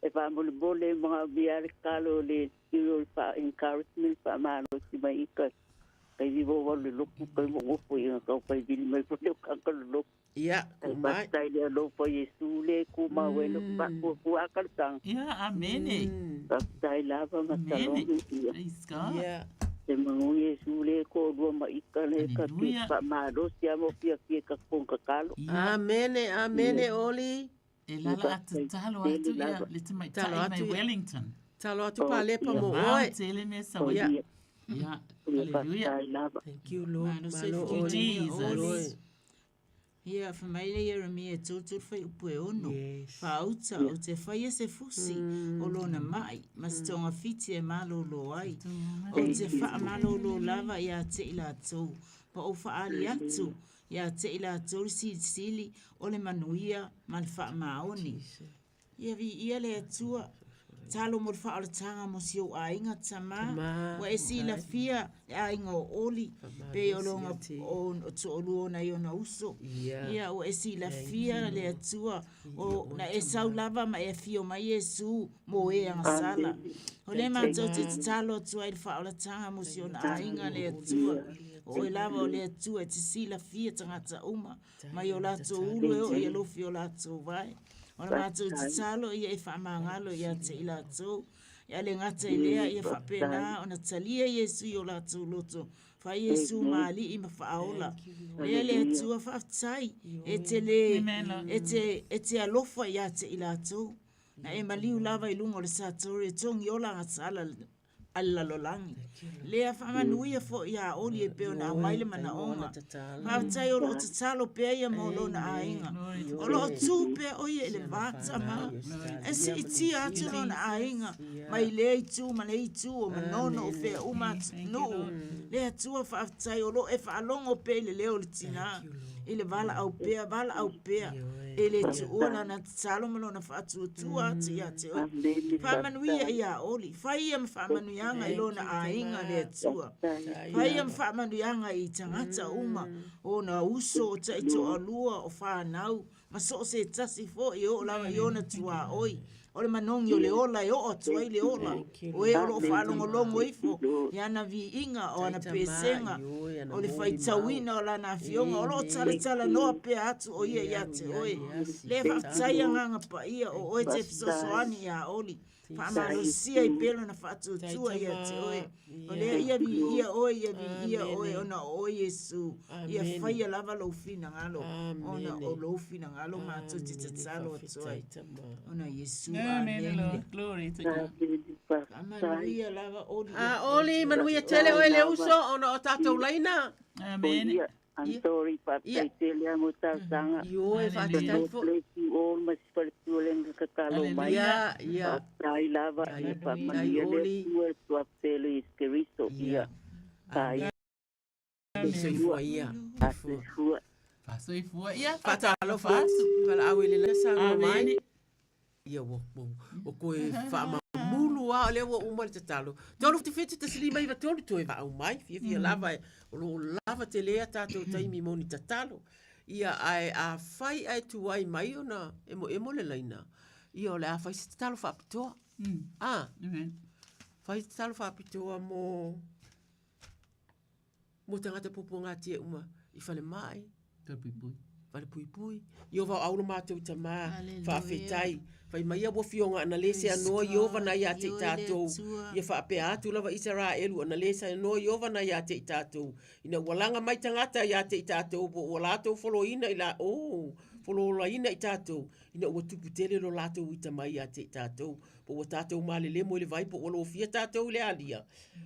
E pa mole mole mga bia le kalo le tiro pa encouragement pa malo si mai ka kai vivo wa le loku kai mo ngofo i ka kai vili mai po le ka ka le loku. Ia, ku mai. Tai le lo po Yesu le ku ma we lo pa ku ku a ka tang. Ia, amene. Tai lava ma talongi ia. Praise God. Ia. Te mangu Yesu le ko lua ma ika le ka ke pa ma lo sia mo fia fia ka kong ka kalo. Amene, amene, Oli. E lala atu talo atu ia le tamaitai mai Wellington. Talo atu palepa mo oe. Tele me sa ia. Ia, hallelujah. Thank you Lord. Malo Thank you Jesus. Ia, fai mai le Ieremia e 33 fuaiupu e 6, Faauta, ou te faia se fusi o lona mai, ma se togafiti e malōlō ai. Ou te faamalōlō lava iā te i latou, ma ou faaali atu Ia te i latou le silisili o le manuia ma le faamaoni. Ia viia le Atua, talo mo le faaolataga mo si ou aiga tama, ua e silafia le aiga o Oli, pei o lona o toalua o nai ona uso. Ia ua e silafia le Atua, o na e sau lava ma e afio mai Iesu mo e agasala. O lea matou te tatalo atu ai i le faaolataga mo si ona aiga le Atua. O oe lava o le Atua e te silafia tagata uma mai o latou ulu e oo i alofi o latou vae. O le matou tatalo ia e faamagalo ia te i latou. Ia le gata i lea ia faapena ona talia Iesu i o latou loto. Fai Iesu ma alii ma faaola. Lea le Atua faafetai e te le e te e te alofa ia te i latou. Na e maliu lava i luga o le Satori e togi ola agasala a le lalolagi. Lea faamanuia foi ia Oli e pei ona aumai le manaoga. Faafetai o lo o tatalo pea ia mo lona aiga. O lo o tu pea o ia i le va tama. E siitia atu lona aiga mai lea itu ma le itu o Manono o fea uma atunuu. Le Atua faafetai o lo o e faalogo pea i le leo o le tina i le valaau pea, valaau pea. E le tuua lana tatalo ma lona faatuatua atu ia te oe. Faamanuia ia Oli. Fai ia ma faamanuiaga i lona aiga le Atua. Fai ia ma faamanuiaga i tagata uma, o ona uso, o taitoalua, o fanau, ma so o se tasi foi e oo lava i ona tuaoi. O le manogi o le ola e oo atu ai le ola. O e o lo o faalogologo ifo i ana viiga, o ana pesega, o le faitauina o Lana Afioga, o lo o talatalanoa pea atu o Ia ia te oe. Le faafetai Agaga Paia, o Oe te fesoasoani ia Oli. Faamalosia i pea lona faatuatua ia te Oe. O lea ia viia Oe, ia viia Oe, ona o Oe Iesu. Ia faia lava Lou finagalo, ona o Lou finagalo matou te tatalo atu ai. Ona Iesu, amene. Glory to God. Faamanuia lava Oli. A Oli, manuia tele oe le uso ona o tatou laina. Amene. I'm sorry, faafetai tele lava mo talosaga. Ioe, faafetai foi. God bless you all ma si faletua le na tatalo mai. Ia, ia. Faafetai lava, ia faamanuia le Atua i le suafa o Iesu Keriso. Ia. Ai. Soifua ia. Soifua. Soifua ia. Faatalofa atu. Valaau i le la saunoa mai. Ia ua, ua, ua koe faamamulu lava o lea ua uma le tatalo. 3 7 1 5 9 3 toe vaau mai, fiafia lava e, o lo o lava tele a tatou taimi mo ni tatalo. Ia ae afai ae tuai mai ona emoemo le laina, ia o le a fai se tatalo faapitoa. Ah, fai se tatalo faapitoa mo mo tagata puapuagatia uma i falemai, Falepuipui. Falepuipui. Iova o au lo matou tamā, faafetai. Fai mai ia ua fioga ana le se anoa Iova na ia te i tatou. Ia faapea atu lava Isaraelu ana le se anoa Iova na ia te i tatou. Ina ua laga mai tagata ia te i tatou po ua latou foloina i la, oh, fololaina i tatou, ina ua tupu tele lo latou ita mai ia te i tatou. Po ua tatou malelemo i le vai po ua lofia tatou i le alia.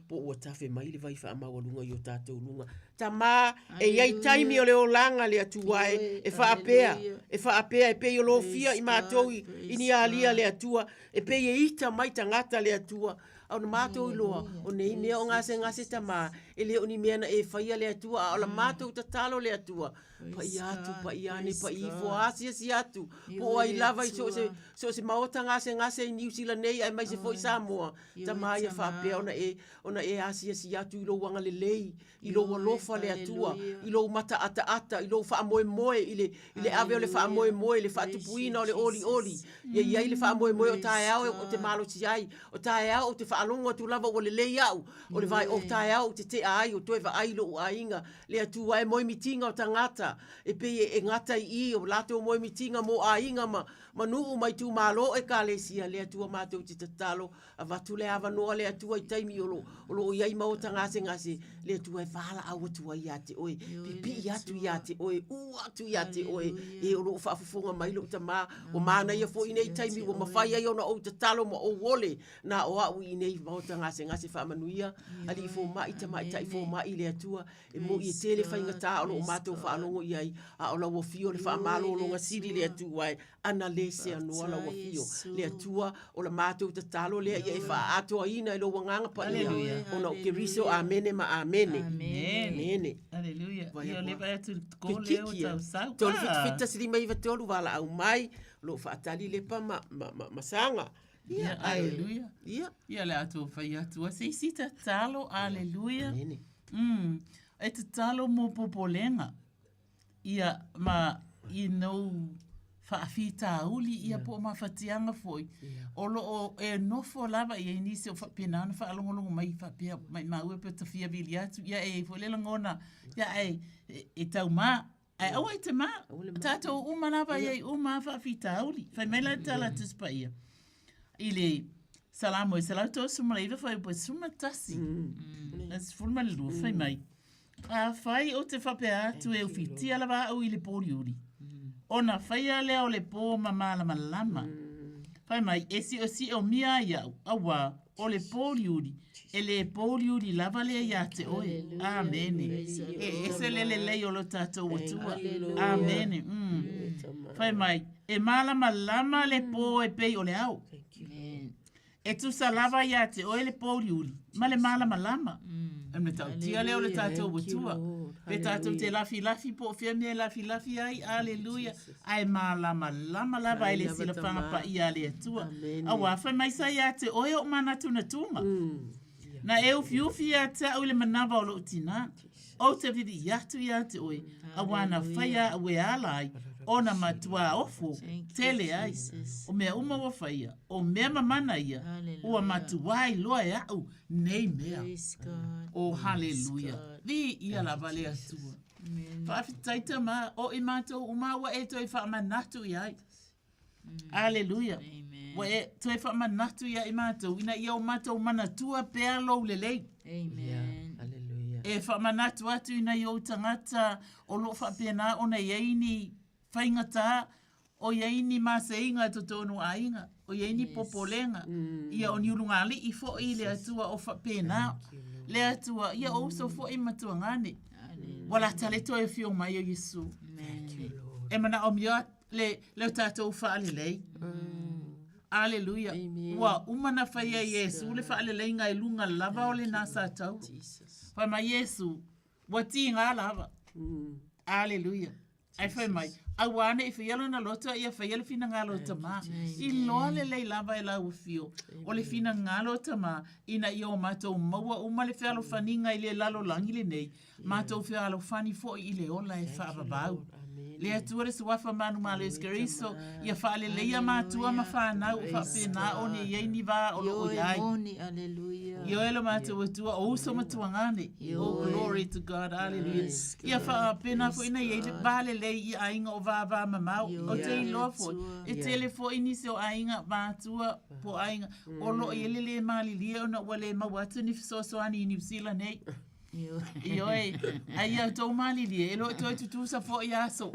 po ua tafe mai le vai faamaualuga i o tatou luga. Tamā, e i ai taimi o le olaga le Atua e, e faapea, e faapea e pei o lofia i matou i, i ni alia le Atua, e pei e ita mai tagata le Atua. A o na matou iloa, o nei mea o gasegase tamā, e le o ni mea na e faia le Atua, a o la matou tatalo le Atua, paia atu, paia ane, paia ifo, asiasi atu, po o ai lava i so o se, so o se maota gasegase i Niu Sila nei aemaise foi Samoa, Tama ia faapea ona e, ona e asiasi atu i lou agalelei, i lou alofa le Atua, i lou mataataata, i lou faamoemoe, i le, i le ave o le faamoemoe, i le faatupuina o le olioli. Ia i ai le faamoemoe o taeao ou te malosi ai, o taeao ou te faalogo atu lava ua lelei au, o le vae, o taeao ou te tea ai, o toe vaai i lou aiga. Le Atua e moemitiga o tagata, e pei e, e gata i i o latou moemitiga mo aiga ma, ma nuu ma itumalo o Ekalesia, le Atua matou te tatalo, avatu le avanoa le Atua i taimi o lo, o lo o i ai maota gasegase, le Atua e valaau atu ai ia te oe, pipii atu ia te oe, ū atu ia te oe, e o lo o faafofoga mai lou tamā, ua manaia foi nei taimi ua mafai ai ona ou tatalo ma ou ole, na o au i nei maota gasegase faamanuia, alii fomai, tamaitai fomai, le Atua, E moni e tele faigata o lo o matou faalogo i ai, a o lau afio le faamalologa sili le Atua e, ana le seanoa lau afio. Le Atua, o la matou tatalo lea ia e faaatoaina i lou Agaga Paia, ona o Keriso. Amene ma amene. Amene. Aleluia. Ia o lea vaai atu i le call lea ua tausau. 3 7 7 1 5 9 3 valaau mai, o lo o faatali Lepa ma, ma, ma, ma Saga. Ia, aleluia. Ia. Ia le atu fai atu a se isi tatalo, aleluia. Mm. E tatalo mo popolega. Ia, ma i nou faafitauli ia po o mafatiaga foi, o lo o e nofo lava i ai nisi o faapena ona faalogologo mai faapea maimau e pe ta fia vili atu, ia e i ai foi le lagona, ia e, e taumā. Ae aua e te mā, tatou uma lava i ai uma a faafitauli. Fai mai la le tala a Tusi Paia i le Salamo e 139 fuaiupu e 11 e 12, fai mai, Afai ou te faapea atu e ufitia lava au i le pōliuli, ona faia lea o le pō ma malamalama. Fai mai, e siosiomia ai au, auā, o le pōuliuli, e le pōuliuli lava lea iā te oe. Amene. E ese le lelei o lo tatou Atua. Amene. Mm. Fai mai, e malamalama le pō e pei o le ao. E tusa lava iā te oe le pōuliuli ma le malamalama. E matautia lea o le tatou Atua. Pe tatou te lafilafi po o fea mea e lafilafi ai, aleluia, ae malamalama lava i le silafaga paia a le Atua. Auā, fai mai sa iā te oe oʻu manatunatuga. Na e ufiufi ia te au i le manava o loʻu tinā. Ou te viliʻi atu iā te oe, auā na faia aʻu e ala ai. Ona matuā ofo tele ai. O mea uma ua faia, o mea mamana ia, ua matuā iloa e aʻu nei mea. Oh, haleluia. Viia lava le Atua. Faafetai Tama, o i matou uma ua e toe faamanatu i ai. Aleluia. Ua e toe faamanatu ia i matou, ina ia o matou manatua pea lou lelei. Amen. Aleluia. E faamanatu atu i nai ou tagata o lo o faapena ona i ai ni faigata, o i ai ni maseiga i totonu o aiga, o i ai ni popolega, ia o ni ulugalii foi i le Atua o faapena. Le Atua, ia o uso foi ma tuagane. Ua lata le toe afio mai o Iesu. E manaomia le, le o tatou faalelei. Aleluia. Ua uma na faia e Iesu le faaleleiga i luga lava o lena sa tauro. Fai mai Iesu, ua tiga lava. Aleluia. Ae fai mai, auā ne i faia lona loto a ia faia le finagalo o Tamā. Iloa lelei lava e lau afio, o le finagalo o Tamā, ina ia o matou maua uma le fealofaniga i le lalolagi lenei, matou fealofani foi i le ola e faavavau. Le Atua le Suafa manumalo Iesu Keriso, ia faaleleia matua ma fanau o faapena ona i ai ni va o lo o i ai. Ioe lo matou Atua, o uso ma tuagane. Oh, glory to God, hallelujah. Ia faapena foi na i ai le va lelei i aiga o vavamamao. Ou te iloa foi, e tele foi nisi o aiga matua po o aiga o lo o i ai le le malilie ona ua le maua atu ni fesoasoani i Niu Sila nei. Ioe, ai ia outou malilie, e le o toe tutusa foi aso.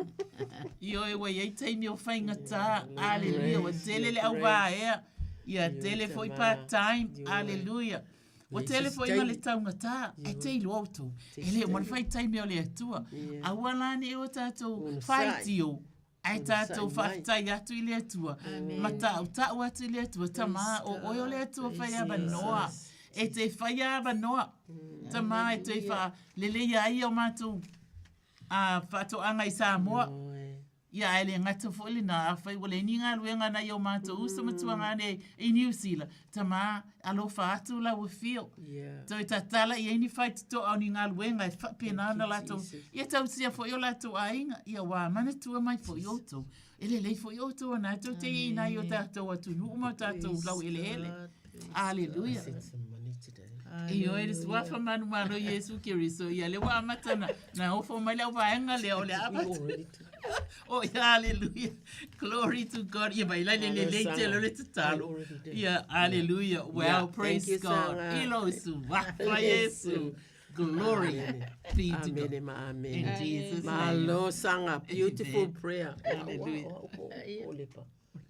Ioe, ua i ai taimi o faigata, aleluia, ua tele le auvaea, ia tele foi part time, aleluia. Ua tele foi ma le taugata, ae te iloa outou, e le uma le fai taimi o le Atua. Aua la ne i o tatou faitio, Ae tatou faafetai atu i le Atua, ma tautau atu i le Atua, Tamā, o oe o le Atua fai avanoa, e te faia avanoa, Tamā, e toe faaleleia ai o matou faatoaga i Samoa. Ia, ae le gata foi lena, afai ua leai ni galuega a nai o matou uso ma tuagane i Niu Sila, Tamā, alofa atu lau afio. Toe tatala i ai ni faitotoa o ni galuega e faapena ona latou, ia tausia foi o latou aiga, ia ua manatua mai foi outou. E lelei foi outou o na tou te i nai o tatou atunuu ma o tatou laueleele. Aleluia. Ioe le suafa manumalo Iesu Keriso, ia lea ua amata na, na ofo mai le au vaega lea o le amata. Oh, hallelujah. Glory to God. Ia vai lai le le le tele o le tatalo. Ia, hallelujah. Well, praise you, God. Sanga. I lo suafa Iesu. Glory be to God. Amen ma amen. In Jesus' name. Malo sanga. Beautiful Amen. prayer. Hallelujah. O lepa.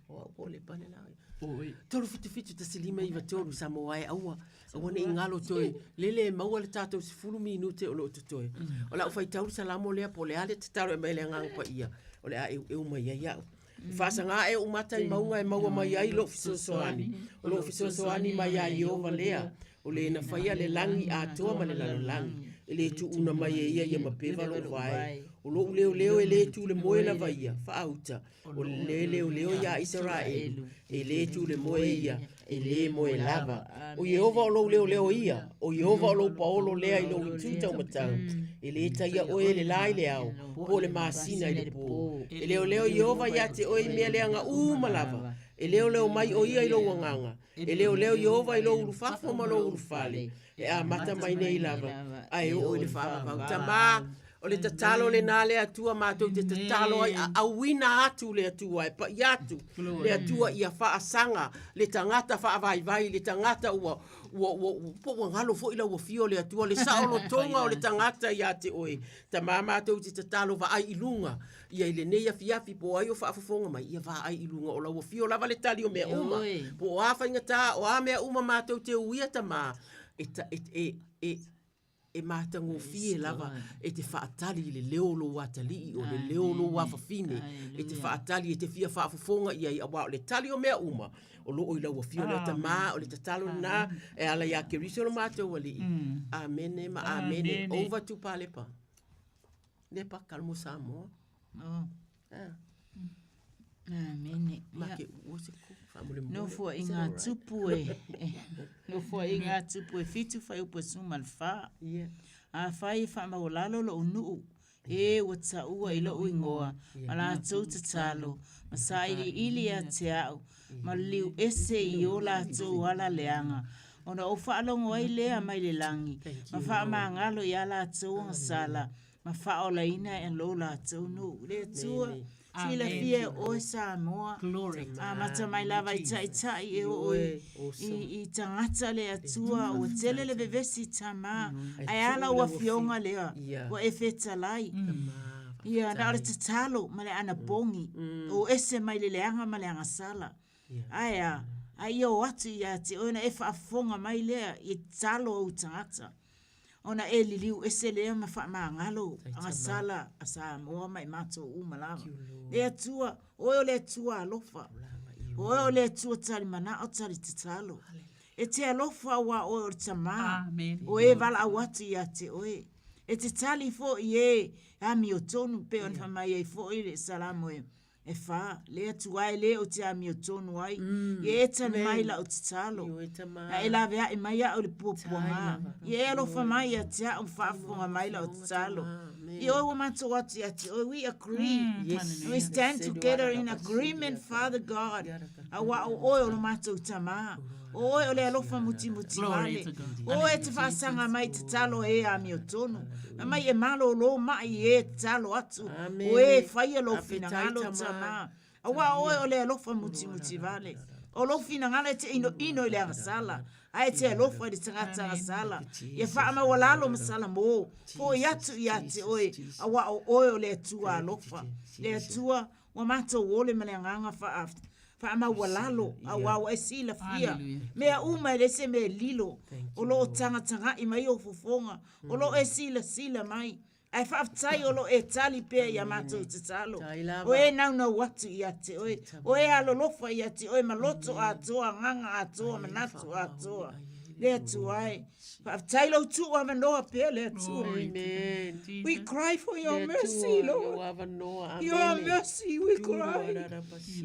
O au po lepa le la. 377 5 9 3 Samoa e aua. Aua ne i galo toe. Lele e maua le tatou 10 minute o lo o totoe. O lau faitau le salamo lea po o le a le tatalo e aumai le Agaga Paia, o le a eueu mai ai au. E faasaga ae ou mata i mauga e maua mai ai lou fesoasoani. O lou fesoasoani mai ia Ieova lea, o le na faia le lagi atoa ma le lalolagi. E le tuuna mai e ia ia mapeva lou vae. O lou leoleo e le tu le moe lava ia, faauta. O le leoleo iā Isaraelu, e le tu le moe ia, e lē moe lava. O Ieova o lou leoleo ia, o Ieova o lou paolo lea i lou itu taumatau. E lē taia oe e le lā i le ao, po o le masina i le pō. E leoleo Ieova iā te oe i mea leaga uma lava. E leoleo mai ʻo ia i lou agaga. E leoleo Ieova i lou ulufafo ma lou ulufale. E amata mai nei lava, ae oo i le faavavau. Tamā, o le tatalo lenā le Atua matou te tatalo ai, a auina atu le Atua, e paia atu le Atua ia faasaga le tagata faavaivai, le tagata ua, ua, ua, ua, po ua galo foi lau afio le Atua, le saolotoga o le tagata iā te oe. Tamā, matou te tatalo vaai i luga, ia i lenei afiafi po o ai o faafofoga mai, ia vaai i luga o lau afio lava le tali o mea uma. Po o a faigata, o a mea uma matou te uia Tamā, e, ta, e, e, e, e matagofie lava e te faatali i le leo o lou atalii, o le leo o lou afafine, e te faatali, e te fia faafofoga i ai, auā o le tali o mea uma, o lo o i lau afio lea Tamā, o le tatalo lenā, e ala iā Keriso lo matou Alii. Amene ma amene. Over to Palepa. Lepa, Kalamo Samoa. Oh. Ah. Amene. Ma ke ua se ku, faamolemole. Nofo i ngā tupu e, nofo i ngā tupu e whitu whai upu e suma le whā. Yeah. Afai e whaamaualalo lo'u nuu, E ua taua i loʻu igoa ma latou tatalo, ma sailiili ia te aʻu, ma liliu ese i o latou ala leaga, ona ou faalogo ai lea mai le lagi, ma faamagalo iā latou agasala, ma faaolaina e lo latou nuu. Le Atua, silafia e oe Samoa, amata mai lava i taitai e oo i, i, i tagata le Atua, ua tele le vevesi tama, ae a lau afioga lea, ua e fetalai. Ia, na o le tatalo ma le anapogi, o ese mai le leaga ma le agasala. Ae a, a ia o atu ia te oe ona e faafofoga mai lea i tatalo a ou tagata. Ona e liliu ese lea ma faamagalo agasala a Samoa ma i matou uma lava. Le Atua, o oe o le Atua alofa. O oe o le Atua tali manao, tali tatalo. E te alofa aua oe o le Tama, o e valaau atu ia te oe. E te tali foi i e amiotonu, pei ona fai mai ai foi le Salamo e E wha, le Atua e le o te amiotonu ai, ia e tali mai la'u tatalo, a e lavea'i mai a'u i le puapuagā, ia e alofa mai ia te a'u ma faafofoga mai la'u tatalo. Ia oe ua matou atu ia te oe, we agree, and we stand together in agreement, Father God, auā o oe o lo matou Tamā, o oe o le alofa mutimuti vale, o oe e te faasaga mai i tatalo a e amiotonu, Na mai e malōlō mai i e tatalo atu, o e faia lou finagalo, Tamā. Auā o oe o le alofa mutimuti vale. O lou finagalo e te inoino i le agasala, a e te alofa i le tagata agasala. Ia faamaualalo ma Salamō, foi atu ia te oe, auā o oe o le Atua alofa. Le Atua, ua matou ole ma le agaga faa, faamaualalo, auā ua e silafia mea uma e leai se mea e lilo, o lo o tagatagaʻi mai ou fofoga, O lo o e silasila mai. Ae faafetai o lo o e tali pea i a matou tatalo. O e naunau atu ia te oe. O e alolofa ia te oe ma loto atoa, agaga atoa, manatu atoa. Le Atua e. Faafetai lou tuu avanoa pea le Atua. We cry for your mercy, Lord. Your mercy we cry.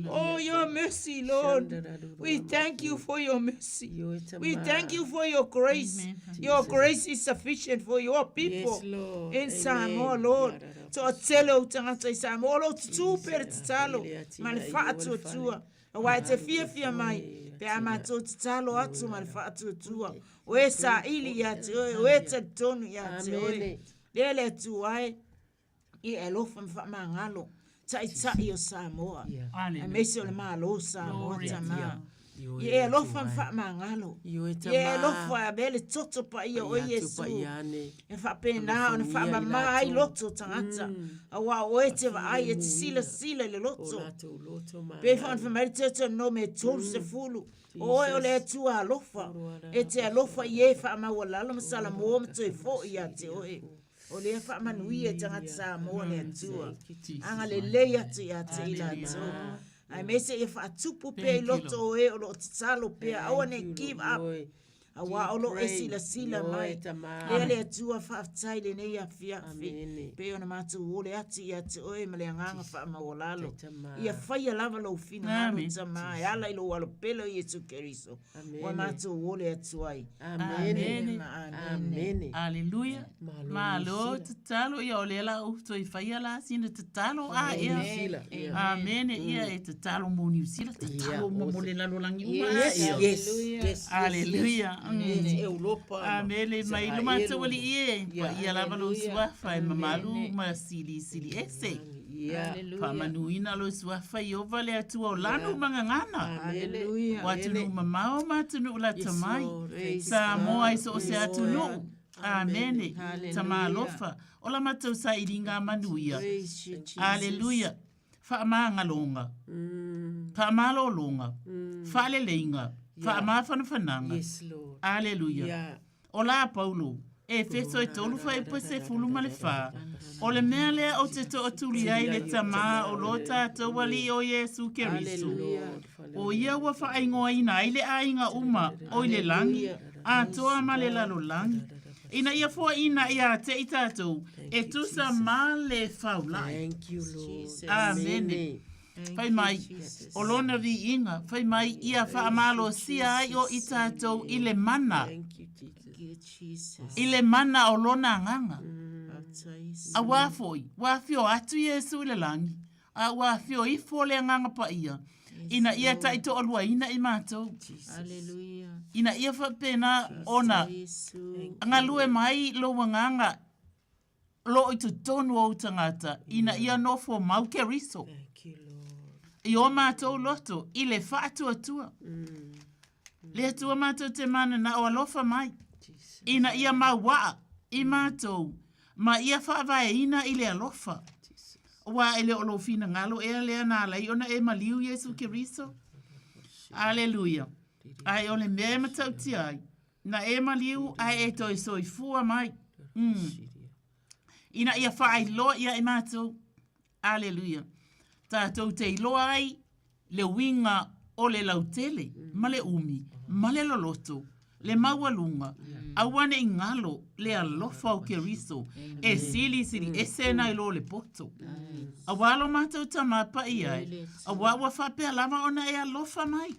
Oh, your mercy, Lord. We thank you for your mercy. We thank you for your grace. Your grace is sufficient for your people yes, in Samoa, Lord. Toatele ou tagata i Samoa, o lou tutū pea le tatalo ma le faatuatua. Aua e te fiafia mai pe a matou tatalo atu ma le faatuatua. O e saili ia te oe, o e talitonu ia te oe. Lea le Atua e, i e alofa ma faamagalo taitai o Samoa, aemaise o le Malo o Samoa, Tamā. I e alofa ma faamagalo. I e alofa e avea le toto paia o Iesu e faapena ona faamamā ai loto o tagata. Auā o oe e te vaai e te silasila i le loto. Pei foi ona fai mai le Deuteronome 30, O oe o le Atua alofa, e te alofa i e faamaualalo ma Salamō ma toe foi ia te oe. O lea faamanuia i tagata Samoa le Atua. Agalelei atu ia te i latou. Aemaise ia faatupu pea i loto o e o lo o tatalo pea, aua ne i give up. Auā o lo o e silasila mai. Lea le Atua faafetai i lenei afiafi. Pei ona matou ole atu ia te oe ma le agaga faamaualalo. Ia faia lava lou finagalo Tamā e ala i lou alo pele o Iesu Keriso. Ua matou ole atu ai. Amene. Amene. Aleluia. Malo tatalo ia o lea la ou toe faia la sina tatalo a ea. Amene ia e tatalo mo Niu Sila, tatalo uma mo le lalolagi uma a ea. Yes. Yes. Aleluia. Yes. Europa. Amene mai lo matou alii e. Paia lava lou suafa e mamalu ma silisili ese. Faamanuina lou suafa Ieova le Atua o lanu ma gagana. O atunuu mamao ma atunuu lata mai. Samoa i so o se atunuu. Amene. Tama alofa. O la matou sailiga a manuia. Aleluia. Faamagaloga. Faamalologa. Faaleleiga. Faamafanafanaga. Aleluia. O la Paulo, Efeso e tolu fuaiupu 14, O le mea lea ou te tootuli ai le Tamā o lo tatou Alii o Iesu Keriso, o ia ua faaigoaina ai le aiga uma o i le lagi atoa ma le lalolagi, ina ia foaiina ia te i tatou e tusa ma le faulai. Amene. Fai mai, o lona viiga, fai mai, ia faamalosia ai o i tatou i le mana, i le mana o lona agaga. Auā foi, ua afio atu Iesu i le lagi, a ua afio ifo le Agaga Paia, ina ia taitoaluaina i matou. Ina ia faapena ona galue mai lou Agaga lo o i totonu o ou tagata, ina ia nofo mau Keriso i o matou loto i le faatuatua. Le Atua matou te mananao alofa mai, ina ia mauaa i matou ma ia faavaeina i le alofa. Aua e le o lou finagalo ea lea na ala ai ona e maliu Iesu Keriso? Aleluia. Ae o le mea e matautia ai, na e maliu ae e toe soifua mai. Mm. Ina ia faailoa ia i matou. Aleluia. Tatou te iloa ai le uiga o le lautele ma le umi ma le loloto, le maualuga, aua ne i galo le alofa o Keriso e silisili ese nai lo le poto. Auā lo matou Tama Paia e, auā ua faapea lava ona e alofa mai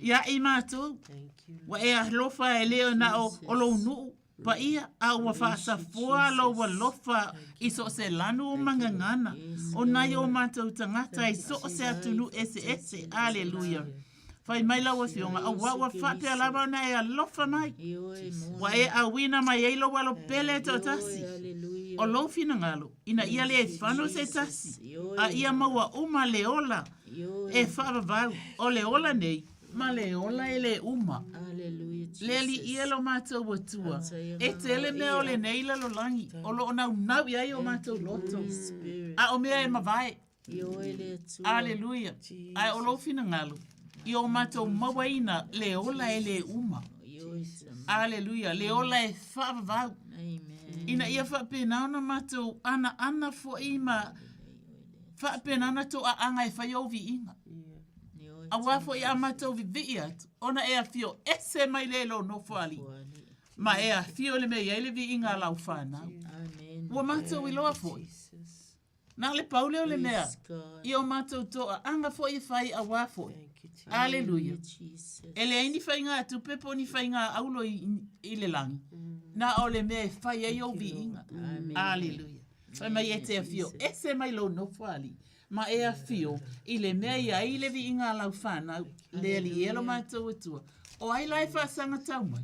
iā i matou. Ua e alofa e le na o lou nuu, Paia, a ua faasafoa lou alofa i so o se lanu o magagana o nai o matou tagata i so o se atunuu eseese. Aleluia. Fai mai lau Afioga, auā ua faapea lava ona e alofa mai. Ua e auina mai ai lou alo pele e toatasi. O lou finagalo, ina ia le fano se tasi, a ia maua uma le ola e faavavau, o le ola nei, ma le ola e le uma. Le Alii e lo matou Atua, e tele mea o lenei lalolagi o lo o naunau i ai o matou loto, a o mea e mavae. Aleluia. Ae o lou finagalo, i o matou mauaina le ola e le uma. Aleluia. Le ola e faavavau. Ina ia faapena ona matou anaana foi ma faapena ona toaaga e fai ou viiga. Auā foi a matou vivii atu, ona e afio ese mai lea i lou nofoalii, ma e afio i le mea e i ai le viiga a lau fanau. Ua matou iloa foi, na o le pau lea o le mea i o matou toaaga foi e fai auā foi. Aleluia. E leai ni faigatupe po o ni faigaauro i le lagi, na o le mea e fai ai ou viiga. Aleluia. Fai mai e te afio ese mai lou nofoalii, ma e afio i le mea i ai le viiga a lau fanau, le Alii e lo matou Atua. O ai la e faasagatau mai?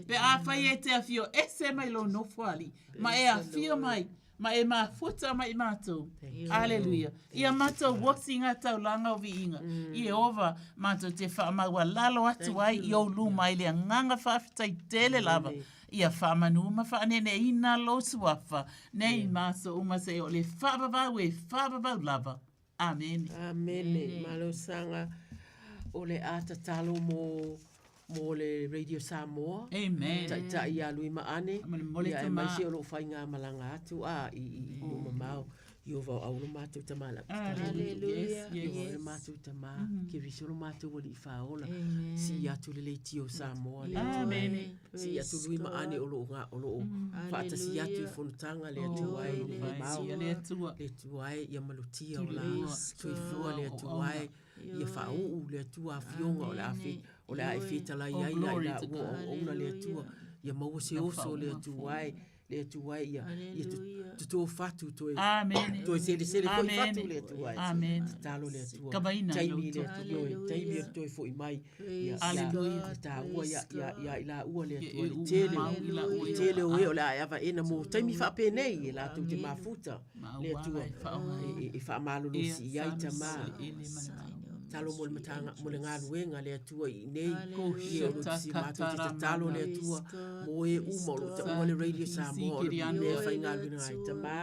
Pe afai e te afio ese mai lou nofoalii, ma e afio mai, ma e mafuta mai i matou. Aleluia. Ia matou osi ngā taulaga o viiga. Ieova, matou te faamaualalo atu ai i ou luma i le agaga faafetai tele lava. Ia faamanu ma faaneeneeina lou suafa nei ma aso uma seia o le faavavau e faavavau lava. Amene. Amene. Malosaga o le a tatalo mo mo le Radio Samoa. Amen. Taitai ia Lui Maane. Molemole Ia tama. aemaise o loo faigamalaga atu a i i i nuu mamao. Ieova o au lo matou Tama lau tatalo. Hallelujah. Yes, yes. Ieova o le matou Tama, Keriso lo matou Alii Faola. Sii atu le leitio o Samoa le Atua. Amen. Sii atu Lui ma Ane o loo o loo faatasi atu i fonotaga le Atua e i nuu mamao. Le Atua. Le Atua e ia malutia o la soifua le Atua e ia faauu le Atua afioga o le a fe o le a e fetalai ai ia i laua o auauna le Atua. Ia maua se oso le Atua e le Atua e ia ia toto fatu toe Amene. toe selesele foi Amene. fatu le Atua e. Amene. Tatalo le Atua. Kavaina i Taimi lou le Atua ioe, taimi e toe foi mai. Ia Aleluia. ia taua ia ia ia i laua le Ia Atua e le u tele mau i laua le i tele o o e o le a e avaena mo taimi faapenei e latou te mafuta Ma le uaga Atua e faaaoga. e faamalolosi i ai Ia, tama. salu ele ma le mau. Talo mo le matanga mo le galuega le Atua i inei ia o lo si matou te tatalo le Atua mo e uma o lo o taua le Radio Samoa o le mea e faigaluega ai tama.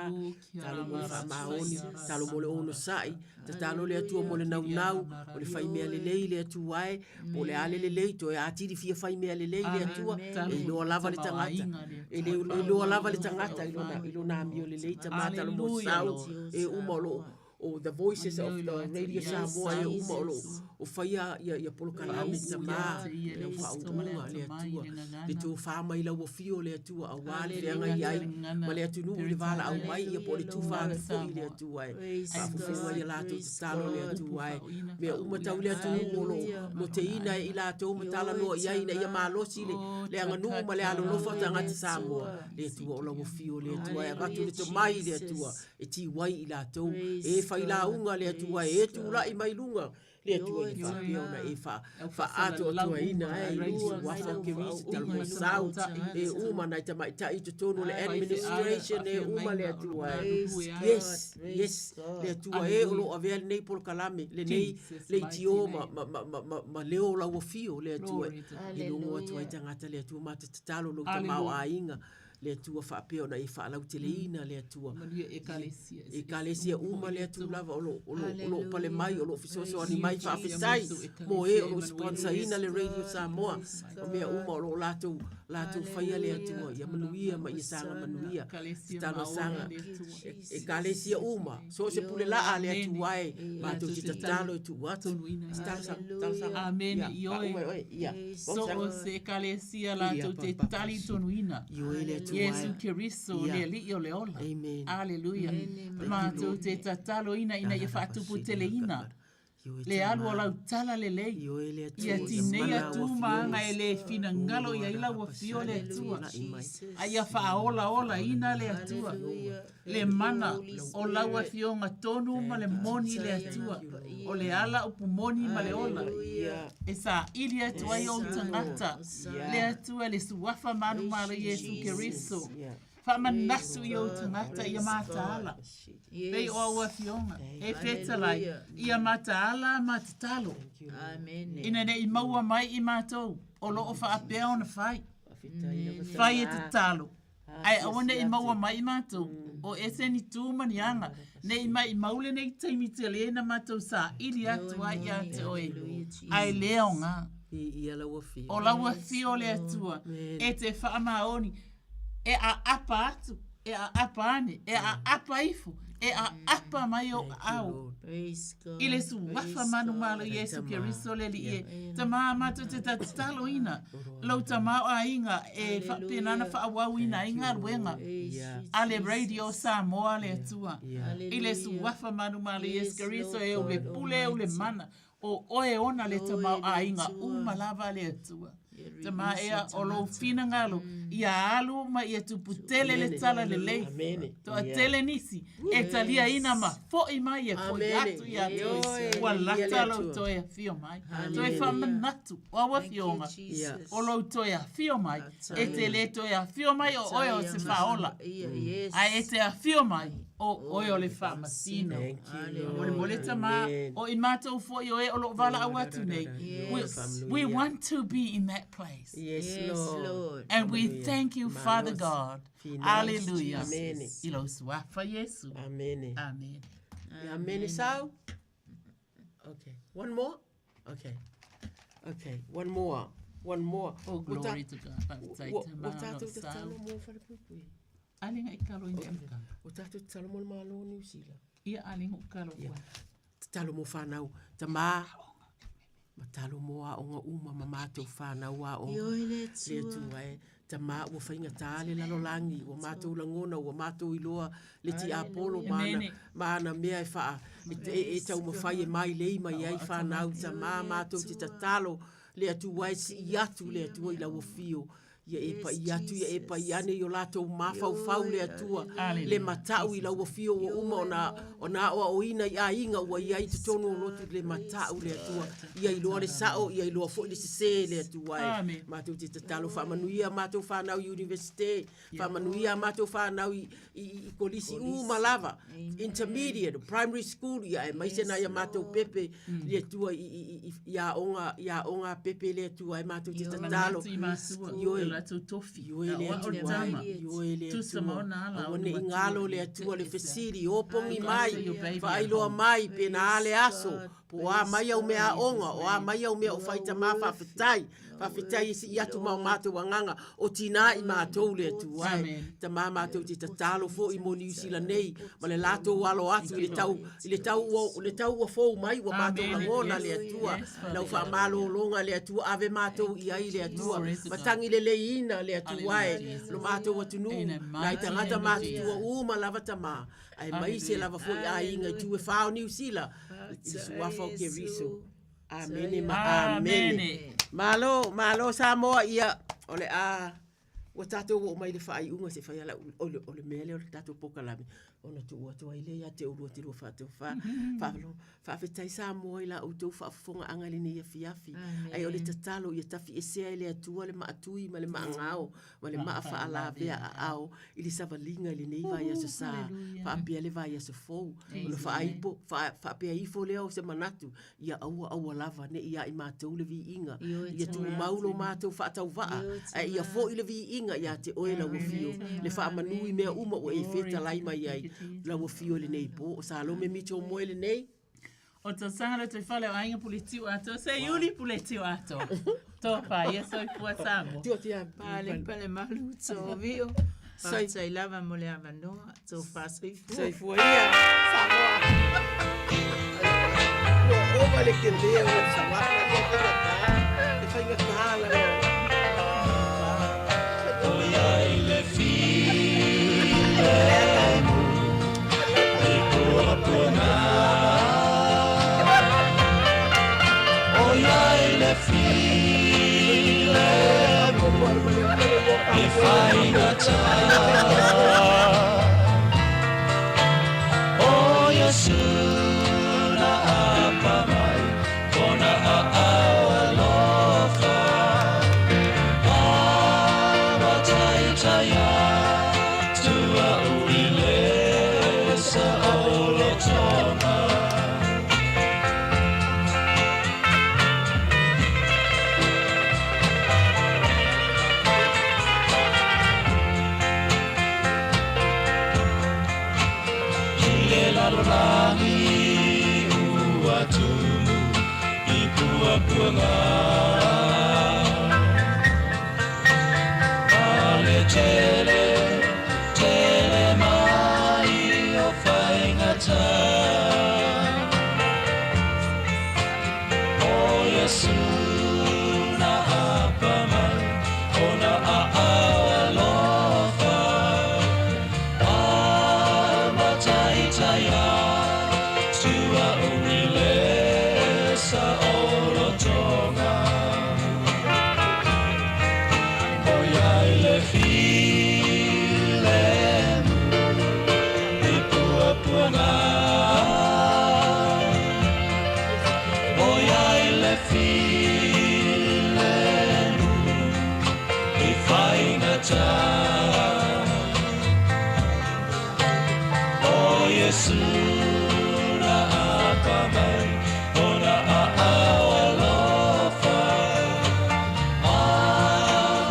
Talo mo le faamaoni, talo mo le onosai, tatalo le Atua mo le naunau, o le fai mea lelei le Atua e, po o le a le lelei, toe atili fia fai mea lelei le Atua, e iloa lava le tagata, e le iloa lava le tagata i lona amio lelei tama, talo mo sau, e uma o lo o. o the voices of the Radio Samoa e uma o loo o faia ia ia polokalame tama le au faauuga le Atua le tofa mai lau afio le Atua aua le feagai ai ma le atunuu i le valaau mai ia po o le tufa atu foi i le Atua e faafofoga ia latou tatalo le Atua e mea uma tau le atunuu o loo loteina e i latou ma talanoa i ai ina ia malosi le le aganuu ma le alolofa o tagata Samoa le Atua o lau afio le Atua e avatu le tomai le Atua e tiu ai i latou, e failauga le Atua e tulai mai luga le Atua ia faapea ona e faaatoatoaina ai i suafa o Keriso Talomosau e uma nai tamaitai i totonu o le administration e uma le Atua e. Yes, yes, le Atua e o lo o avea lenei polokalame, lenei leitio ma, ma, ma, ma, ma, ma leo o lau afio le Atua e logo atu ai tagata le Atua ma te tatalo lou tamaoaiga le Atua faapea ona e faalauteleina le Atua. Manuia Ekalesia. Ekalesia uma le Atua lava o lo o lo o lo pale mai o lo fesoasoani mai faafetai mo e o lo sponsorina le Radio Samoa. O mea uma o lo latou latou faia le Atua ia manuia ma ia saga manuia. Tatalo saga Ekalesia uma so o se pule laa le Atua e matou te tatalo e tuu atu. Tatalo saga tatalo saga. Amene ioe. So o se Ekalesia latou te talitonuina. Iesu Keriso le Alii o le ola. Aleluia. Matou te tataloina ina ia faatuputeleina le alu o lau tala lelei. Ia tinei atu ma aga e le finagalo i ai lau afio le Atua. A ia faaolaolaina le Atua. Le mana o lau afioga tonu ma le moni le Atua, o le ala upu moni ma le ola, e saili atu ai ou tagata, le Atua le Suafa manumalo Iesu Keriso. Faamanatu i ou tagata ia mataala, pei o au afioga, e fetalai, ia mataala ma tatalo, ina ne i maua mai i matou o lo o faapea ona fai. Fai e tatalo. Ae aua ne i maua mai i matou, o ese ni tu ma ni aga, ne i maimau lenei taimi tele na matou saili atu ai ia te oe, ae le aoga. O lau afio le Atua, e te faamaoni, e aapa atu, e aapa ane, e aapa ifo, e aapa mai ou aao. I le suafa manumalo Iesu Keriso le Alii e, Tama matou te tataloina lou tamaoaiga e faapena ona faaauauina ai galuega a le Radio Samoa le Atua. I le suafa manumalo Iesu Keriso e ou le pule e ou le mana, o oe ona le tamaoaiga uma lava le Atua. Tama ea o lou finagalo ia alu ma ia tupu tele le tala lelei. Toatele nisi e taliaina ma fo'i mai e fo'i atu ia te oe. Ua lata lou toe afio mai. Toe faamanatu o au afioga o lou toe afio mai. E te le toe afio mai o oe o se faaola. Ae e te afio mai o oe o le faamasino. Molemole tama, o i matou foi o e o loo valaau atu nei. We want to be in that place. Yes, Lord. And we thank you, Father God. Hallelujah. Amen. I lou suafa Iesu. Amen. Amen. Amen. Sau. Okay. One more? Okay. Okay. One more. One more. Oh, glory to God. Faafetai tama Ua tatou o sau. tatalo mo Falepuipui. Ale ngai kalo i ngai kalo. Ua tatou tatalo mo le Malo o Niu Sila. Ia ale ngai kalo Ia. Tatalo mo whanau. Tama. Ma talo mo aoga uma ma matou whanau aoga. Ioe le Le Atua. Atua e. Tama ua faigata le lalolagi, ua matou lagona, ua matou iloa le tiapolo ma ana, ma ana mea e faa, e, e, e taumafai e mailei mai ai whanau. Tama matou te tatalo le Atua e sii atu le Atua i lau afio. Ia e pa'i atu, ia e pa'i ane i o latou mafaufau le Atua, le mata'u i lau afio ua uma ona, ona aoaoina i aiga ua i ai i totonu o lotu le mata'u le Atua. Ia iloa le sa'o, ia iloa foi le sesē le Atua e. Matou te tatalo faamanuia a matou fanau i Universite, faamanuia a matou fanau i, i, i kolisi uma lava, intermediate, primary school, ia aemaise nai a matou pepe le Atua i, i, i, i aoga, i aoga a pepe le Atua e matou te tatalo. Manatu i matua, Ioe. o latou tofi. Ioe le Aua o Atua, tama. ioe le Tusa ma Atua. ona ala Aua o ne i matua galo i le Atua le te ese. fesili, opogi Look mai, after your baby at faailoa home. mai pe na a le aso, Po o a mai au mea aoga, o a mai au mea o fai Tamā, faafetai. Faafetai e sii atu ma o matou agaga o tinā i matou le Atua e. Tamā matou te tatalo foi mo Niu Sila nei ma le latou alo atu i le tau i le tau ua le tau ua fou mai ua matou lagona le Atua. Lau faamalologa le Atua ave matou i ai le Atua. Matagi leleiina le Atua e lo matou atunuu nai tagata matutua uma lava Tamā aemaise lava foi aiga i tu e whā o Niu Sila i le suafa o Keriso. Amene ma amene. Malo, malo Samoa ia o le a ua tatou oo mai le faaiuga se fai ala o le, o le mea lea o le tatou pokalame ona tuu atu ai lea ia te oulua te lua faatofa. Faalo, faafetai Samoa i la outou faafofogaaga i lenei afiafi. Ae o le tatalo ia tafiesea e le Atua le maatui ma le maagao ma le maa faalavea aao i le savaliga i lenei vaiaso sa faapea le vaiaso fou. Ona faaipo, faapea ifo lea o se manatu, ia aua aua lava ne i ia i matou le viiga, ia tumau lo matou faatauvaa, ae ia foi le viiga ia te oe lau Afio, le faamanu i mea uma ua e fetalai mai ai lau Afio i lenei po. O Salome Mitchell Moe lenei. O tausaga le toe fale o aiga puletiu atoa. Se iuli puletiu atoa. Tofa ia soifua Samoa. Tua tia. Pale pale malu tōvio. Faafetai lava mo le avanoa. Tofa soifua. Soifua ia Samoa. Ua ova le tele o le sawaka ia faigata. E faigata lava. Oi le filemu i puapuaga. Oi le filemu i faigata. O Iesu na apa mai kona aao alofa. A mataitai atu a'u i le saolotoga. I le lalolagi ua tumu i puapuaga. Ma le tele, tele mai o faigata. O Iesu na apa mai kona aao alofa. A mataitai atu a'u i le saolotoga. Oi le filemu i puapuaga. Oi le filemu i faigata. O Iesu na apa mai kona aao alofa. A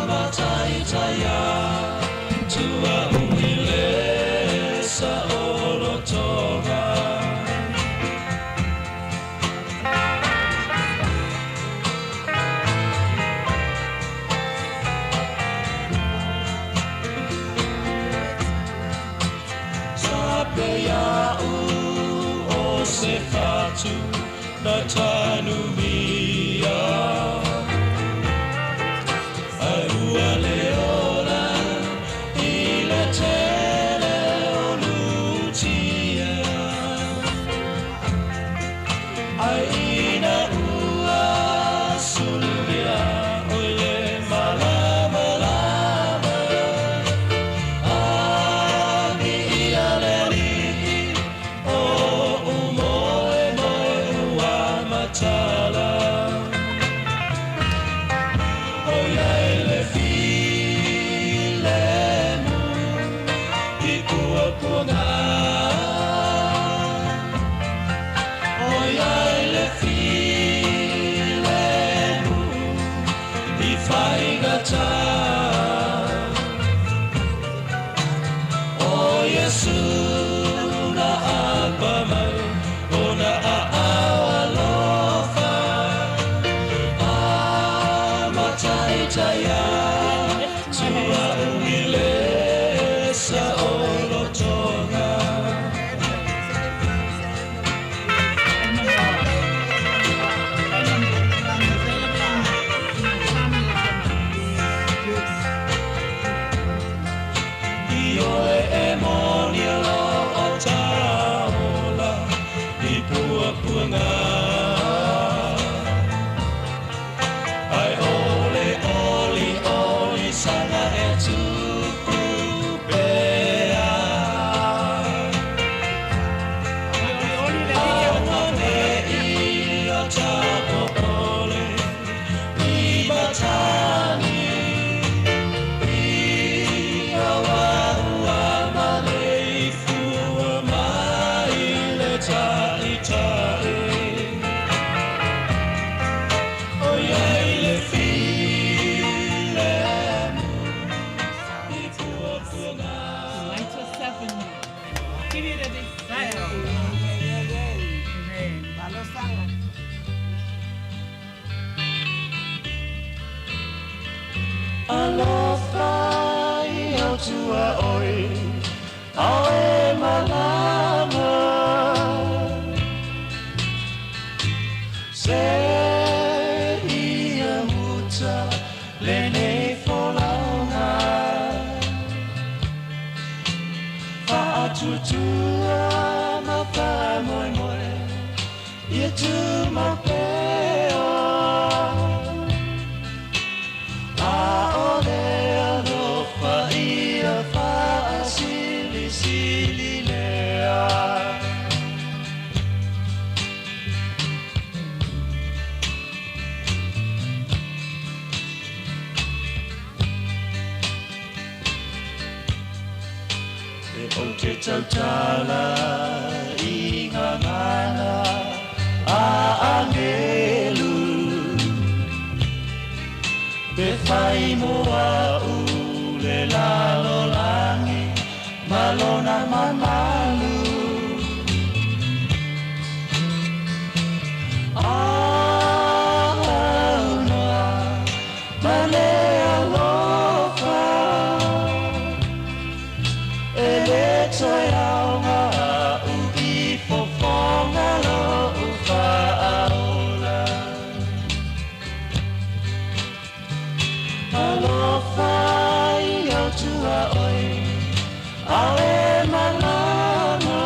mataitai atu a'u i le saolotoga. Sape ia'u o se fatu na tanumia. Ae ua le ola i le tele o lutia. Ae ina ua sulugia oi le malamalama. A viia le Alii o moemoe ua matala. tamaitai O iai le filemu I puapuaga Light yourself in me. Alofa i au tua oi Ao e malama Se ia muta lenei folauga Faatuatua ma faamoemoe Ia tumau pea Aole alofa ia faasilisili lea E ou te tautala i gagana a agelu Pe fai mo a'u le lalolagi ma lona mamalu Aunoa ma le alofa E lē toe aoga a'u i fofoga lo'u faaola Alofa i au tuaoi Ao e malama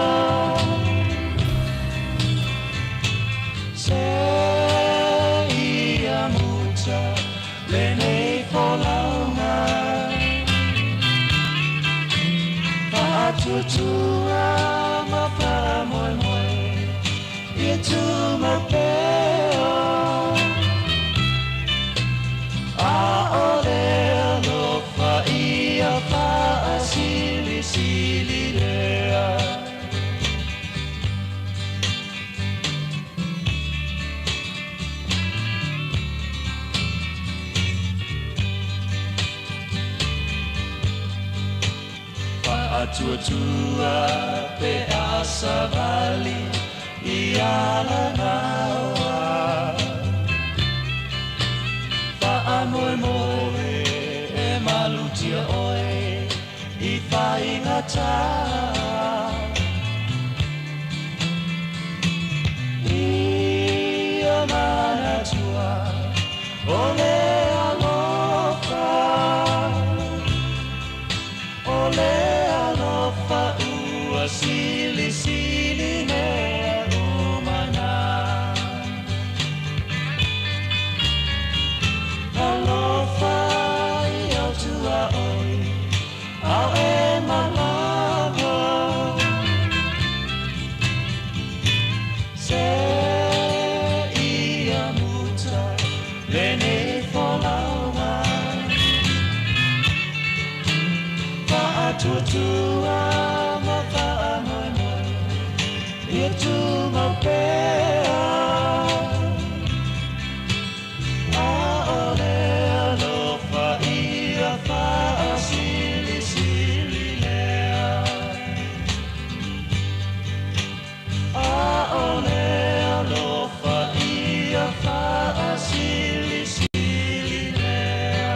Se ia muta lenei folauga Faatuatua ma faamoemoe Ia tumau pea Aole alofa ia faasilisili lea Faatuatua pe a savali i alagaoa Faamoemoe e malutia oe i faigatā Ia manatua o le alofa O le alofa ua silisili mea uma na Alofa i au tuaoi Ao e malama Se ia muta lenei folauga Faatuatua ma faamoemoe Ia tumau pea Aole alofa ia faasilisili lea Aole alofa ia faasilisili lea.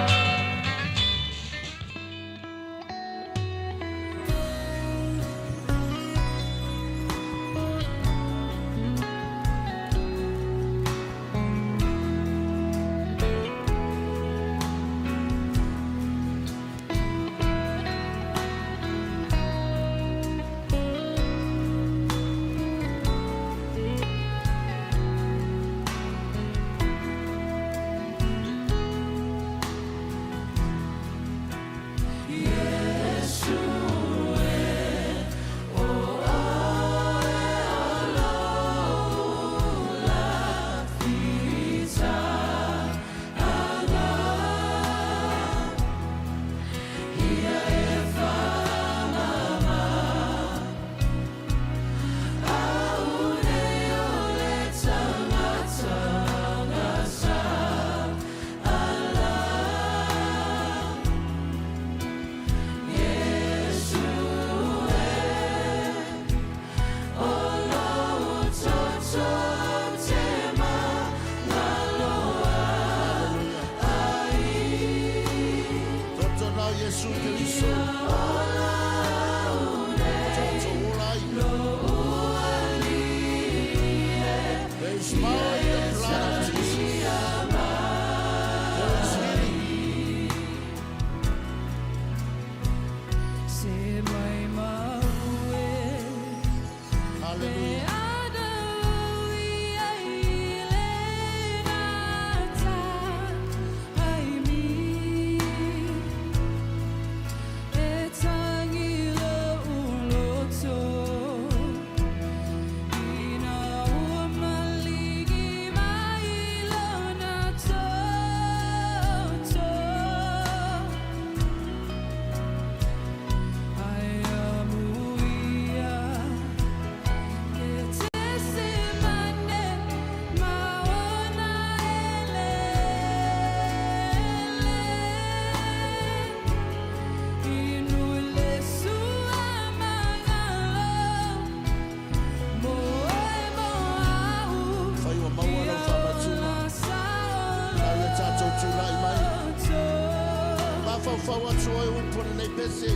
Atua e upu o lenei pese.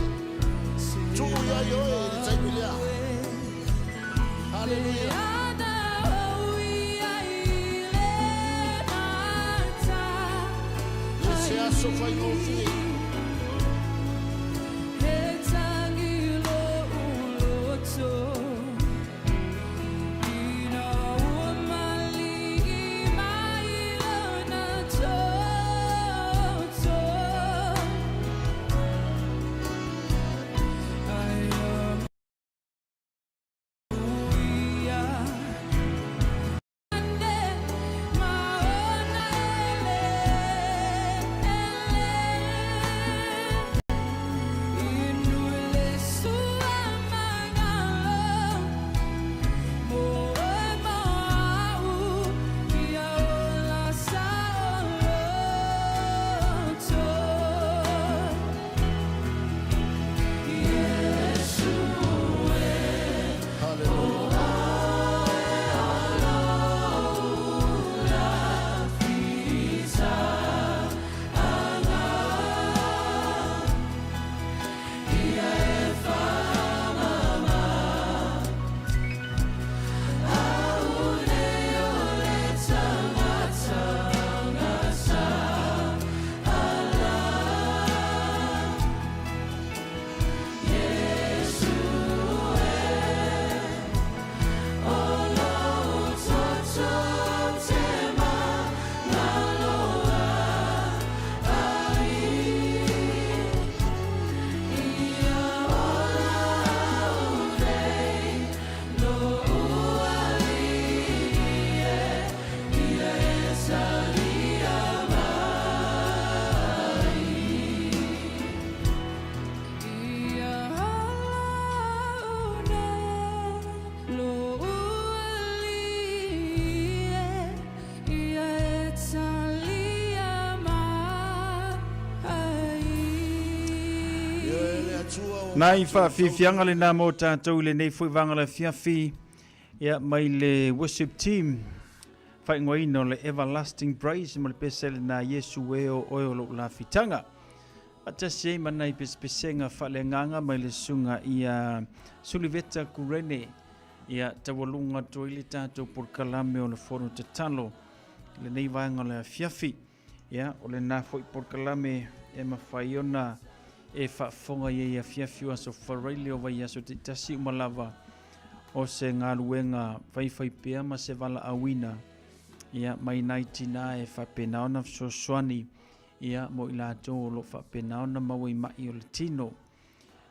Tuu ia i oe i le taimi lea. Haleluia. E se aso faigofie. Nai whaafiafianga le nā mō tātou i lenei foi vanga le fiafi ia mai le worship team whaingoaina o le everlasting praise ma le pese le nā Iesu e o oe o lou lafitaga. Faatasi ai ma nai pesepesega faaleagaga mai le susuga ia Suliveta Kurene ia taualuga atu ai le tatou polokalame o le Fono Tatalo i lenei vaega o le afiafi. Ia, o lena foi polokalame e mafai ona e faafofoga i ai afiafi o aso Faraile o vaiaso taitasi uma lava o se galuega faifaipea ma se valaauina ia mai nai tinā e faapena ona fesoasoani ia mo i latou o lo o faapena ona maua i ma'i o le tino.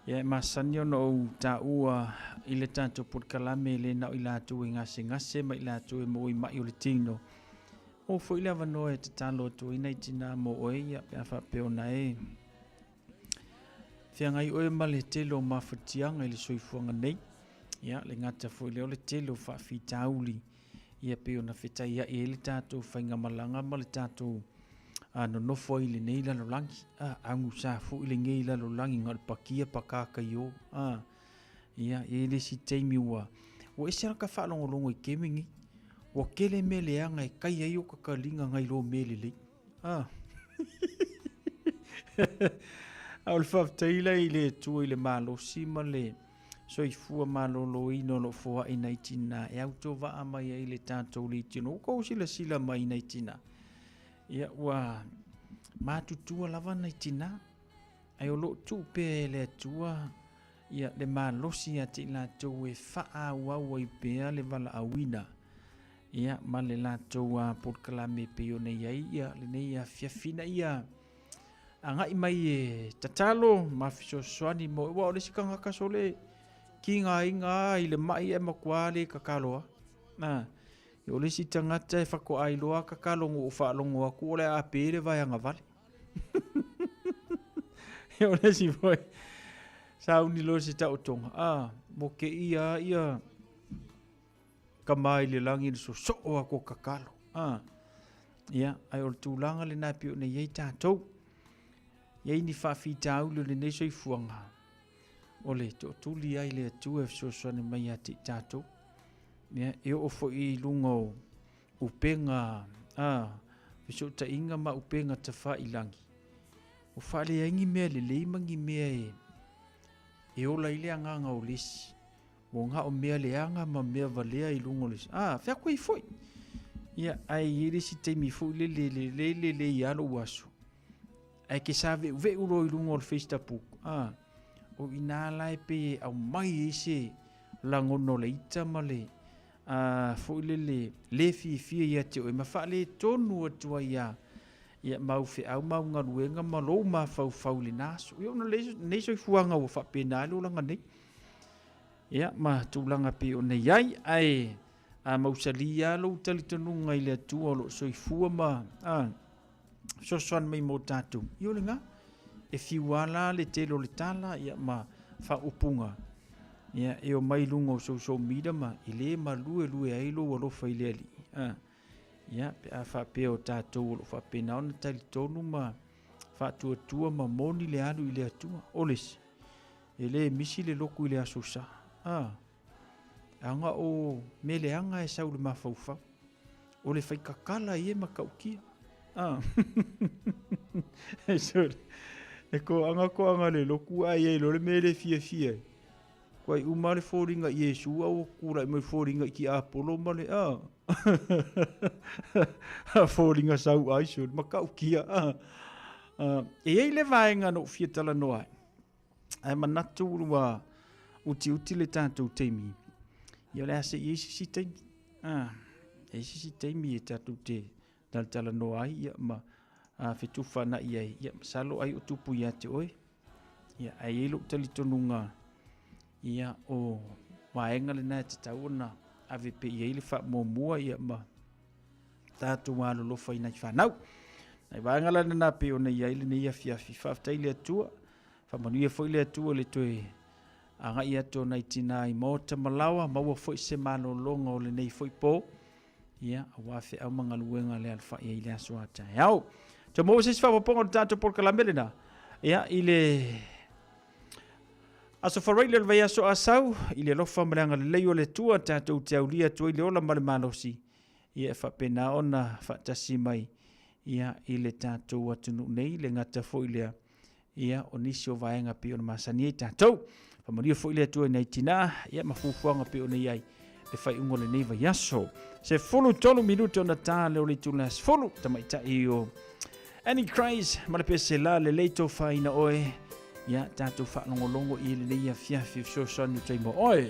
Ia e masani ona ou taua i le tatou polokalame e le na o i latou e gasegase ma i latou e maua i ma'i o le tino. O foi le avanoa e tatalo atu ai nai tinā mo oe ia pe a faapea ona e feagai oe ma le tele o mafatiaga i le soifuaga nei. Ia, le gata foi lea o le tele o faafitauli ia pei ona fetaiai ai le tatou faigamalaga ma le tatou a nonofo ai i lenei lalolagi. A, agusa foi lenei lalolagi na o le pakia pakaka i o. A, ia, e i ai le isi taimi ua, ua ese lava ka faalogologo i kemi nei. Ua kele mea leaga e kai ai o ka kaliga nai lo mea lelei. A. A o le faafetai la i le Atua i le malosi ma le soifua maloloina o lo o foai nai tinā e autovaa mai ai le tatou leitino. Ua tou silasila mai nai tinā. Ia ua matutua lava nai tinā, ae o lo o tuu pea e le Atua ia le malosi ia te i latou e faaauau ai pea le valaauina ia ma le latou polokalame e pei ona i ai ia lenei afiafi ina ia agai mai e tatalo ma fesoasoani mo aua o le isi tagata sole kigaina i le mai e matua le tatalo a. Na, o le isi tagata e faatoa iloa tatalo na ou faalogo atu o le a pe le vaeaga vale. O le isi foi sauni loa se taotoga, a, mo ke ia ia Tama i le lagi le sosoo atu o tatalo. A, ia, ae o le tulaga lena e pei ona i ai tatou. I ai ni faafitauli o lenei soifuaga, o le tootuli ai le Atua e fesoasoani mai ia te i tatou. Ia, e oo foi i luga o upega, a, fesootaiga ma upega tafailagi. Ua faaleai ni mea lelei ma ni mea e e ola ai le agaga o le isi. Ua na o mea leaga ma mea valea i luga o le isi. Ah, fea koe foi. Ia, ae i ai le isi taimi foi le le le le le le ia lou aso. Ae ke sa ve'uve'u loa i luga o le Facebook, a, o i inā la e pei e aumai ai se lagona o le ita ma le, a, foi lele, le fiafia ia te oe ma faaletonu atu ai lava, ia, ma au feau ma au galuega ma lou mafaufau i lena aso. Ia, ona lenei soifuaga ua faapena ai le olaga nei. Ia, ma tulaga pei ona i ai, ae a mausali lava lou talitonuga i le Atua o lo o soifua ma, a, fesoasoani mai mo tatou, ia o lena. E fiu lava la le tele o le tala ia, ma faaupuga ia, e omai i luga o social media ma e le maluelue ai lou alofa i le Alii. A, ia, pe a faapea o tatou o lo o faapena ona talitonu ma faatuatua ma moni le alu i le Atua. O le isi, e le misi le loku i le Aso Sa. A, aga o mea leaga e sau i le mafaufau. O le faikakala ia e matautia. Ah. Sorry. E ko anga ko anga le loku ai ai lo le mea le fiafia ai. Ko ai uma le foliga i Iesu a ua tulai mai foliga i ki Apolo ma le a. Foliga sau ai sorry matautia. Ah. Ah, e i ai le vaega na ou fia talanoa ai. Ae manatu ua utiuti le tatou taimi. Ia o le a se i ai se isi taimi. Ah, e i ai se isi taimi e tatou te talatalanoa ai ia ma fetufaana'i ai. Ia masalo ai o tupu ia te oe. Ia ae i ai lou talitonuga ia o vaega lena e tatau ona ave pea i ai le faamuamua ia ma tatou alolofa i nai fanau. Nai vaega la lena pei ona i ai lenei afiafi. Faafetai i le Atua. Faamanuia foi le Atua i le toe agai atu o nai tinā i maota ma laoa, maua foi se malologa o lenei foi po, ia, aua feau ma galuega le alofai ai i le aso a taeao. Toe maua se isi faaopoopoga o le tatou polokalame lena, ia, i le Aso Faraile o le vaiaso a sau, i le alofa ma le agalelei o le Atua, tatou te aulia atu ai le ola ma le malosi, ia e faapena ona faatasi mai ia i le tatou atunuu nei, le gata foi lea ia o nisi o vaega pei ona masani ai tatou. Faamanuia foi le Atua i nai tinā ia ma fuafuaga pei ona i ai le faaiuga o lenei vaiaso. 13 minute ona ta lea o le itula 10, tamaitai o Annie Craze ma le pese la lelei tofaina oe. Ia tatou faalogologo i lenei afiafi fesoasoani o taimo oe.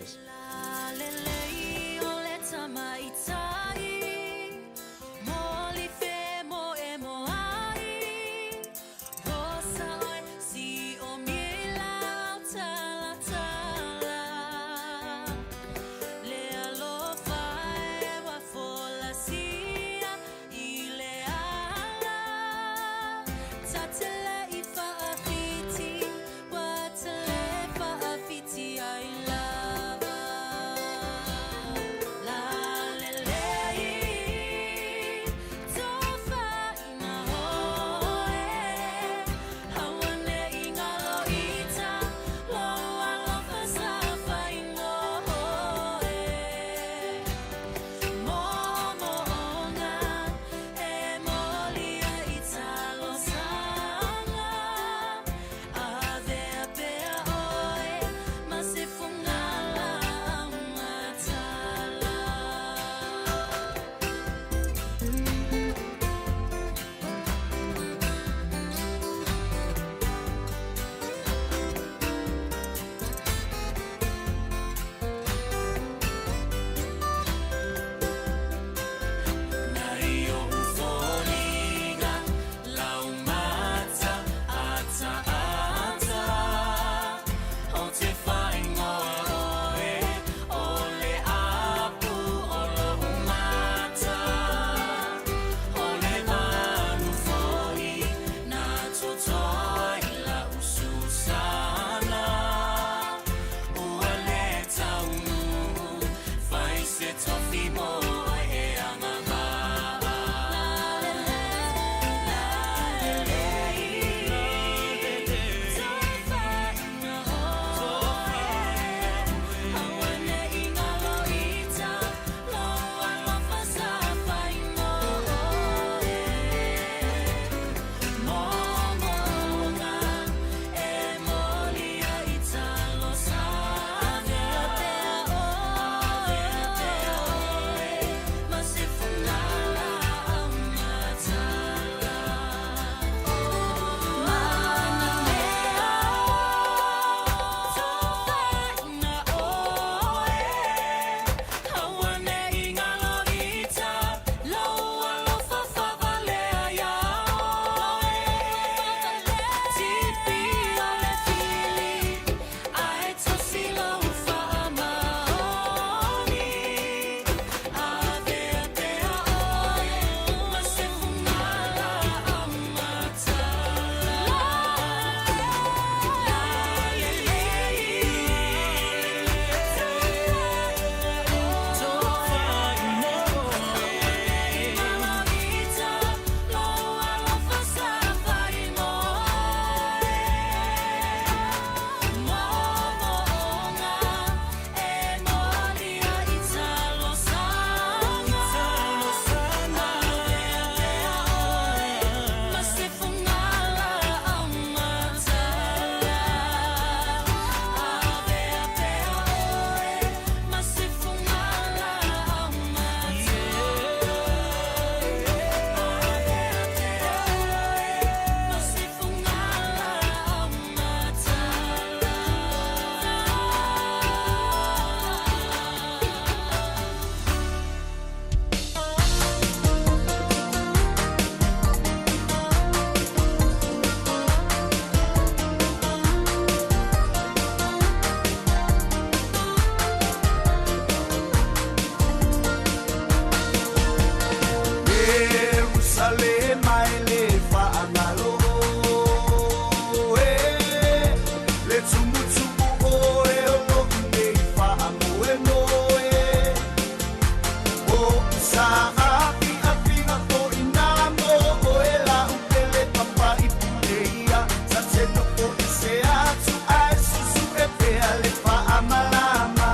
sale mai le faagalo e le tumutumu oe o lo'u nei faamoemoe o sa afiafiga foʻi nā mo oe la'u pele papaʻi puleia sa te nofo i se atu ae susu e pea le faamalama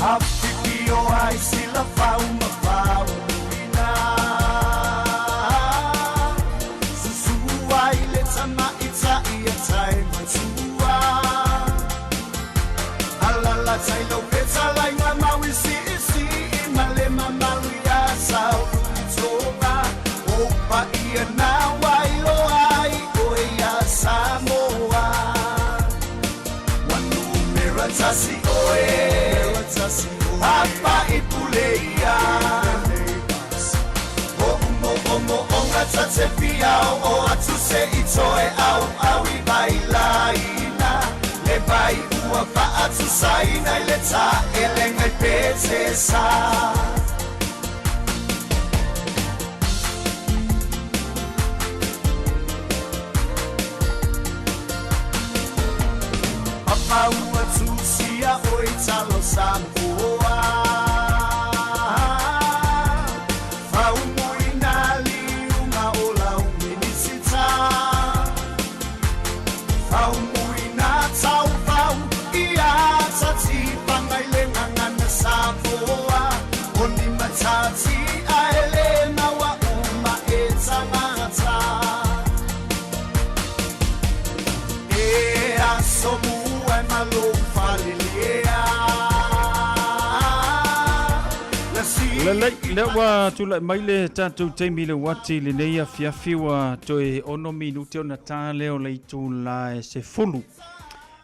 Apipio ai sila fau ma fau ina Susu ai le tama ita ia tai matua Alala tai lo peta lai ngā maui si isi i male mamalu ia sau tonga Opa ia nā wai o ai o ia Samoa Wanumera tasi oe Papa i pule ia O mo o mo o ngā tate pia o atu se i toe au au i vai laina Le vai ua fa atu saina i le ta ele ngai pete sa Papa ua tusia oi talo Samoa Faumuina liuga o lau minisita Faumuina taufau ia tatifaga i le gagana Samoa O ni matati ae lē naua uma e tagata E aso mua e malou falelea Lelei, lea ua tulai mai le tatou taimi le uati lenei afiafi ua toe 6 minute ona tā lea o le itula e 10.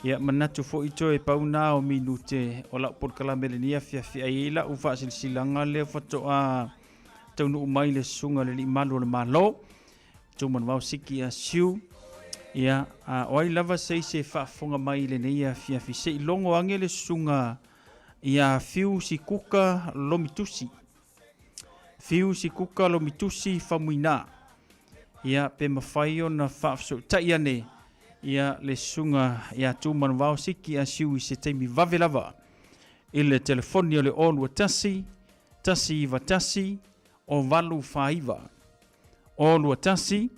Ia manatu foi toe pau nā o minute o lau polokalame lenei afiafi ai ai lau faasilasilaga lea faatoa taunuu mai le susuga le alii malu o le Malo. Tumanuvao Siki Asiu. Ia, a o ai lava se isi e faafofoga mai i lenei afiafi se i logo age le susuga ia Fiu Sikuka Lomitusi. Fiu Sikuka Lomitusi Famuina. Ia, pe mafai ona faafesootai ane ia le susuga ia Tumanuvao Siki Asiu i se taimi vave lava i le telefoni o le 021 191 o 849. O 21,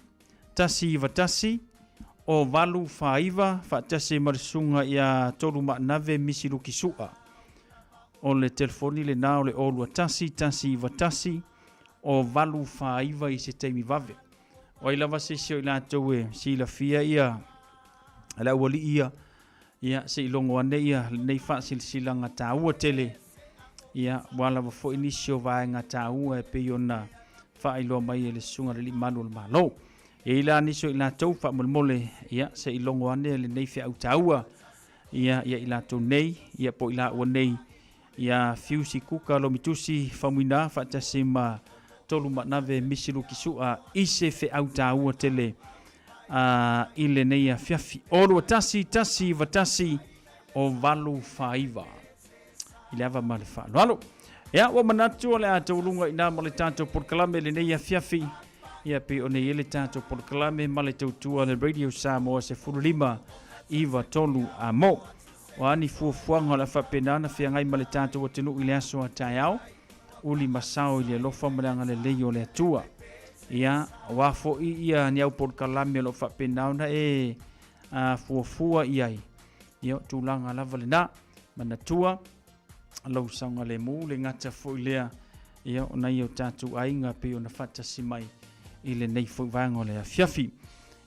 191, o 849 faatasi ai ma le susuga ia Tolumaanave Misi Luki Su'a. O le telefoni lenā o le O 21, 191, o 849 i se taimi vave. O ai lava se isi o i latou e silafia ia le aualii ia, ia se i logo ane ia lenei faasilasilaga taua tele, ia ua lava foi nisi o vaega taua e pei ona faailoa mai e le Susuga i le Alii Malu o le Malo. E i ai la nisi o i latou faamolemole, ia se i logo ane lenei feau taua ia ia i latou nei, ia po i laua nei, ia Fiusi Kuka Lomitusi Famuina faatasi ma Tolumaanave Misi Luki Su'a i se feau taua tele a i lenei afiafi. O 21 191 o 849. I le ava ma le faaaloalo. Ia, ua manatu o le a tauluga i nā ma le tatou polokalame lenei afiafi. Ia, pei ona i ai le tatou polokalame ma le tautua le Radio Samoa 15 9 3 a mo. O a ni fuafuaga o le a faapena ona feagai ma le tatou atunuu i le aso a taeao, uli ma sao i le alofa ma le agalelei o le Atua. Ia, o a foi ia ni au polokalame o lo o faapena ona e fuafua i ai, ia, o tulaga lava lena. Manatua, lou saogalemu, le gata foi lea, ia, o nai o tatou aiga pei ona faatasi mai i lenei foi vaega o le afiafi.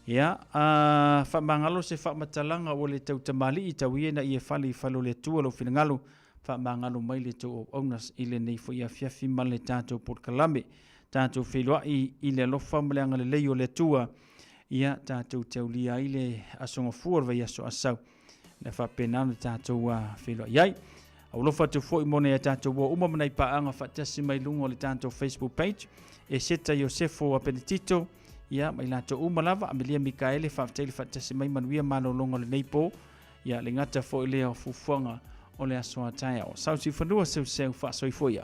Ia, a faamagalo se faamatalaga ua le tau tamalii, tau ia ina ia fale i fale o le Atua lou finagalo, faamagalo mai le tou auauna i lenei foi afiafi ma le tatou polokalame. Tatou feiloai i le alofa ma le agalelei o le Atua, ia tatou te aulia ai le Aso Gafua o le vaiaso Asau. Le faapena ona tatou feiloai ai. Alofa atu foi mo nai a tatou uo uma ma nai paaga faatasi mai luga o le tatou Facebook page. E Seta Iosefo Apenetito, ia, ma i latou uma lava, Amelia Mikaele, faafetai le faatasi mai, manuia malologa o lenei po. Ia, le gata foi lea o fuafuaga o le aso a taeao. Sausi fanua seuseu faasoifua ia.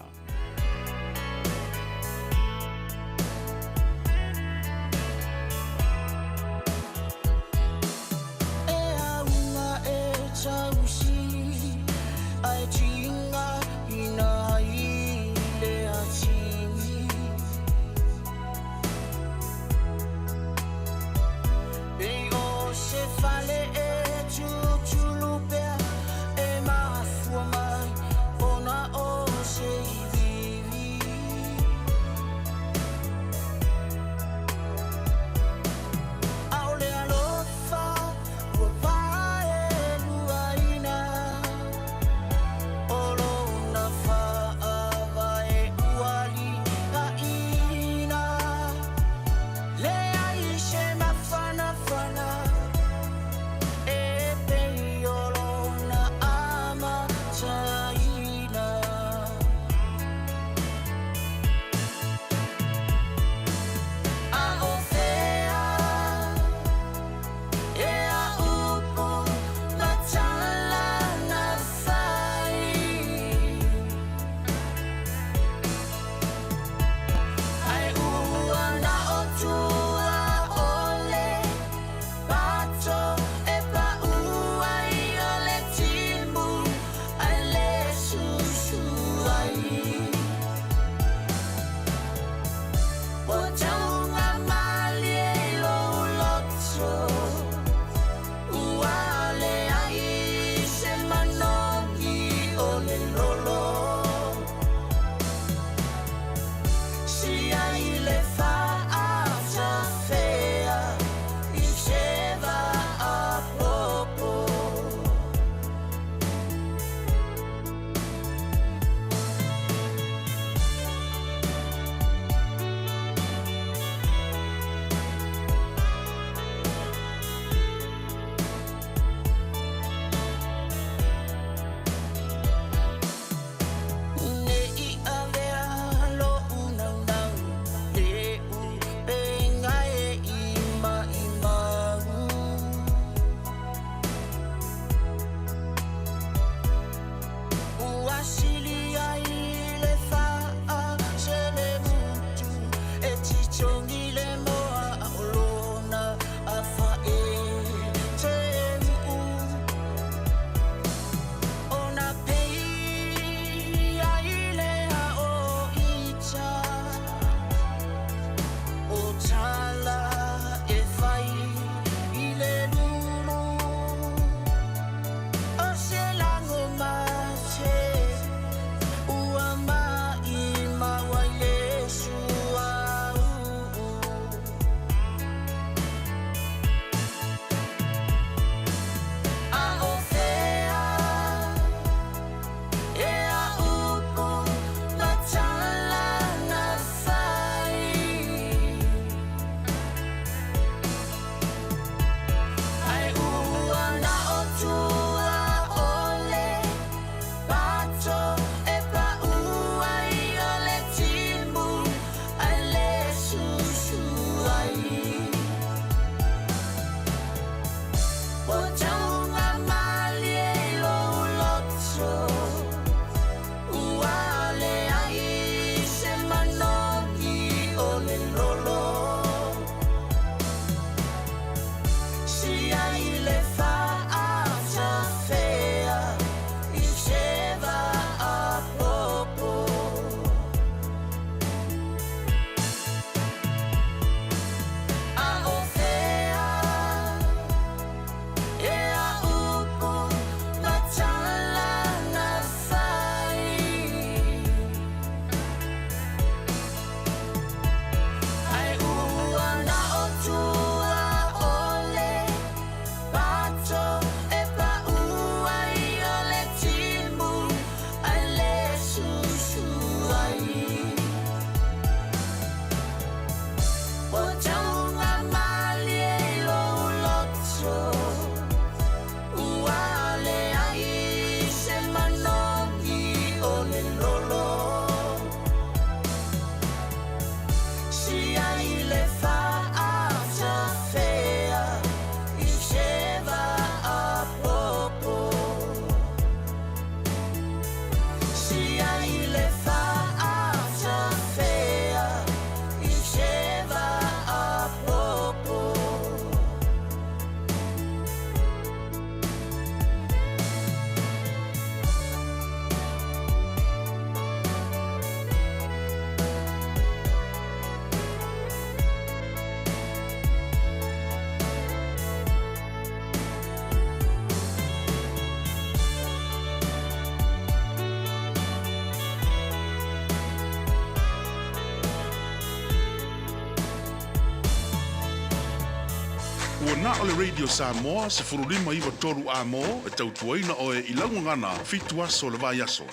na o le Radio Samoa 1593 Amo e tautuaina oe i lau gagana 7 aso o le vaiaso.